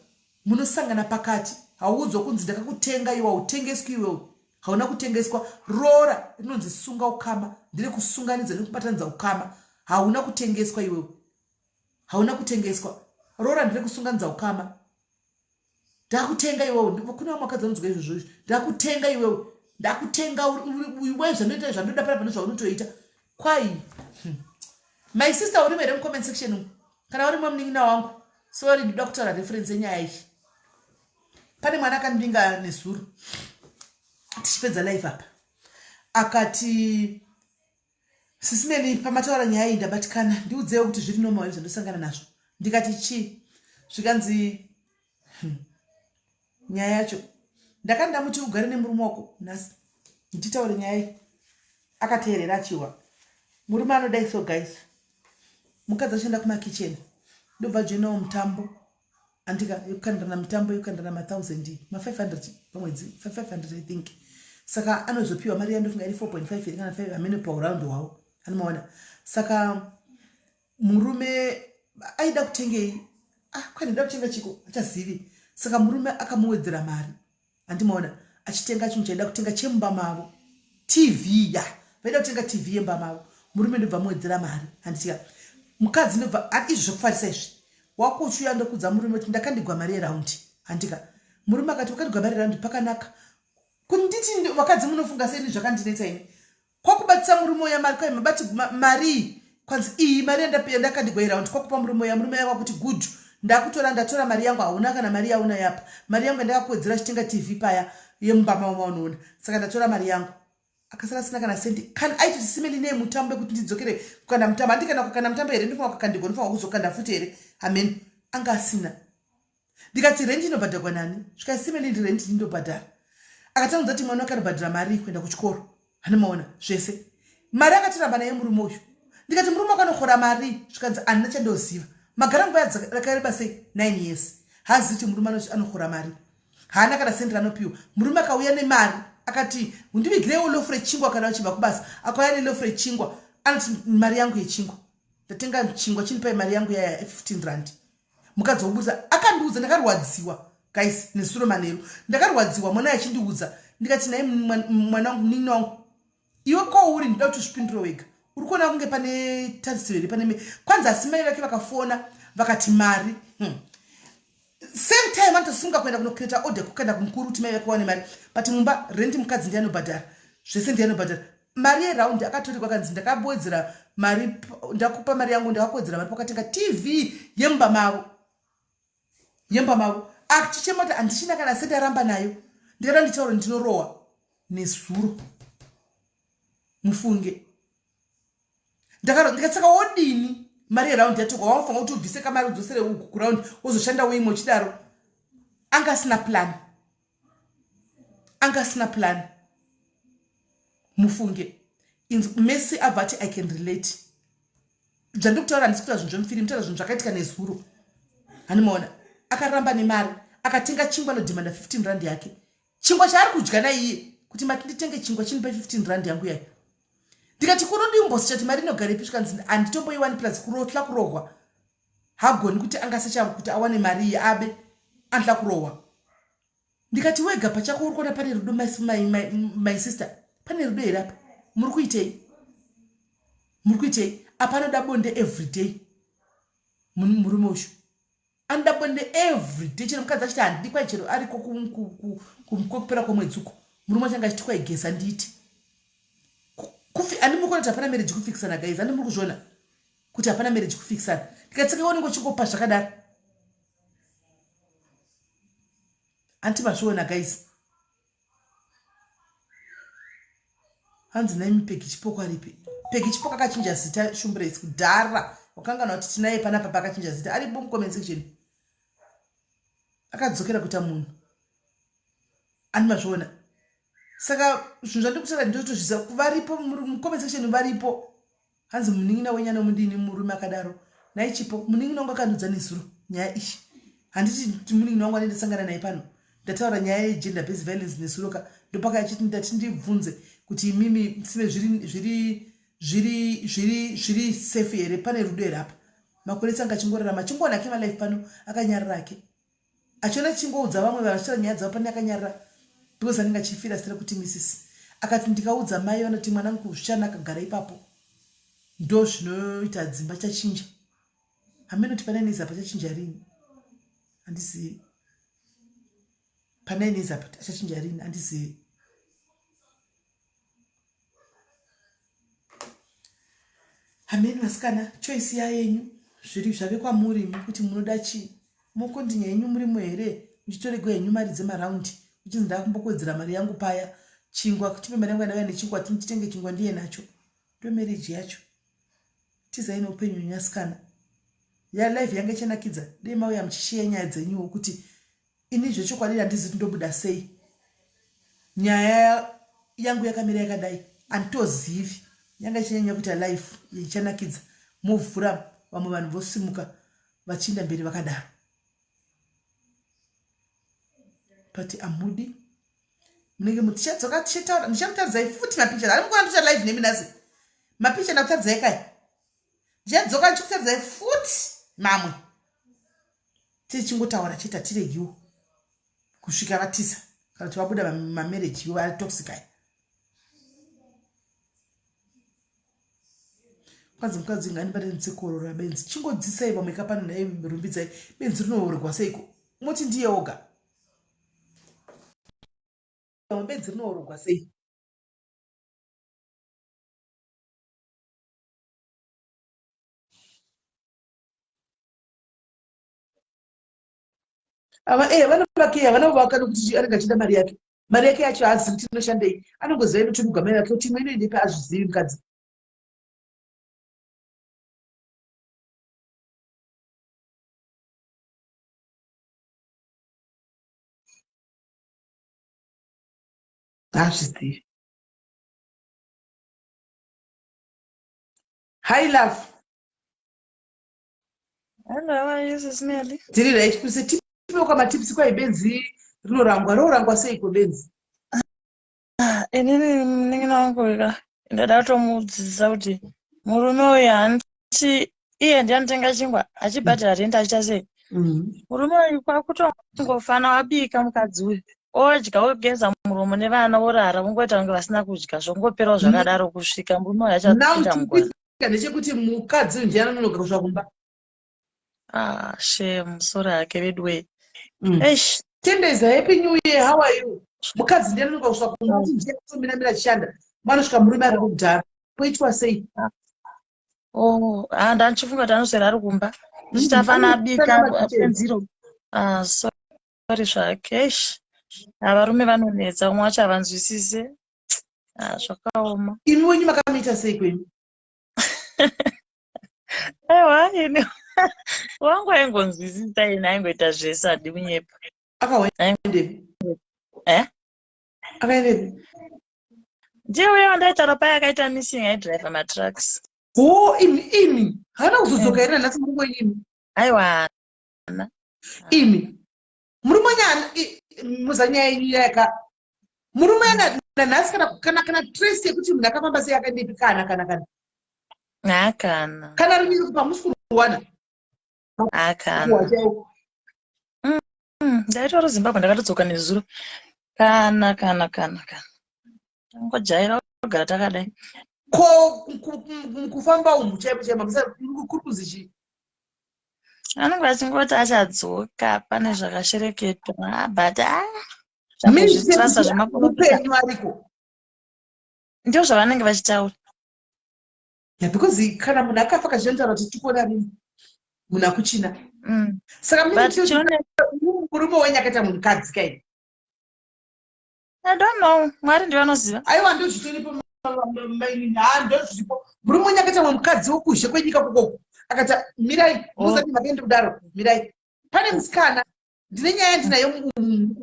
munosangana pakati. Hauudzwa kunzi ndakakutenga iwe, hautengeswi iwewe, hauna kutengeswa. Roora rinonzi sunga ukama, nderekusunganidza nekubatanidza ukama. Hauna kutengeswa iwewe, hauna kutengeswa. Roora nderekusunganidza ukama. Ndakutenga iwewe, kune vamwe vakadzi vanonzwa izvozvo izvi. Ndakutenga iwewe, ndakutenga iwe, zvandoita zvandoda pana pane zvaunotoita kwai. My sister, urimo here mucomment section umu? Kana urimo munin'ina wangu, sorry, ndinoda kutaura reference yenyaya iyi. Pane mwana akandinga nezuro tichipedza life apa, akati, "Sisimeli, pamataura nyaya iyi ndabatikana. Ndiudzewo kuti zviri normal here zvandosangana nazvo?" Ndikati, "Chii?" Zvikanzi, nyaya yacho ndakati ndamuti ugare nemurume wako nhasi nditaure nyaya iyi." Akateerera achiwa murume anodai. So guys, mukadzi achienda kumakicheni, ndobva joinawo mutambo andika yekukandirana, mitambo yekukandirana ma1000, ma500 pamwedzi, 500 I think. Saka anozopiwa mari yandofunga iri 4.5 here kana 5, hamene, pauraundi hwavo anomaona. Saka murume aida kutengei? Ah, kwani kutenga chiko achazivi. Saka murume akamuwedzera mari, handimaona, achitenga chinhu chaida kutenga chemumba mavo, TV ya vaida kutenga, TV yemba mavo. Murume ndobva muwedzera mari, handitika? Mukadzi ndobva izvi zvekufarisa izvi wakuchiuya ndokudza murume kuti ndakandigwa mari yeraundi, handika? Murume akati, "Wakandigwa mari yeraundi, pakanaka." Kunditi vakadzi munofunga seini, zvakandinetsa ini kwakubatisa murume uya mari. Kwai mabati mari, kwanzi iyi mari yandakandigwa iraundi. Kwakupa murume uya, murume uya kwakuti, "Good, ndakutora, ndatora mari yangu. Hauna kana mari yauna yapa, mari yangu yandakakuwedzera chitenga TV paya yemumba mavo maunoona. Saka ndatora mari yangu." Akasara asina kana sendi. Kana aitoti simeli nei mutambo wekuti ndidzokere kukanda mutambo, handi kana kukanda mutambo here, ndinofanwa kukandigwa, ndinofanwa kuzokanda futi here, amen. Anga asina. Ndikati, "Rendi inobhadharwa nani?" Svikai, "Simeli, ndi rendi ndindobhadhara." Akataudza kuti mwana wake anobhadhara mari kuenda kuchikoro, handimaona zvese mari. Akatiramba naye murume uyu. Ndikati, "Murume wakanokora mari?" Zvikanzi, "Handina chandoziva." Magara nguva yakareba sei? 9 years. Haazivi kuti murume anokora mari, haana kana sendi ranopiwa. Murume akauya nemari akati, "Undivigireiwo lofu rechingwa kana uchibva kubasa." Akauya nelofu rechingwa, anoti, "Mari yangu yechingwa, ndatenga chingwa, chinipai mari yangu yaya 15 rand." Mukadzi wobusa akandiudza, ndakarwadziwa guys. Nesuro manheru ndakarwadziwa mwana achindiudza. Ndikati, "Nai mwana wangu, munin'ina wangu, iwe kouri, ndida kuti uzvipindure wega. Uri kuona kunge pane tarisiro here pane?" Kwanzi asi mai vake vakafona vakati mari. Same time anotosunga kuenda kunocreata order, kuenda kumukuru kuti mai vake wane mari. But mumba rendi mukadzi ndiye anobhadhara zvese, ndiye anobhadhara mari yeraundi. Akatorikwa kanzi, "Ndakawedzera mari, ndakupa mari yangu, ndakakuwedzera mari pakatenga TV yemumba mavo." Yemba mavo. Achichema kuti, "Handichina kana senti, aramba nayo. Ndikada nditaura ndinorohwa." Nezuro mufunge ndikatsaka, wodini? Mari yeraundi yatokwa, wafanira kuti ubvise kamari udzosere uku kuraundi, wozoshanda uimwe uchidaro. Anga asina plan, anga asina plan mufunge. Messi abva ati, "I can relate." Zvandikutaura, handisi kutaura zvinhu zvemufirimu, taura zvinhu zvakaitika nezuro, handimaona. Akaramba nemari, akatenga chingwa, anodhimanda 15 rand yake, chingwa chaari kudya naiye, kuti, "Mati nditenge chingwa, chinipe 15 rand yangu yayo." Ndikati, "Kunodiumbosichati mari inogarepi?" Zvikanzi, "Handitomboiwani, plus kurotla kurohwa hagoni kuti angasecha kuti awane mari iyi, abe anoda kurohwa." Ndikati, "Wega pachako uri kuona pane rudo? My sister, pane rudo here apa? Muri kuitei? Muri kuitei apa?" Anoda bonde everyday murume uyu, anoda bonde everyday. Chero mukadzi achiti handidi, kwai chero ariko kwekupera kwemwedzi uko, murume achange achiti, "Kwaigeza ndiite." Handi muri kuona kuti hapana marriage kufikisana guys? Handi muri kuzviona kuti hapana marriage kufikisana? Ndikatsika unenge uchingopa zvakadaro. Anti mazviona guys. Hanzi naimi Peggy Chipoko aripi? Peggy Chipoko akachinja zita Shumbres kudhara. Wakanganwa kuti tinaye panapa paakachinja zita. Aripo mucomment section. Akadzokera kuita munhu. Anti mazviona. Saka zvinhu zvandikutaura ndotozviziva varipo mucomment section varipo. Hanzi munin'ina wenyu anomudini murume akadaro nhai Chipo munin'ina wangu akandiudza nezuro nyaya iyi handiti munin'ina wangu anendisangana naye pano ndataura nyaya yegender based violence nezuro ka ndopaka achiti ndati ndibvunze kuti imimi sime zviri zviri zviri zviri zviri safe here pane rudo here apa makore tsanga achingorarama achingoona ake malife pano akanyarara ake achiona chingoudza vamwe vanhu vachitaura nyaya dzavo pane akanyarara because anenge achifira zita rekuti misisi akati ndikaudza mai vanoti mwanangu zvichanaka gara ipapo ndo zvinoita dzimba chachinja hameno kuti pane nezi apa chachinja rini handizivi pane nezi apa achachinja rini handizivi Hameni vasikana choice yayenyu zviri zvave kwamuri imi kuti munoda chii mokondinya henyu murimo here muchitoregwa henyu mari dzemaround muchinzi ndakumbokuwedzera mari yangu paya chingwa tipe mari yangu yandauya nechingwa titenge chingwa ndiye nacho ndo marriage yacho tizai neupenyu henyu asikana ya life yanga ichanakidza dei mauya muchishiya nyaya dzenyuwo kuti Ini zvechokwadi handizi kuti ndobuda sei nyaya yangu yakamira yakadai handitozivi yanga ichinyanya kuita life ichanakidza movhura vamwe vanhu vosimuka vachiinda mberi vakadaro but amudi munenge mutichadzoka tichitaura ndichakutaridzai futi mapicha ari mukuona ndicha live nemi nhasi mapicha ndakutaridzai kai ndichadzoka ndichikutaridzai futi mamwe tichingotaura chete hatiregiwo kusvika vatiza kana kuti vabuda mamarriage iwo vari toxic aya kwanzi mukadzi ngani pane nitsekorora benzi chingodzisai vamwe kapano naye rumbidzai benzi rinoorwa seiko moti ndiye oga vamwe benzi rinoorogwa sei ava eh vana vake havana kuvaka nokuti anenge achida mari yake mari yake yacho haazivi kuti inoshandei anongoziva inotumigwa mai vake kuti imwe inoendepi azvizivi mukadzi haazvizivi hi love Hello, how are you, Sis Melly? Tiri right kuse tipe kwa matips kwa ibenzi rinorangwa rorangwa seiko benzi? Ah, inini munin'ina wangu ka ndada kutomudzidzisa kuti murume uyu hanti iye ndiye anotenga chingwa achibhadhara rent achiita sei mm. murume uyu kwakutongofana wabika mukadzi uyu odya ogeza muromo nevana orara vongoita kunge vasina kudya zvongoperawo zvakadaro kusvika murume uyu achapinda mugwara ndechekuti mukadzi uyu ndiye anononoka kusvika kumba ah shame sorry hake veduwee mm. eish tendeza happy new year how are you mukadzi ndiye anonoka kusvika kumba mm. ndiye kutomira mira achishanda vanosvika murume ari kudhara poitwa sei oh ah ndandichifunga kuti anoswera ari kumba ndichitafana mm. abika penziro ah sorry zvake eish ah, varume vanonetsa umwe wacho havanzwisise ah, zvakaoma imi wenyu makamuita sei kwenyu aiwa ini wangu aingonzwisisa ini aingoita zvese adi kunyepa akaendepi eh? akaendepi ndiye uye wandaitaura paye akaita missing aidriver matrucks ho imi imi haana kuzodzoka here nanhasi murume wenyu imi aiwa haana imi murume wenyu muzanyaya yenyu yaka murume nanhasi kana kana kana trace yekuti munhu akafamba sei akaendepi kana kana kana hakana kana rimiri kupa musi kuruwana hakana mm, mm, ndaitora zimbabwe ndakatodzoka nezuro kana kana kana kana tangojaira kugara takadai ko kufamba umu chaipo chaipo kuri kuzi chii anenge achingoti achadzoka pane zvakashereketwa but ah, zvitrasa zvemaupenyu ariko ndio zvavanenge vachitaura yeah, because kana munhu akafa kazhinji kuti tikuona rini munhu akuchina mm. saka murume wenyu akaita munhukadzi kai I don't know. Mwari ndivo vanoziva. Aiwa, ndozvitoripo mainini. Ha, ndozviripo. Murume wenyu akaita mumwe mukadzi wokuzhe kwenyika kokoko, akati mirai. Musati makaende kudaro, mirai. Pane musikana, ndine nyaya yandinayo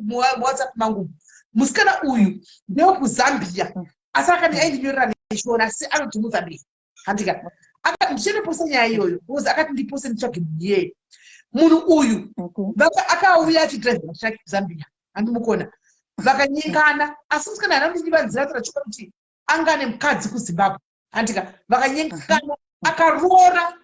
muWhatsApp mangu. Musikana uyu ndewekuZambia, asi akati aindinyorera neShona, asi anoti muZambia, handika? Akati ndichinoposta nyaya iyoyo because akati ndipose nditsvage munhu iyeye. Munhu uyu akauya achidhiraivhera truck kuZambia, handimukona. Vakanyengana, asi musikana haana kundivanzira taura chokwadi kuti anga ane mukadzi kuZimbabwe, handika? Vakanyengana, akaroora,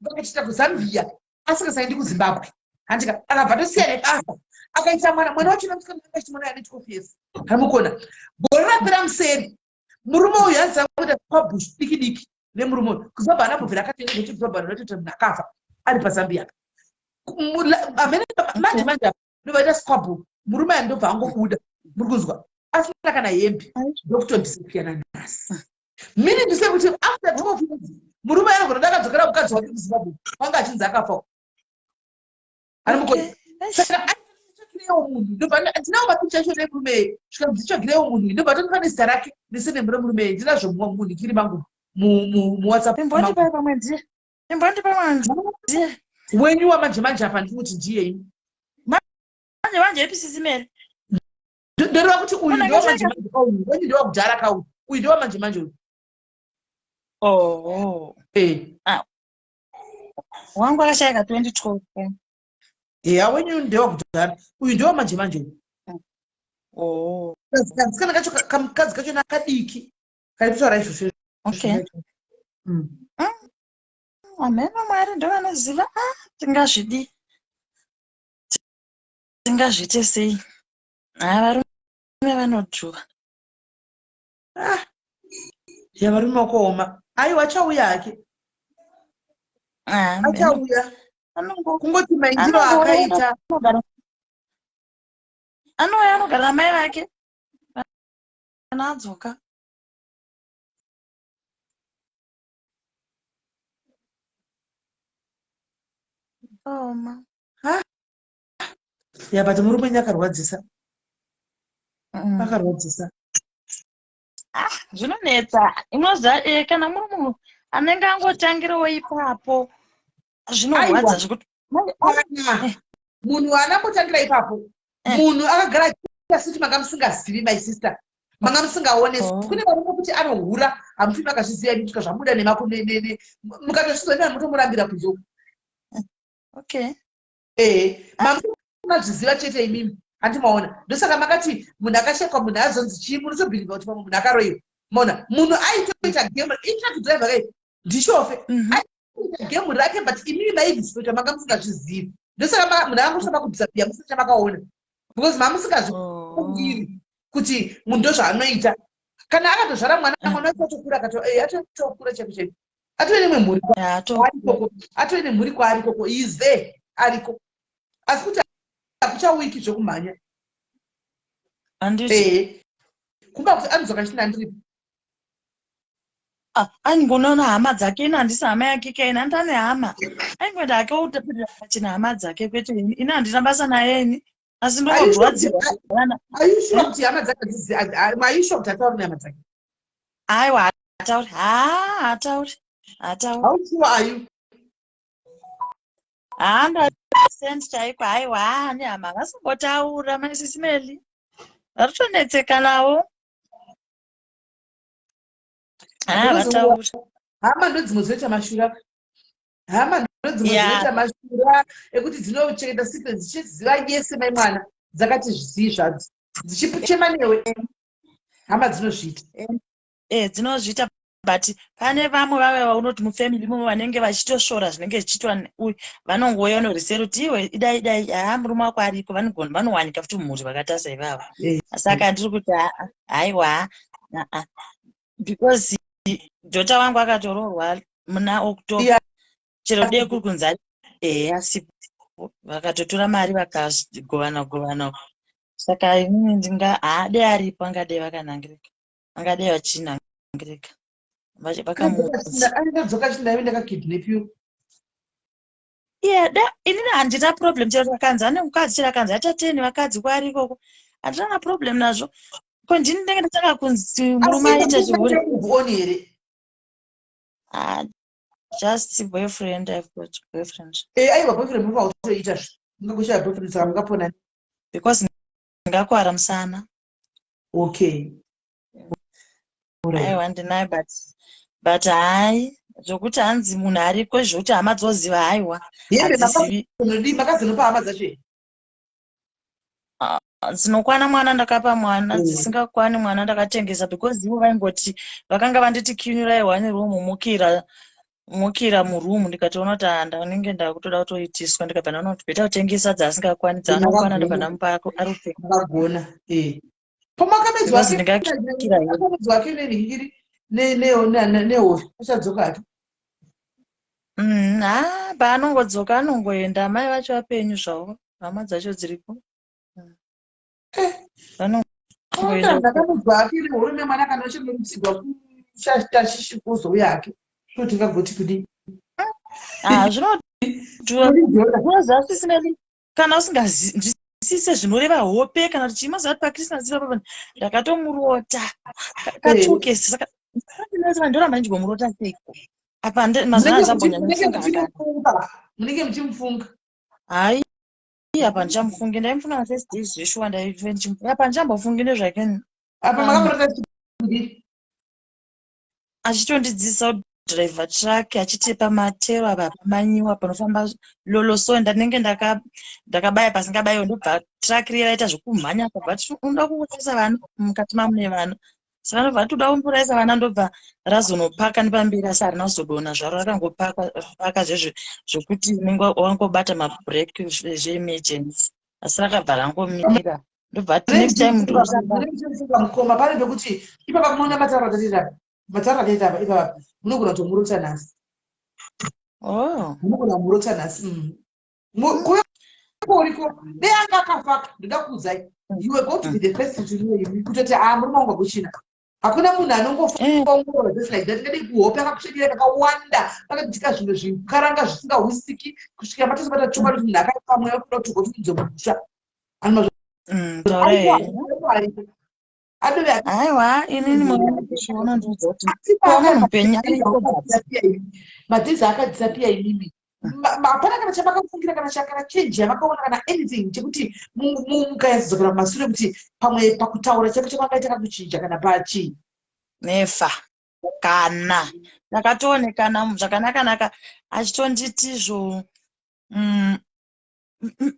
vakachiita kuZambia, asingasaendi kuZimbabwe, handika? Akabva atosiya nebasa, akaita mwana. Mwana wacho namusikana akaiti mwana ane 12 years, hamukona? Gore rapera museri, murume uyu hanzi akuita kwabush diki diki nemurume uyu kuZimbabwe. Anambobvira akatoenda kuti kuZimbabwe anototi munhu akafa ari paZambia. Amene manje manje apa ndovaita squabble. Murume aya ndobva angobuda, muri kunzwa, asina kana hembe, ndokutodisappear nanhasi. Meaning to say kuti after 12 years murume anogona kuti akadzokera mukadzi wake kuZimbabwe, wanga achinzi akafa ari mukoni. Saka aitsvagirewo munhu, ndobva ndinawo mapicha acho nemurume. Svika nditsvagirewo munhu, ndobva tondipa nezita rake nesurname remurume. Ndinazvo munhikiri mangu, muWhatsApp. Imbondipai pamwe ndiye. Imbondipai pamwe ndiye. Wenyu wamanje manje apa ndikuti ndiyei? Manje manje ipi, Sisi Mary? Ndoreva kuti uyu Munhu ndewamanje manje kauyu. Wenyu ndewakudhara kauyu, uyu ndewamanje manje uyu. Oh. Eh. Wangu akashayika 2012. Eya, wenyu ndewakudhara, uyu ndewamanje manje uyu. Oh. Kasikana kacho, kamukadzi kacho nakadiki kari kutaura izvozvo. Ameno, Mwari ndovanoziva. Ah, tingazvidi, tingazviite sei? Ha, varume vanodhuva. Ah, ya, varume wakaoma. Aiwa, achauya hake. Ah, ameno. Achauya, kungoti maindiro Anongouya. akaita. Anouya anogara namai vake kana adzoka. Oma. Ya, but murume wenyu akarwadzisa. Akarwadzisa. Zvinonetsa. Inoziva, kana muri munhu anenge angotangirawo ipapo, zvinorwadza. Aiwa. Zvekuti Kana munhu anambotangira ipapo, munhu akagara achiita sekuti manga musingazivi, my sister, manga musingaonesi. Kune varume kuti anohura, hamufi makazviziva imi kusvika zvabuda nemako. Mukatozvizwa imi, mutomurambira kunze uko. Ehe, mamazviziva chete imimi, handimaona? Ndosaka makati munhu akashekwa, munhu azonzi chii, munotobhilivha kuti pamwe munhu akaroiwa. Maona, munhu aitoita game, itruck driver kai, ndishofe. Aitoita game rake, but imimi maidisipota, manga musingazvizivi. Ndosaka munhu akangosvika kudisappear musina chamakaona, because mamusingazvifungiri kuti munhu ndozvaanoita. Kana akatozvara mwana, mwana wacho atokura, atokura chaiko chaiko, atove nemwe mhuri kwaari koko, atove nemhuri kwaari koko. He is there, ariko, asi kuti hakuchawiki zvekumhanya. Handiti? Ehe, kumba kuti anodzoka china ndiripo. Ah, aingonoona hama dzake. Ini handisi hama yake kaini, handi ane hama. Aingoenda hake outapirira pachena hama dzake, kwete ini. Ini handina basa naye ini, asi ndongorwadziwa vana. Are you sure kuti hama dzake are you sure kuti atauri nehama dzake? Aiwa, hatauri. Ha, hatauri, hatauri. How sure are you? 100% chaiko. Aiwa, ane hama, vasingotaura. MaiSisi Meli vari kutonetseka nawo. Ha, vatauri. Hama ndodzimwe dzinoita mashura. Hama ndodzimwe dzinoita mashura ekuti dzinochengeta secret, dzichiziva yese mai mwana, dzakati zvizii zvadzo, dzichichema newe. Hama dzinozviita. Dzinozviita, but pane vamwe vave vaunoti mufamily imomo vanenge vachitosvora zvinenge zvichiitwa uyu, vanongouya unorisera kuti iwe idai idai. Haa, murume wako ariko. Vanowanika futi mumhuri vakaita saivavo. Saka ndiri kuti haa, haiwa, aa, because daughter wangu akatoroorwa muna October. Chero dei kuri kunzi ehe asipo, vakatotora mari vakagovana govana. Saka inini ndinga haade aripo, angadei vakanangirika, angadei vachinangirika vakamuudza. Angadzoka chinaive ndakakidnapiwa. Iye da inini handina problem, chero akanzi ane mukadzi, chero akanzi acha 10 vakadzi kwaari ikoko, handina na problem nazvo. Ko ndini ndenge ndatanga kunzi murume aita chihure. Move on here? Ah, just boyfriend, I've got boyfriend. Eh, aiwa, boyfriend muva kutoita zve. Mungangoshaya boyfriend, saka mungapona. Because ndingakwara musana. Okay. Alright. Aiwa, ndinaye, but hayi, zvokuti hanzi munhu ariko, zvokuti hama dzoziva, haiwa. Hembe Hadzizivi. Makazonodii? Makazonopa hama dzacho here? Dzinokwana mwana ndakapa mwana, dzisingakwani mwana ndakatengesa, because ivo vaingoti vakanga vanditi kinurai one room, mukira mukira muroom. Ndikatoona kuti ah, ndanenge ndakutoda kutoitiswa. Ndikabva ndaona kuti better kutengesa dzasingakkwani, dzaanokwana ndobva ndamupa arupfeka. Makagona. Eh. Pamakamedzi Because wake ndingakira here. Akamedzi wake nenhingiri nehove achadzoka hake. Ha, paanongodzoka anongoenda. Amai vacho vapenyu zvavo, hama dzacho dziripo. Vanongoenda. Ndakamedzi wake nehove nemwana kana uchinorutsirwa kutashishi kuzouya hake. Kuti tingagoti kudii? Ah, zvinodhura because asisina kana usinganzwisise zvinoreva hope kana kuti chii. Mazuva paChristmas ipapa ndakatomurota katukesi, saka ndoramba ndichigomurota seiko apa mazuva andisambonyanyofunga akana. Munenge muchimufunga. Hai, apa ndichamufungi. Ndaimufunga mafirst days zveshuwa, ndaive ndichimufunga. Apa ndichambofungi nezvake. Apa makamurota kudii? Achitondidzidzisa kudhiraivha truck, achiti pamatero apa pamanyiwa panofamba lolo, so ndanenge ndakabaya pasingabayiwa, ndobva truck riya raita zvekumhanya. Akabva ati unoda kuurayisa vana mukati mamune vana, saka ndobva ati uda kumbourayisa vana, ndobva razonopaka nepamberi, asi harina kuzodonha zvaro, rakangopaka zvezvo zvokuti unenge wangobata mabrake zveemergency, asi rakabva rangomira. Ndobva ati next time ndosamba. Mukoma, pane pekuti ipapa munoona matauro atatiita, matauro ataita apa ipapa, munogona kutomurota nhasi. Oh. Munogona kumurota nhasi. Kuve uriko dei anga akafaka, ndoda kuudzai, you were going to be the first to know imi, kutoti a murume wangu akuchina. Hakuna munhu anongofongorora just like that. Ngadei kuhope akakusvedera kakawanda, pakakutika zvimwe zvikaranga zvisingahwisiki kusvikira matozobata chokwadi kuti munhu akaipa, mweya wekuda kuti ugoti musha. Taurai. Adove. Aiwa, inini munhu unondiudza kuti kuva munhu mupenyu ariko, but Madays akadisappear imimi hapana kana chamakafungira, kana kana change yamakaona, kana anything chekuti mukanyatsodzokera mumasure kuti pamwe pakutaura chako chamakaita kakuchinja kana pachii? Never. Kana ndakatoonekana zvakanaka-naka achitonditizvo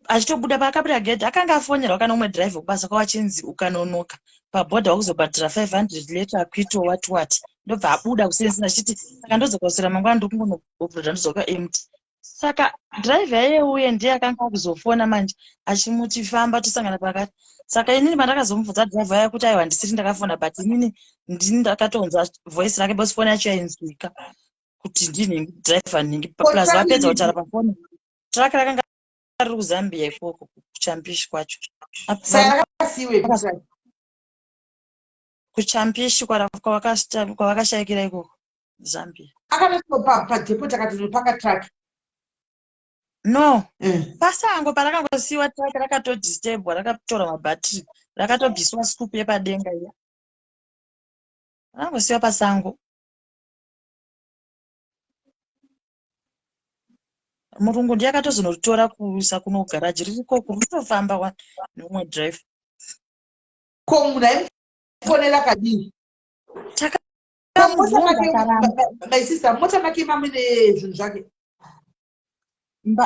achitobuda paakabuda gedhi, akanga afonerwa kana umwe dhiraivha kubasa kwavo achinzi ukanonoka pabhodha wakuzobhadhara 500 later akuito what what. Ndobva abuda kusensina achiti saka ndodzoka kuswera mangwana, ndokungonouploada ndodzoka empty. Saka dhiraivha iye uye ndiye akanga akuzofona manje achimuti famba tosangana pakati. Saka inini pandakazomubvunza dhiraivha aya kuti aiwa, ndisiri ndakafona, but inini ndini ndakatonzwa voice rake because foni yacho yainzwika kuti ndinhingi dhiraivha nhingi. Plus vapedza kutaura pafoni, truck rakanga riri kuZambia ikoko kuChampishi kwacho. Saka rakasiyiwe? KuChampishi kwavakashayikira ikoko Zambia. Akatopa padepot akatonopaka truck? No, pasango parakangosiyiwa truck, rakatodisturbwa, rakatorwa mabhatiri, rakatobviswa scoop yepadenga iya, rakangosiyiwa pasango. Murungu ndiye akatozonotora kuisa kuno garaji ririko, ritofamba neumwe drive. Ko munhu aimufonera kadii? Takamubvunza, karamba. My sister, mota make mamune zvinhu zvake?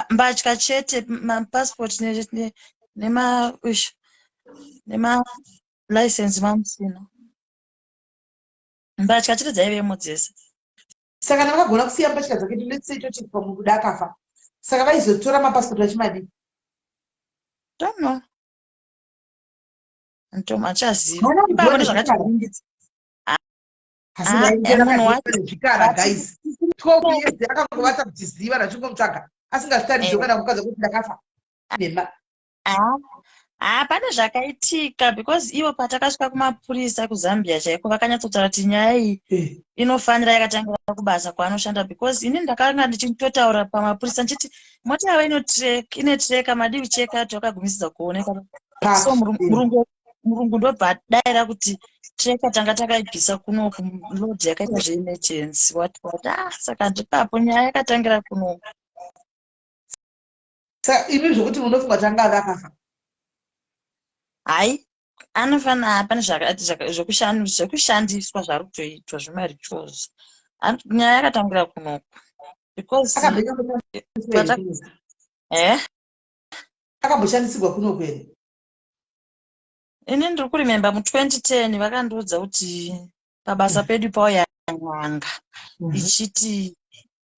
Mbatya chete, mapassport nema ush nemalicense mamusina. Mbatya chete dzaivemo dzese. Saka navakagona kusiya mbatya dzake, let's say toti pamwe kuda akafa, saka vaizotora mapasipoti vachimadii? Don't know, ntomo achaziva ipapo ndozvakativhiringidza. Munhu Zvikara guys, 12 years akangovata kutiziva nachingomutsvaga asingazvitaridze kana kukadza kuti ndakafa nema. Ha, pane zvakaitika because ivo patakasvika kumapurisa kuZambia chaiko vakanyatsotaura kuti nyaya iyi inofanira yakatangira kubasa kwaanoshanda, because ini ndakanga ndichitotaura pamapurisa ndichiti mota yavo ine tracker, madii kucheka kuti vakagumisidza kuoneka. So murungu Murungu ndobva adaira kuti tracker tanga takaibvisa kunoku, load yakaita zveemergency, what what. Ah, saka ndipapo nyaya yakatangira kunoku. Saka imi zvokuti munofunga kuti angave akafa? Hai, anofanira, pane zvekushandiswa zvari kutoitwa zvemarituals. Nyaya yakatangira kunoku because eh Akamboshandisirwa kunoku here? Ini ndiri kuremember mu2010 vakandiudza kuti pabasa pedu pauya n'anga ichiti,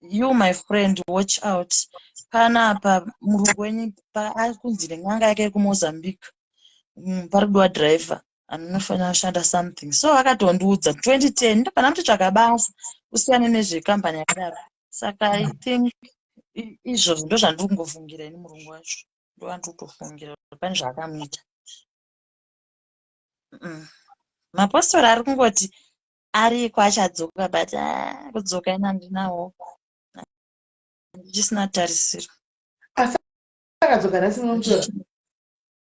"You, my friend, watch out, panapa murungu wenyu akunzi nen'anga yake yekuMozambique, pari kudiwa driver anofanira kushanda something." So akatondiudza 2010, ndobva ndamutotsvaga basa usiyane nezvekambani yakadaro. Saka I think izvozvo ndo zvandiri kungofungira ini. Murungu wacho ndovandiri kutofungira kuti pane zvaakamuita. Mapostori ari kungoti ariko, achadzoka, but ah, kudzoka ina handinawo, ndichisina tarisiro. Akadzoka nhasi, munomutora?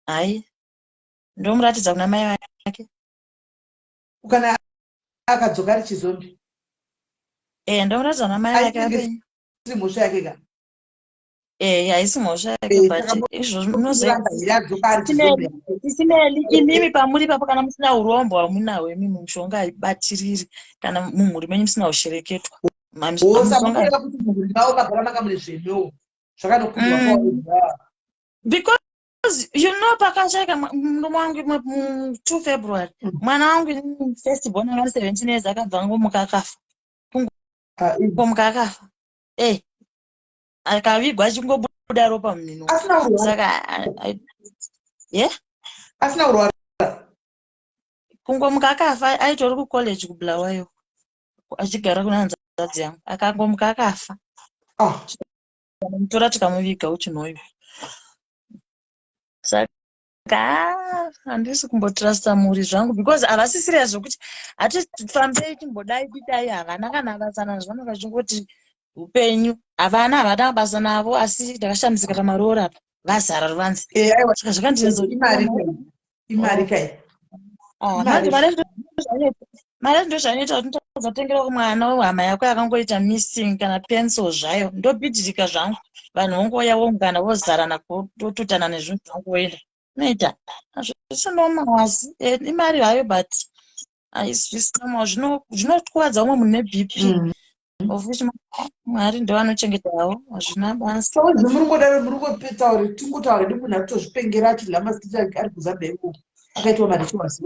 Hai, ndomuratidza kuna mai vake. Kana akadzoka ari chizombie? E, ndomuratidza kuna mai vake vapenyu. Isiri mhosva yake ka? E, haisi mhosva yake, but saka izvozvo munoziva. Kuramba here adzoka ari chizombie? Isineli imimi pamuri ipapo, kana musina urombo hamunawo imimi, mushonga haibatiriri kana mumhuri menyu musina ushereketwa. Osamukureva kuti mumhuri mavo magara manga mune zvenyowo zvakanokundwa? Because pakashaika murume wangu mu2 February, mwana wangu inini, first born, anga 17 years, akabva angomuka akafa, kungomuka akafa, akavigwa achingobuda ropa mumhino. Asina kurwara? Saka ye Asina kurwara? Kungomuka akafa. Aitori kucollege kuBulawayo, achigara kuna hanzvadzi yangu, akangomuka akafa. Ah. Mutora tikamuviga uchinhoyo. Saka ah, handisi kumbotrusta mhuri zvangu because havasisiriya zvokuti hatifambei timbodai didai. Havana kana basa nazvo, vanenge vachingoti upenyu, havana basa navo. Asi ndakashamisika pamaroora apa vazara ruvanze. Aiwa. Saka zvakandinetsa. Imari kai, imari kai. Ah, Imari. Manje mari ndo zvanoita kuti ndotadza kutengera mwana wehama yako yakangoita missing kana pencil zvayo. Ndobhidhirika zvangu, vanhu vongouya voungana vozarana kutotutana nezvinhu zvangu voenda. Inoita hazvisi normal, asi imari hayo, but haisi normal. Zvinokuvadza umwe munhu neBP, of which Mwari ndo anochengetawo, hazvina basa. Saudzi, muri ngodaro, muri ngotaura, tingotaura nemunhu ari kutozvipengera achidya masikiti ari kuZambia ikoko, akaitwa marituals.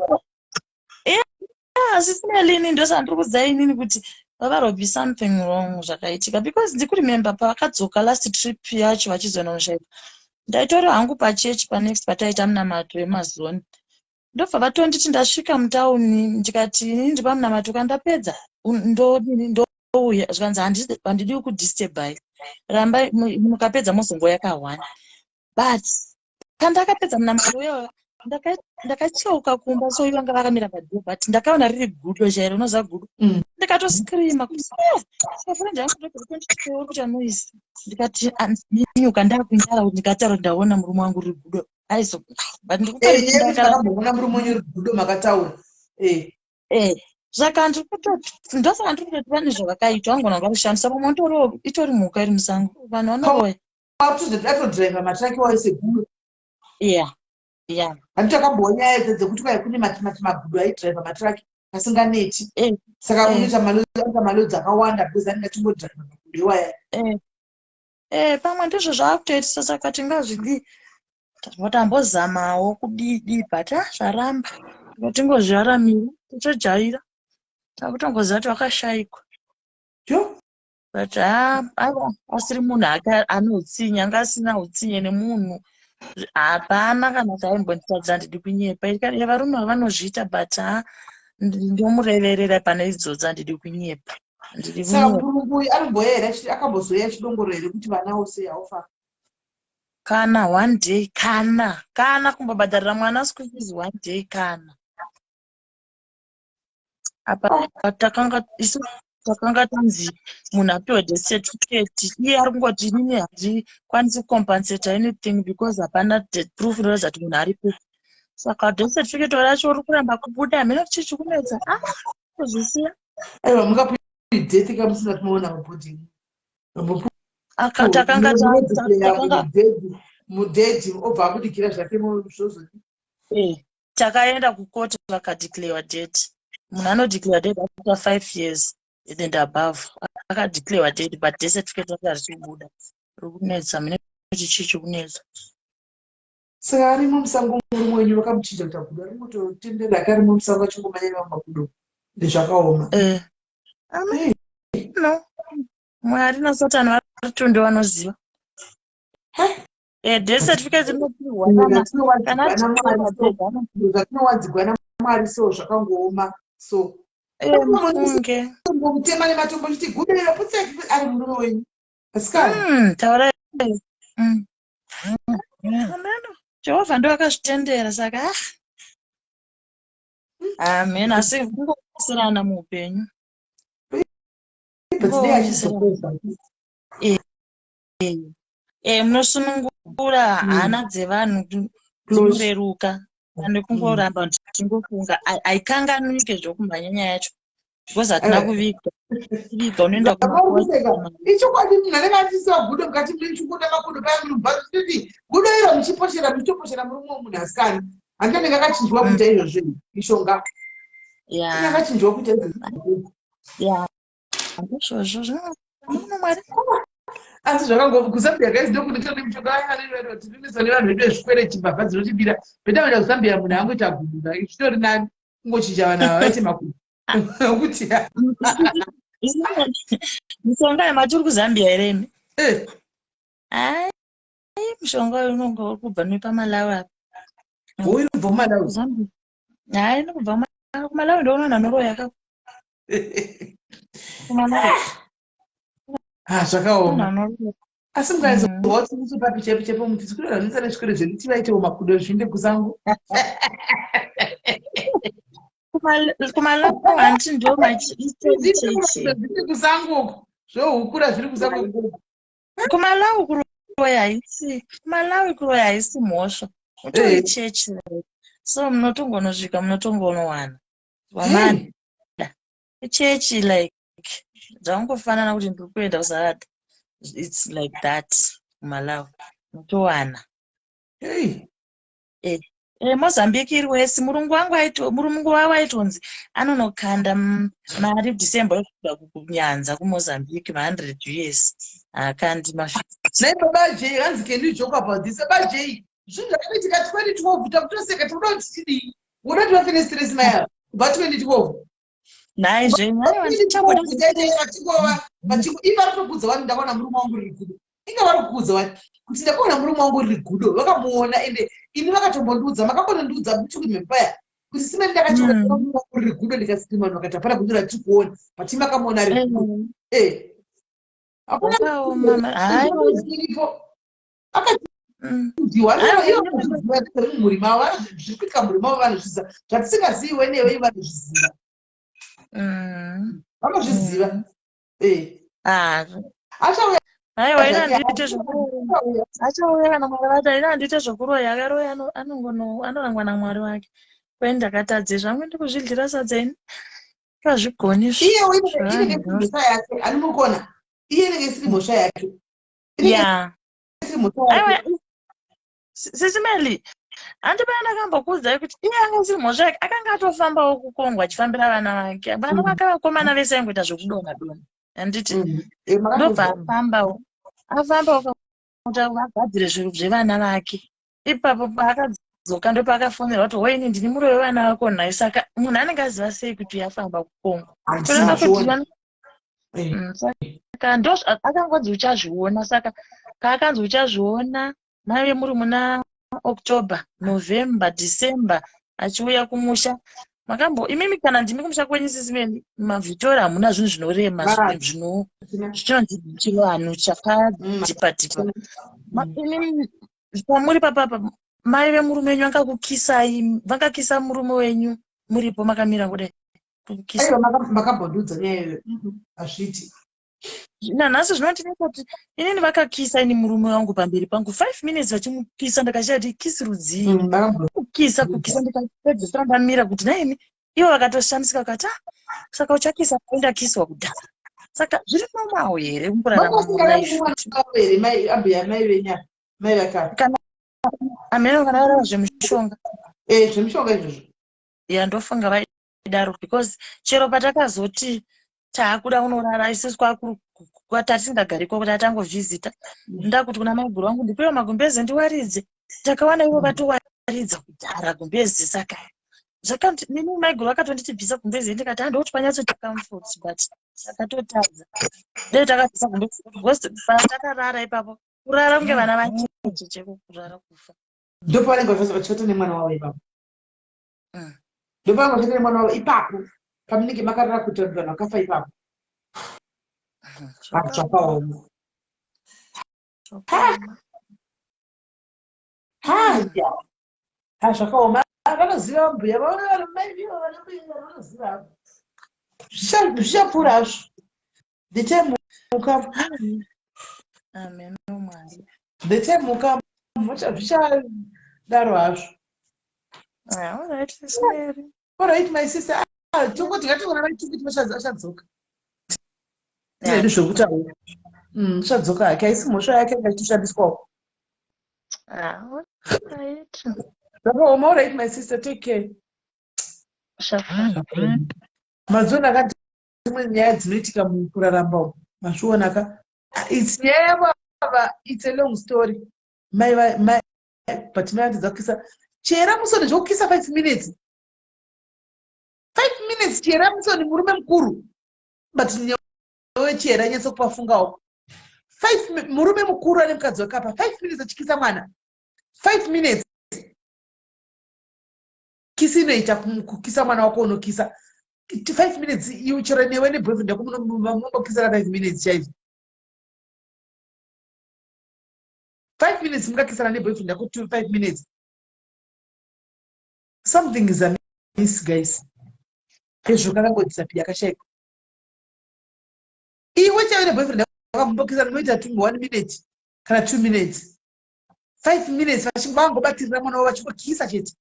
Asi sinelini ndosandiri kudzai inini kuti vavarobi something wrong zvakaitika, because ndikuremember pavakadzoka last trip yacho vachizononoshaika, ndaitori hangu pachechi panext pataita munamato wemazoni, ndobva vatonditi ndasvika mutauni. Ndikati inini ndiri pamunamato, kandapedza ndodini ndouya. Zvikanzi handidi kudisturbai, rambai mukapedza mozongoya kahwani. But pandakapedza munamato uyo, ndakacheuka kumba, so ivanga vakamira padoor, but ndakaona riri gudo chairo, unoziva gudo. Ndikatoscreama kuti friend yangu ndobva kuita noise. Ndikati nyuka ndakunyara kuti ndikataura kuti ndaona murume wangu riri gudo aizo, but ndikukamboona murume wenyu riri gudo makataura. Saka ndosaka ndiri kutoti pane zvavakaitwa, angona vakushandisa pamwe utoriwo itori mhuka iri musango, vanhu vanoroya. Atodhiraivha matraki wayo segudo? Yeah. Handiti akamboona nyaya idzi dzekuti kwai kune magudo aidhiraivha matraki asinganeti? Saka unoita maloads akawanda because anenge achingodhiraivha magudo iwaya. Pamwe ndizvo zvaakutoitisa. Saka tingazvidii? Tambozamawo kudidi, but ah, zvaramba. Tingozviraramira, totojaira, takutongoziva kuti wakashayikwa. Yo. But ah, aiwa, asiri munhu ane utsinye, anga asina utsinye nemunhu, hapana kana chaimbonditadza. Handidi kunyepa, varume vanozviita, but ha, ndomureverera pane idzodzo, handidi kunyepa, handidi Saka kunyepa. Murungu uyu anomboya here, akambozoya achidongorora here kuti vana vose haufa? Kana one day, kana kumbobhadharira mwana school fees one day kana. Apa takanga isu takanga tanzi munhu apiwe death certificate, iye ari kungoti inini handikwanisi kucompensate anything because hapana death proof inoratidza kuti munhu aripo. Saka death certificate racho uri kuramba kubuda, hameno chii chikunetsa. Ah, kuzvisiya. Aiwa, mungapiwe death kamusina kumaona mubhodhi. Takanga takanga Mudhedhi obva abudikira zvake zvozvo. Takaenda kukoti, vakadeclare dead. Munhu anodeclare dead after 5 years and above. Akadeclare dead, but death certificate racho harisi kubuda, riri kunetsa. Mune kuti chii chikunetsa? Saka arimo musango murume wenyu, vakamuchinja kuti agudo aringototendera ake, arimo musango achingomanya nevamagudo, ndezvakaoma. No, Mwari naSatani vari tunde vanoziva. Death certificate inopiwa kana Zvatinowadzigwa naMwari so zvakangooma so. Mufunge. Kutema nematombo chiti gudo iro putseki, ari murume wenyu asikana. Taurai. Ameno, Jehovha ndo akazvitendera, saka ah, amen, asi kungosirana muupenyu. But dai achizokoza. Munosunungura hana dzevanhu, dzinoreruka pane kungoramba tichingofunga. Haikanganwike zvokumhanya nyaya yacho because hatina kuviga. Kuviga unoenda. Ichokwadi, munhu anenge achiisiwa gudo mukati, muchikuda magudo paya, munhu gudo iro muchiposhera, muchitoposhera murume wemunhu asikana. Handi anenge akachinjwa kuita izvozvo, mishonga akachinjwa kuita izvozvo. Ya, izvozvo zvino Mwari. Asi zvakango kuZambia guys, ndokunoita nemishonga aya, nevanhu vedu vezvikwereti, mbavha dzinotibira. Better kuenda kuZambia, munhu angoita gudu, zvitori nani kungochinja vanhu ava vaite makudo kuti Mishonga yematuri kuZambia here imi? Ai, mushonga uyu unonga uri kubva nepaMalawi apa. Uri kubva kuMalawi? Zambia hai, inobva kuMalawi, ndoona vanhu vanoroya ka kuMalawi. Ah, zvakaoma, asi mukaizwa papi chaipo chaipo muti tikuda vanetsa nezvikoro zvedu, tivaitewo makudo, zviinde kusango. KuMalawi hanti ndo machechi. Zviri kusango uko, zvohukura zviri kusango ikoko. KuMalawi kuroya haisi, kuMalawi kuroya haisi mhosva, utori chechi, so munotongonosvika, munotongonowana wamada chechi, like zvaungofanana kuti ndiri kuenda kuSarada, it's like that. KuMalawi unotowana. Mozambique iri wesi. Murungu wangu murungu wavo aitonzi anonokanda mari December yosvika kunyanza kuMozambique, ma100 US haakandi ma50. Nai baba J, hanzi, "Can you joke about this?" Baba J, zvinhu zvakaitika 2012, takutoseka, tikuda kuti tidii? Uda kuti vafe nestress maya kubva 2012? Nhai zvenyu, aiwa, ndichabuda. Ivo vari kutokudza wani, "Ndakaona murume wangu riri gudo." Inga vari kukudza wani kuti, "Ndakaona murume wangu riri gudo." Vakamuona, ende ini vakatombondiudza, makambonondiudza muchikumhepaya kuti simeni ndakachiona murume wangu riri gudo, ndikasiti vanhu vakati hapana gudo ratiri kuona, but makamuona riri gudo. Hakuna Zvakaoma, haiwa. iripo akachinjiwa mumhuri mavo, zviri kuitika mumhuri mavo vanozviziva, zvatisingazivi wenewe vanozviziva. Vanozviziva. Ah, Achauya. Aiwa, ina handiite zvekuroya. Achauya kana Mwari vati. Ina handiite zvekuroya, akaroya anorangwa naMwari wake. Kwai ndakatadze zvangu, ndikuzvidlira sadza ini, kazvigoni. Iyewo inenge isiri mhosva yake, ani muri kuona, iye inenge isiri mhosva yake. Inenge isiri mhosva yake. Aiwa, Sisi Meli, handipai ndakambokuudzai kuti iye anga isiri mhosva yake, akanga atofambawo kuKongo achifambira vana vake. Vana vake vakomana vese aingoita zvekudonha donha, handiti? Ndobva afambawo, afambawo kuti vagadzire zvinhu zvevana vake. Ipapo paakadzoka, ndopaakafonerwa kuti, "Hoini, ndini muroyi wevana vako nhai." Saka munhu anenge aziva sei kuti yafamba kuKongo? Kureva kuti saka ndo akangonzi uchazviona. Saka paakanzi uchazviona, maive muri muna October, November, December, achiuya kumusha. Makambo imimi, kana ndimi kumusha kwenyu, sisi meni maVictoria, hamuna zvinhu zvinorema zvinonzi chivanhu chakadhipa dhipa. Imimi pamuri papapa, mai vemurume wenyu vangakukisai, vangakisa murume wenyu muripo makamira kudai, kukisa? Aiwa, makambondiudza nyaya iyoyo. Hazviiti. Nanhasi zvinondinetsa kuti inini vakakisa ini murume wangu pamberi pangu 5 minutes vachimukisa. Ndakashaya kuti kisi rudzii. Kukisa, kukisa, ndikapedzisira ndamira kuti naini. Ivo vakatoshamisika vakati, "Ah, saka uchakisa?" Ndakiswa kudhara. Saka zviri normal here mukurarama mulife? Here mai ambuya, mai venya, mai vakafa? Kana amene, kana varava zvemushonga. Eh, zvemushonga izvozvo. Ya, ndofunga vaidaro because chero patakazoti taakuda kunorara isusu kwatatisingagari kuti atangovhizita, ndakuti kuna maiguru vangu, "Ndipewo magumbeze ndiwaridze." Takawana ivo vatowaridza kudhara gumbezi. Saka zvakati nini maiguru vakatonditi, "Bvisa gumbezi." Ndikati, "Handoti panyatsoita comfort," but takatotadza. Dei takabvisa gumbezi because patakarara ipapo, kurara kunge vana vacheche cheko, kurara kufa. Ndopavanenge vachivata nemwana wavo ipapo. Ndopavanenge vachivata nemwana wavo ipapo pamunenge makarara kuitira kuti vanhu vakafa ipapo. Ah, zvakaoma. Zvakaoma. Haya, ha, zvakaoma. Ah, vanoziva mbuya, vaona mai vivo, vana mbuya vanoziva. Zvichapfuura hazvo, the time will come. Amen, Mwari. The time will come, zvichadaro hazvo. Ah, all right, Sis Mary. All right, my sister. Ah, tongoti ngationa vaitukuti vachadzoka tinedu zvokutaura. Uchadzoka hake, haisi mhosva yake, anga achitoshandiswawo. Ah, all right. Zvakaoma. All right, my sister, take care. Shaka. Mazuva akati dzimwe nyaya dzinoitika mukuraramba umu, mazviona ka? Its nyaya yavo ava, it's a long story. Mai mai, but mai vatidza kukisa Chera Musoni zvokukisa 5 minutes, 5 minutes. Chera Musoni murume mukuru, but newe Chera nyatsokupafungawo. Murume mukuru ane mukadzi wakapa 5 minutes achikisa mwana, 5 minutes. Kisi inoita kukisa mwana wako, unokisa 5 minutes iwe chero newe neboyfriend yako munombokisana 5 minutes chaizvo? 5 minutes mungakisana neboyfriend yako 2 5 minutes? Something is amiss, guys. Ezvo kakangodisapia, akashaikwa. Iwe chaiwe neboyfriend yako akamumbokisana munoita two one minute kana 2 minutes? 5 minutes vangobatirira mwana wavo vachingokisa chete.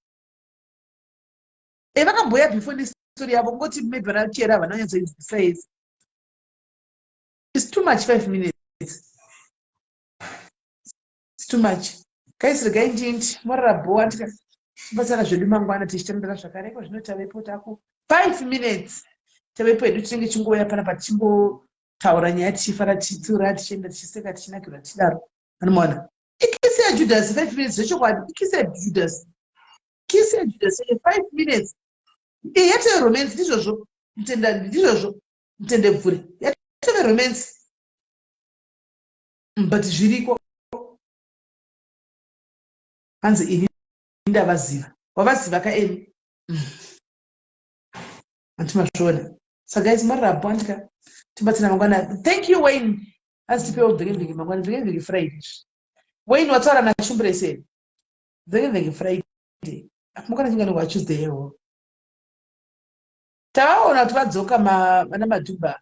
E, vakamboya before nestory yavo, ngoti maybe vana Chera havana kunyatsoinzwisisa yese. It's too much, 5 minutes, it's too much, guys. Regai ndindi morara bhowa, tikabatsana zvedu mangwana tichitandara zvakare. Iko zvino tavepo taku 5 minutes, tavepo hedu. Tinenge chingouya panapa tichingotaura nyaya, tichifara, tichitsiura, tichienda, tichiseka, tichinakirwa, tichidaro. Anomaona ikisi yaJudas 5 minutes zvechokwadi, ikisi yaJudas, kisi yaJudas 5 minutes iyi yatove romance. Ndizvozvo, mutenda, ndizvozvo, mutende bvure, yatove romance. But zviriko. Hanzi ini ndavaziva, wavaziva kaemi? Hanti mazviona? So guys, marabho andika tibatsira mangwana. Thank you, Wayne. Hanzi tipewo bvekevheke mangwana, bvekevheke Friday. Wayne, wataura nashumbure bvekevheke Friday. Mangwana chinganongwa Tuesday yewo. Tavaona kuti vadzoka vana Madhubha.